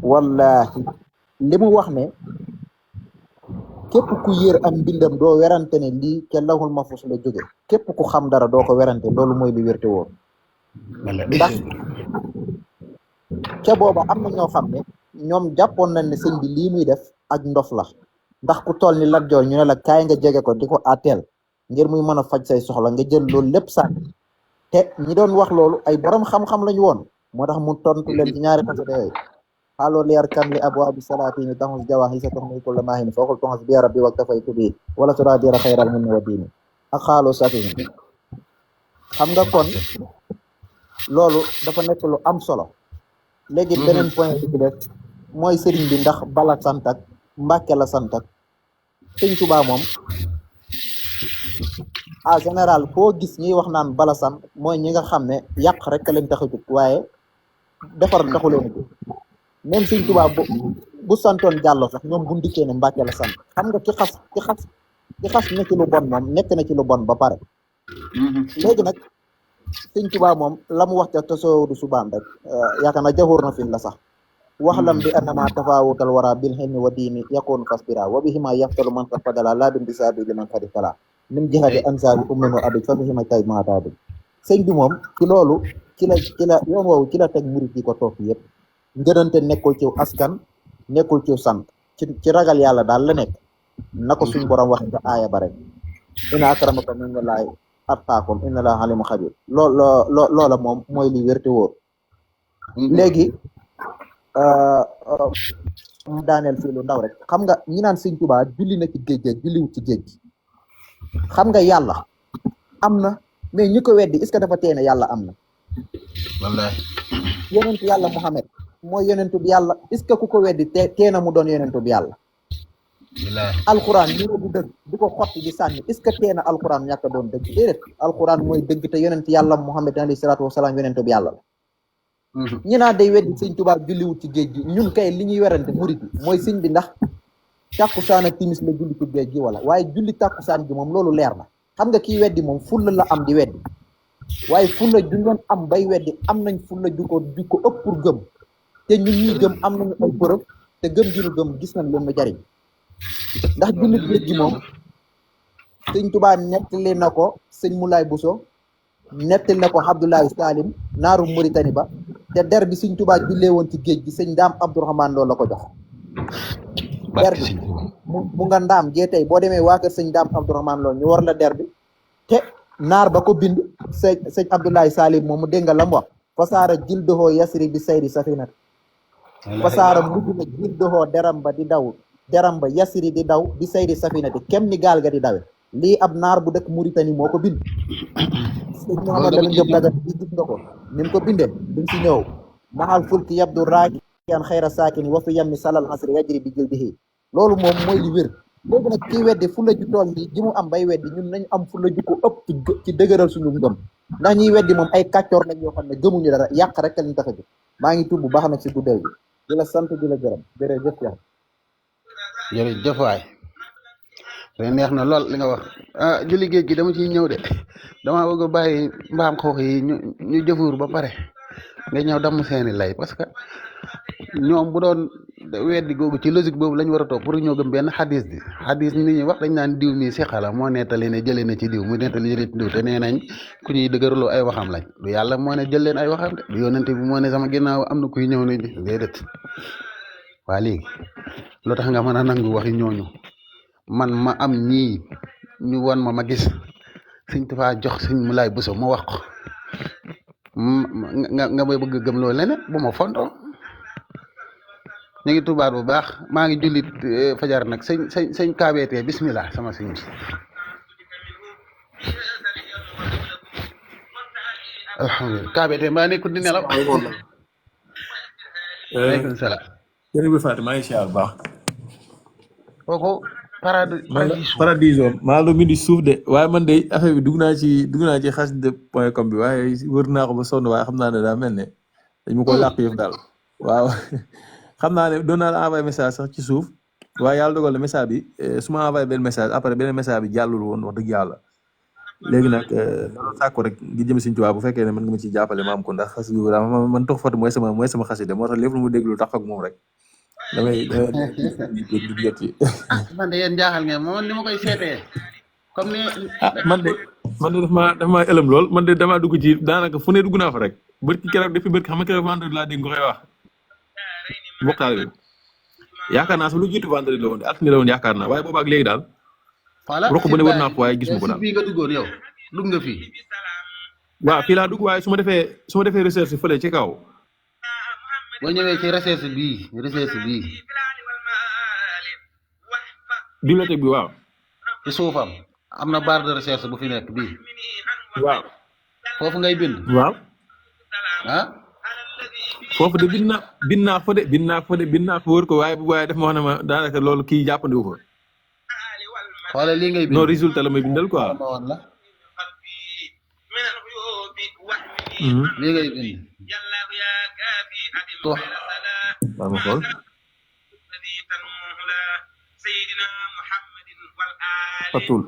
wallahi li mu wax ne képp ku yër am mbindam doo werante ne lii ca lawhul mahfuus la jóge képp ku xam dara doo ko werante loolu mooy li wérte woon ndax ca booba am na ñoo xam ne ñoom jàppoon nañ ne sëñ bi lii muy def ak ndof la ndax ku toll ni Lat Joor ñu ne la kaay nga jege ko di ko àtteel ngir muy mën a faj say soxla nga jël loolu lépp sànni te ñi doon wax loolu ay borom xam-xam lañu woon moo tax mu tontu leen ci ñaari xasida yooyu xaaloo leer kan li abwaabi salaatini taxus jawaax sa tox ni kulla maahin fookul toxas bi rabbi wak dafay tubi wala tura dira xayral mun wa diini ak xaaloo safihin xam nga kon loolu dafa nekk lu am solo léegi beneen point bi ci des mooy sëriñ bi ndax Bala sant ak Mbàkke la sant ak sëñ Tuubaa moom en général foo gis ñuy wax naan Bala sant mooy ñi nga xam ne yàq rek leen tax a jóg waaye defar taxu leen a jóg même sëñ Tuubaa bu santoon Jàllo sax ñoom bu ndikkee ne Mbàkke la sant xam nga ki xas ne ci lu bon moom nekk na ci lu bon ba pare léegi nag sëñ Tuubaa moom la mu wax ca tasawudu subaan rek yaakaar na jaxóor na fi la sax waxlam bi annama tafawutal wara bil hilmi wa diini yakunu fasbira wa bihima yaftalu man qad fadala laa bin bisaabi liman qad tala min jihati ansaabi ummin wa abid fa bihima tay maataabi sëñ bi moom ci loolu ci la yoon woowu ci la teg murit yi ko topp yëpp ngërante nekkul ci askan nekkul ci sant ci ragal yàlla daal la nekk na ko suñ borom wax ca aaya ba rek inna akramakum indallahi atqaakum inna allaha alimun xabir loola moom mooy li wérte wóor léegi mu daaneel fii lu ndaw rek xam nga ñi naan sëñ Tuubaa julli na ci géej géej julliwut ci géej gi xam nga yàlla am na mais ñi ko weddi est-ce que dafa teene yàlla am na wallahi yonentu yàlla Muhammad mooy yonentu bi yàlla est-ce que ku ko weddi teena mu doon yonentu bi yàlla alquran ñu bu dëgg di ko xotti di sànni est-ce que teena alquran ñàkk doon dëgg déedéet alquran mooy dëgg te yonent yàlla Muhammad alayhi salaatu wasalaam yonentu bi yàlla la ñi naa day weddi sëñ Tuubaa julliwut ci géej gi ñun kay li ñuy werante murit bi mooy sëñ bi ndax tàkkusaan ak timis la julli ci géej gi wala waaye julli tàkkusaan gi moom loolu leer na xam nga kii weddi moom fulla la am di weddi waaye fulla ju ngeen am bay weddi am nañ fulla ju ko ëpp pour gëm te ñun ñuy gëm am nañu ay preuve te gëm gi ñu gëm gis nañ leen mu jariñ ndax julli géej gi moom sëñ Tuubaa nettali na ko sëñ Moulay Bousso nettali na ko Abdoulaye Salim naaru Mauritanie ba te der bi sëñ Tuubaa jullee woon ci géej gi sëñ Ndaam Abdourahmane loolu la ko jox der bi mu nga ndaam jee tey boo demee waa kër sëñ Ndaam Abdourahmane loolu ñu war la der bi te naar ba ko bind sëñ Abdoulaye Salim moom mu dégg nga la mu wax fasaara jildohoo yasri bi sayri safinat fasaara mujj na jildohoo deram ba di daw deram ba yasri di daw bi sayri safinati kem ni gaal ga di dawe lii ab naar bu dëkk Mauritanie moo ko bind sëñ Mouhamad Lamine Diop Dagana di gis nga ko ni mu ko bindee duñ si ñëw maxal fulki yabdu raakiyan xayra saakini wa fi yammi salal asri yajri bi jildihi loolu moom mooy li wér léegi nag kii weddi fulla ju tool yi ji mu am bay weddi ñun nañu am fulla ju ko ëpp ci dëgëral suñu ngëm ndax ñuy weddi moom ay kàccoor lañ yoo xam ne gëmuñu dara yàq rek lañ tax a jóg maa ngi tudd bu baax nag si guddeel bi di la sant di la gërëm jërëjëf yaa jërëjëf waay te neex na lool li nga wax julli géej gi dama ciy ñëw de dama bëgg a bàyyi mbaam xoox yi ñu jëfuur ba pare nga ñëw damm seeni lay parce que ñoom bu doon weddi googu ci logique boobu lañ war a toog pour ñoo gëm benn xadis bi xadis ni ñuy wax dañ naan diw mi siqala moo nettali ne jëlee na ci diw mu nettali jëlee ci diw te nee nañ ku ñuy dëgëraloo ay waxam lañ du yàlla moo ne jël leen ay waxam de du yonente bi moo ne sama ginnaaw am na kuy ñëw ne di déedéet waa léegi lu tax nga mën a nangu waxi ñooñu man ma am ñii ñu won ma gis sëñ Tuubaa jox sëñ Moulay Bousso mu wax ko nga may bëgg gëm loolu leneen bu ma fontoo ñu ngi tubaat bu baax maa ngi jullit fajar nag sëñ KBT bismillah sama sëñ bi alhamdulilah KBT mbaa nekkul di nelaw aleykum salaam jërëjëf bi Fatou maa ngi siyaar bu baax kooku paradiso maa lu mi di suuf de waaye man de affaire bi dugg naa ci xasida.com bi waaye wër naa ko ba sonn waaye xam naa ne daa mel ne dañ ma ko làq yëf daal waaw xam naa ne doon naa la envoyé message sax ci suuf waaye yàlla dogal na message bi su ma envoyé benn message après beneen message bi jàllul woon wax dëgg yàlla léegi nag dama sàkku rek ngi jëm Sëñ Tuubaa bu fekkee ne mën nga ma ciy jàppale ma am ko ndax xas yu man tox fatu mooy sama xasida moo tax lépp lu mu déglu tax ak moom rek damay di jot ci man de yéen jaaxal ngeen man ni ma koy seetee comme ni man de daf maa ëlëm lool man de damaa dugg ci daanaka fu ne dugg naa fa rek bërki keroog depuis bërki xam nga keroog vendredi laa dégg nga koy wax mboktaal bi yaakaar naa sax lu jiitu vendredi la woon de altine la woon yaakaar naa waaye boobu ak léegi daal voilà rokk bu ne wër naa ko waaye gis ma ko daal fii nga duggoon yow dugg nga fii waaw fii laa dugg waaye su ma defee recherche fële ci kaw boo ñëwee ci recherche bii bibliothèque bi waaw ci suufam am na barre de recherche bu fi nekk bii waaw foofu ngay bind waaw ah foofu de bind naa fa wër ko waaye daf ma wax ne ma daanaka loolu kii jàppandiwu ko xoolal lii ngay bind non résultat la may bindal quoi ma woon la lii ngay bind tox waaw ma xool fatul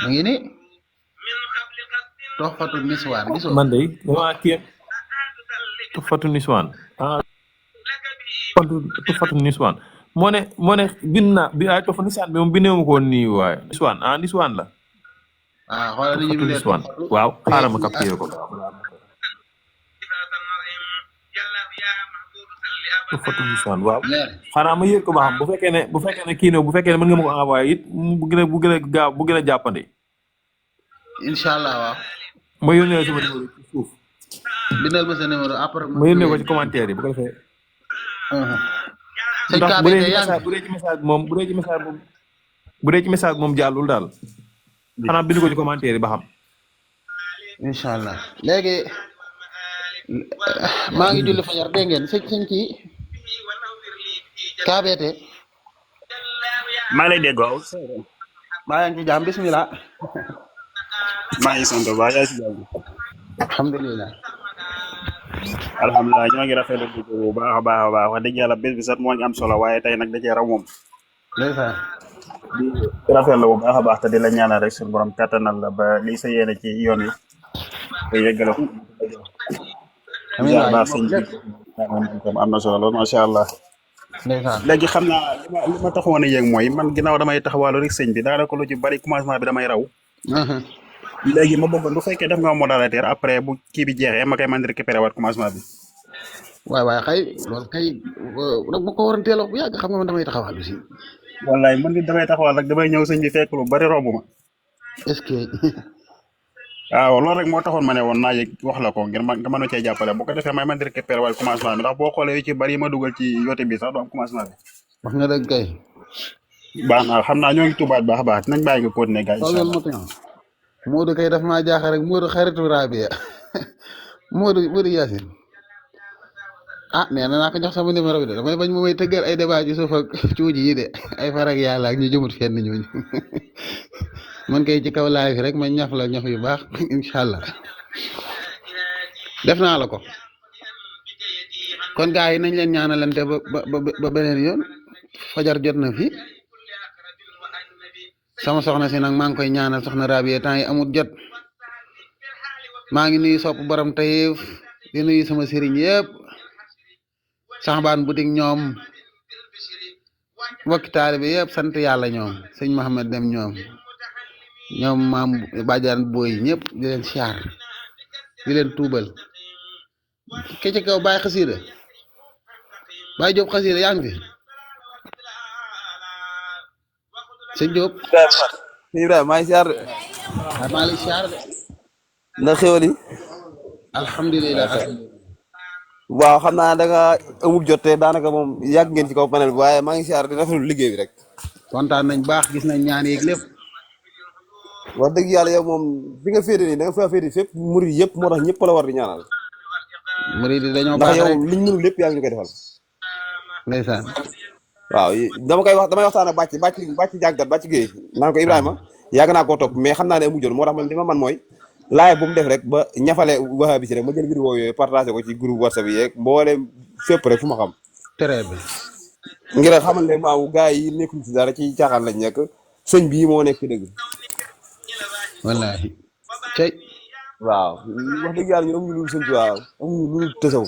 mu ngi ni tox fatu niswaan gisoo man de damaa kii tox fatu niswaan fatu niswaan moo ne bind naa bi ay tox niswaan bi moom bindee ma ko woon nii waaye niswaan la xoolal ni ñu fatu niswaan waaw xaaral ma capturé ko fatu niswaan waaw xanaa ma yër ko ba xam bu fekkee ne kii ne bu fekkee ne mën nga ma ko envoyé it bu gën a gaaw bu gën a jàppandi incha allah waaw ma yónnee la sama numéro ci suuf bindal ma sa numéro après ma yónnee ko ci commentaire yi bu ko defee ndax bu dee ci message moom bu dee ci message moom jàllul daal xanaa bind ko ci commentaire yi ba xam incha allah léegi maa ngi julli fajar dégg ngeen sëñ kii KBT maa ngi lay dégg waaw maa ngi ci jàmm bismillah maa ngi sant ba yaa si jàmm alhamdulilah alhamdulilah ñoo ngi rafetlu liggéey bu baax a baax wax dëgg yàlla bés bi sax moo ngi am solo waaye tey nag da cee raw moom ndeysaan di rafetlu bu baax a baax te di la ñaanal rek suñu borom kattanal la ba lii sa yéene ci yoon wi te yeggale ko amiin waay baax sëñ bi am na solo lool macha allah ndeysaan léegi xam naa li ma taxoon a yéeg mooy man ginnaaw damay taxawaalu rek sëñ bi daanaka lu ci bari commencement bi damay raw léegi ma bëggoon bu fekkee def nga modérateur après bu kii bi jeexee ma koy mën récupérer waat commencement bi waaye xëy loolu kay nag ma ko waroon teel a bu yàgg xam nga man damay taxawaal aussi wallaay man nit damay taxawal rek damay ñëw sëñ bi fekk lu bari romb ma est-ce que waaw loolu rek moo taxoon ma ne woon naa yëg wax la ko ngir nga mën a cee jàppale bu ko defee may mën récupérer waat commencement bi ndax boo xoolee yu ci bari ma dugal ci yote bi sax du am commencement bi wax nga dëgg kay baax na xam naa ñoo ngi tubaat baax a baax dinañ bàyyi nga continuer gars incha allah Modou kay daf maa jaaxal rek Modou xaritu Rabia Modou Yacine nee na naa ko jox sama numéro bi de damay bañ mu may tëggal ay débat ci suuf ak cuuji yi de ay farag yàlla ak ñu jëmut fenn ñooñu man kay ci kaw live rek ma ñaf la ñaf yu baax incha allah def naa la ko kon gars yi nañ leen ñaanalante ba beneen yoon fajar jot na fi sama soxna si nag maa ngi koy ñaanal soxna Rabia temps yi amut jot maa ngi nuyu sopp borom Taïf di nuyu sama sëriñ yëpp saxbaan butik ñoom mbokki taalibe yëpp sant yàlla ñoom sëñ Mohamed Dem ñoom maam Badiane Boy ñëpp di leen siyaar di leen tuubal ke ci kaw Baye Xasida Baye Diop Xasida yaa ngi fi sëñ Diop Ibrahima maa ngi siyaar de maa ngi siyaar de ndax xéwal yi alhamdulilah waaw xam naa da nga amul jot te daanaka moom yàgg ngeen ci kaw panel bi waaye maa ngi siyaar di rafetlu liggéey bi rek kontaan nañ baax gis nañ ñaan yeeg lépp wax dëgg yàlla yow moom fi nga féete nii da nga fa féete fépp murid yëpp moo tax ñëpp la war di ñaanal murid yi dañoo ndax baax yow rek liñ mënul lépp yaa ngi ñu koy defal ndeysaan waaw damay waxtaan ak bàcc jàggat bàcc géey naan ko Ibrahima yàgg naa koo topp mais xam naa ne amul jot moo tax man li ma man mooy laay bu mu def rek ba ñafale waxa bi si rek ma jël vidéo yooyu partagé ko ci groupe WhatsApp yi yeeg mboolem fépp rek fu ma xam. très bien. ngir xamal ne maamu gars yi nekkul ci dara ci caaxaan lañ nekk sëñ bii moo nekk ci dëgg. wallaahi. cey. waaw wax dëgg yàlla ñu amuñu lu sëñ Tuubaa amuñu lu tësaw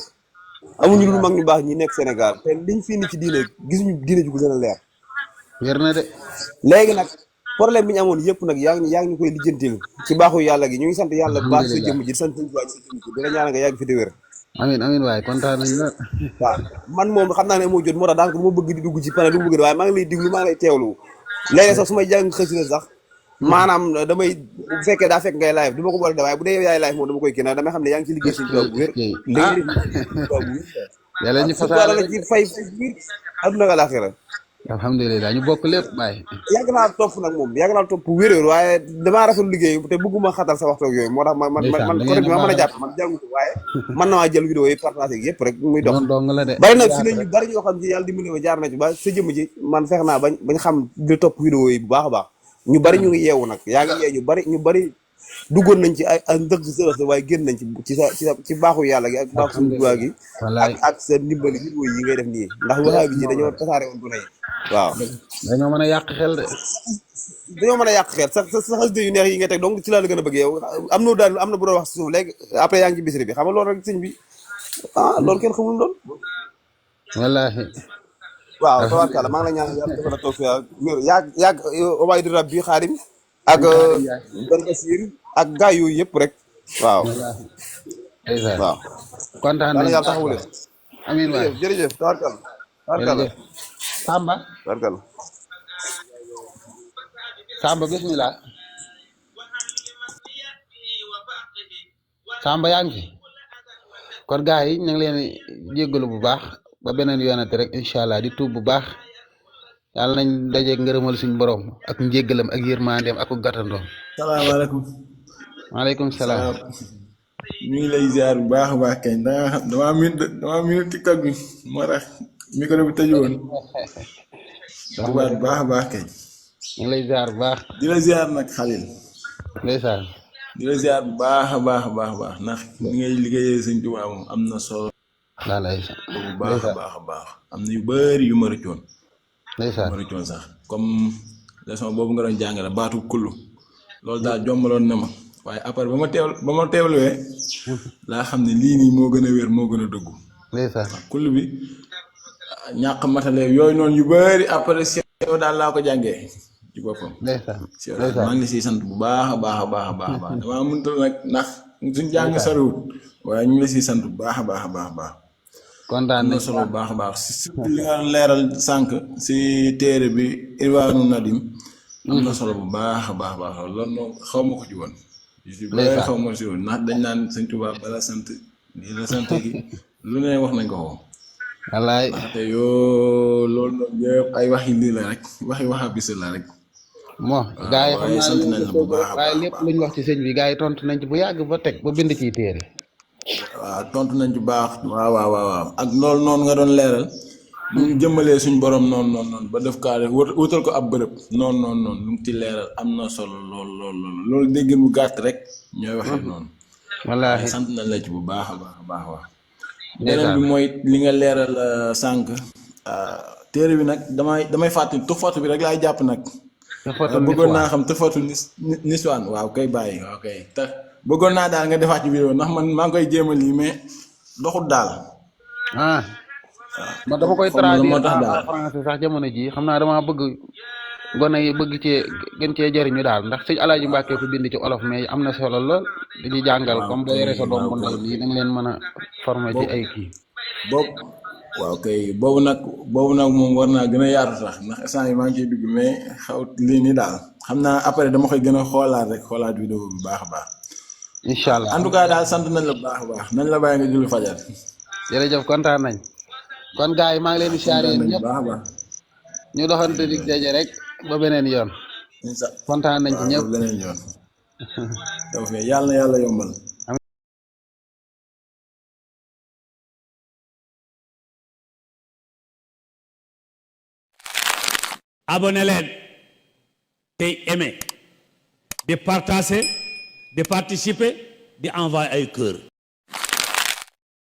amuñu lu mag ñu baax ñi nekk Sénégal te liñ fi indi ci diine gisuñu diine ju ko gën a leer. wér na de. léegi nag problème bi ñu amoon yëpp nag yaa ngi ñu koy lijjantil ci baaxu yàlla gi ñu ngi sant yàlla bu baax sa jëmm ji sant sëñ Tuubaa sa jëmm ji dina ñaan nga yàgg fi di wér. amiin amiin waaye kontaan nañu la. waaw man moom xam naa ne moo jot moo tax daanaka du ma bëgg di dugg ci panel du ma bëgg waaye maa ngi lay diglu maa ngi lay teewlu léegi sax su may jàng xasida sax maanaam damay bu fekkee daa fekk ngay live du ma ko boole de waaye bu dee yow yaay live moom dama koy kii nag damay xam ne yaa ngi ci liggéey suñu toog bu wér léegi yàlla ñu fasaale la ci fay adduna nga laaxira alhamdulilah ñu bokk lépp bàyyi. yàgg naa topp nag moom yàgg naa topp wéréer waaye damaa rafetlu liggéey te bëgguma xatal sa waxtu ak yooyu moo tax man côté bi ma mën a jàpp man jàngu ko waaye mën na maa jël vidéo yi partagé yëpp rek muy dox bari nag fi ne ñu bari ñoo xam ci yàlla dimbali ma jaar na ci ba sa jëmm ji man fex naa bañ xam di topp vidéo yi bu baax a baax ñu bari ñu ngi yeewu nag yaa ngi yee ñu bari duggoon nañ ci ay ndëg sërëx waaye génn nañ ci baaxu yàlla gi ak baaxu suñu duwaa gi ak sa ndimbali vidéo yi ngay def nii ndax waxaa bi ci dañoo tasaare woon gune yi waaw dañoo mën a yàq xel de dañoo mën a yàq xel sa xasida yu neex yi ngay teg donc ci laa la gën a bëgg yow am na bu doon wax si suuf léegi après yaa ngi ci bisiri bi xam nga loolu rek sëñ bi loolu kenn xamul loolu wallaahi waaw tabarkàlla maa ngi la ñaan yàlla defal la toog yaag waay di rab bi xaarim ak Ben Basir ak gaa yooyu yëpp rek waaw waaw kontaan nañu yàlla taxawu leen amiin waay jërëjëf tabarkàlla Samba bismillah Samba yaa ngi fi kon gars yi ñu ngi leen jéggalu bu baax ba beneen yoonate rek incha allah di tuub bu baax yàlla nañ dajeeg ngërëmal suñu borom ak njéggalam ak yërmandeem ak gàttandoom. salaamaaleykum. maaleykum salaam. ñu ngi lay ziar bu baax a baax kañ da nga xam damaa miin TikTok bi moo tax micro bi tëju woon. bu baax a baax kañ. ñu ngi lay ziar bu baax. di la ziar nag Xalil. ndeysaan. di la ziar bu baax a baax ndax ni ngay liggéeyee Sëñ Tuubaa moom am na solo. bu baax a baax am na yu bëri yu ma rëccoon. ndeysaan ma rëccoon sax comme leçon boobu nga doon jàngale baatu kullu loolu daal jombaloon na ma waaye après ba ma teewluwee laa xam ne lii nii moo gën a wér moo gën a dëggu. ndeysaan kullu bi ñàkk matale yooyu noonu yu bëri après si yow daal laa ko jàngee ci boppam. ndeysaan maa ngi siy sant bu baax a baax damaa mënut nag ndax suñ jàng soriwut waaye ñu ngi la siy sant bu baax a baax. kontaan nañ solo bu baax a baax surtout li nga leeral sànq si téere bi Irwaanu Nadim am na solo bu baax a baax loolu noonu xaw ma ko ci woon. xaw ma si woon ndax dañ naan Sëñ Tuubaa bala sant lii la sant gi lu ne wax nañ ko xoo wallaay te yoo loolu noonu yëpp ay waxi lii la rek waxa bis la rek. moo gaa yi xam sant nañ la bu baax waaye lépp luñ wax ci sëñ bi gaa yi tontu nañ ci bu yàgg ba teg ba bind ciy téere. waaw tontu nañ ci baax waaw ak loolu noonu nga doon leeral bu ñu jëmmalee suñ borom noonu ba def kaare wutal ko ab bërëb noonu lu mu ci leeral am na solo loolu dégg mu gàtt rek ñooy waxee noonu. wallaahi sant nañ la ci bu baax a baax wax. beneen bi mooy li nga leeral sànq téere bi nag damay fàttali tuxfatu bi rek laay jàpp nag. bëggoon naa xam tuxfatu niswaan waaw kay bàyyi waaw kay tax bëggoon naa daal nga defaat ci vidéo ndax man maa ngi koy jéem a lii mais doxut daal. man dama koy traduire moo tax daal en français sax jamono ji xam naa dama bëgg gone yi bëgg cee gën cee jëriñu daal ndax sëñ Alaaji Mbàkke ko bind ci olof mais am na solo lool dañuy jàngal comme boo yore sa doom bu ndaw nii da nga leen mën a former ci ay kii. waaw kay boobu nag moom war naa gën a yaatu sax ndax instant yi maa ngi ciy dugg mais xaw lii nii daal xam naa après dama koy gën a xoolaat vidéo bu baax a baax. incha allah en tout cas daal sant nañ la bu baax a baax nañ la bàyyi nga julli fajar. jërëjëf kontaan nañ kon gars yi maa ngi leen di siyaare ñëpp ñu doxante dig daje rek ba beneen yoon. kontaan nañ ci ñëpp beneen yoon. taw fee yàlla na yàlla yombal. abonné leen tey aimé di partager di participer di envoyer ay cœur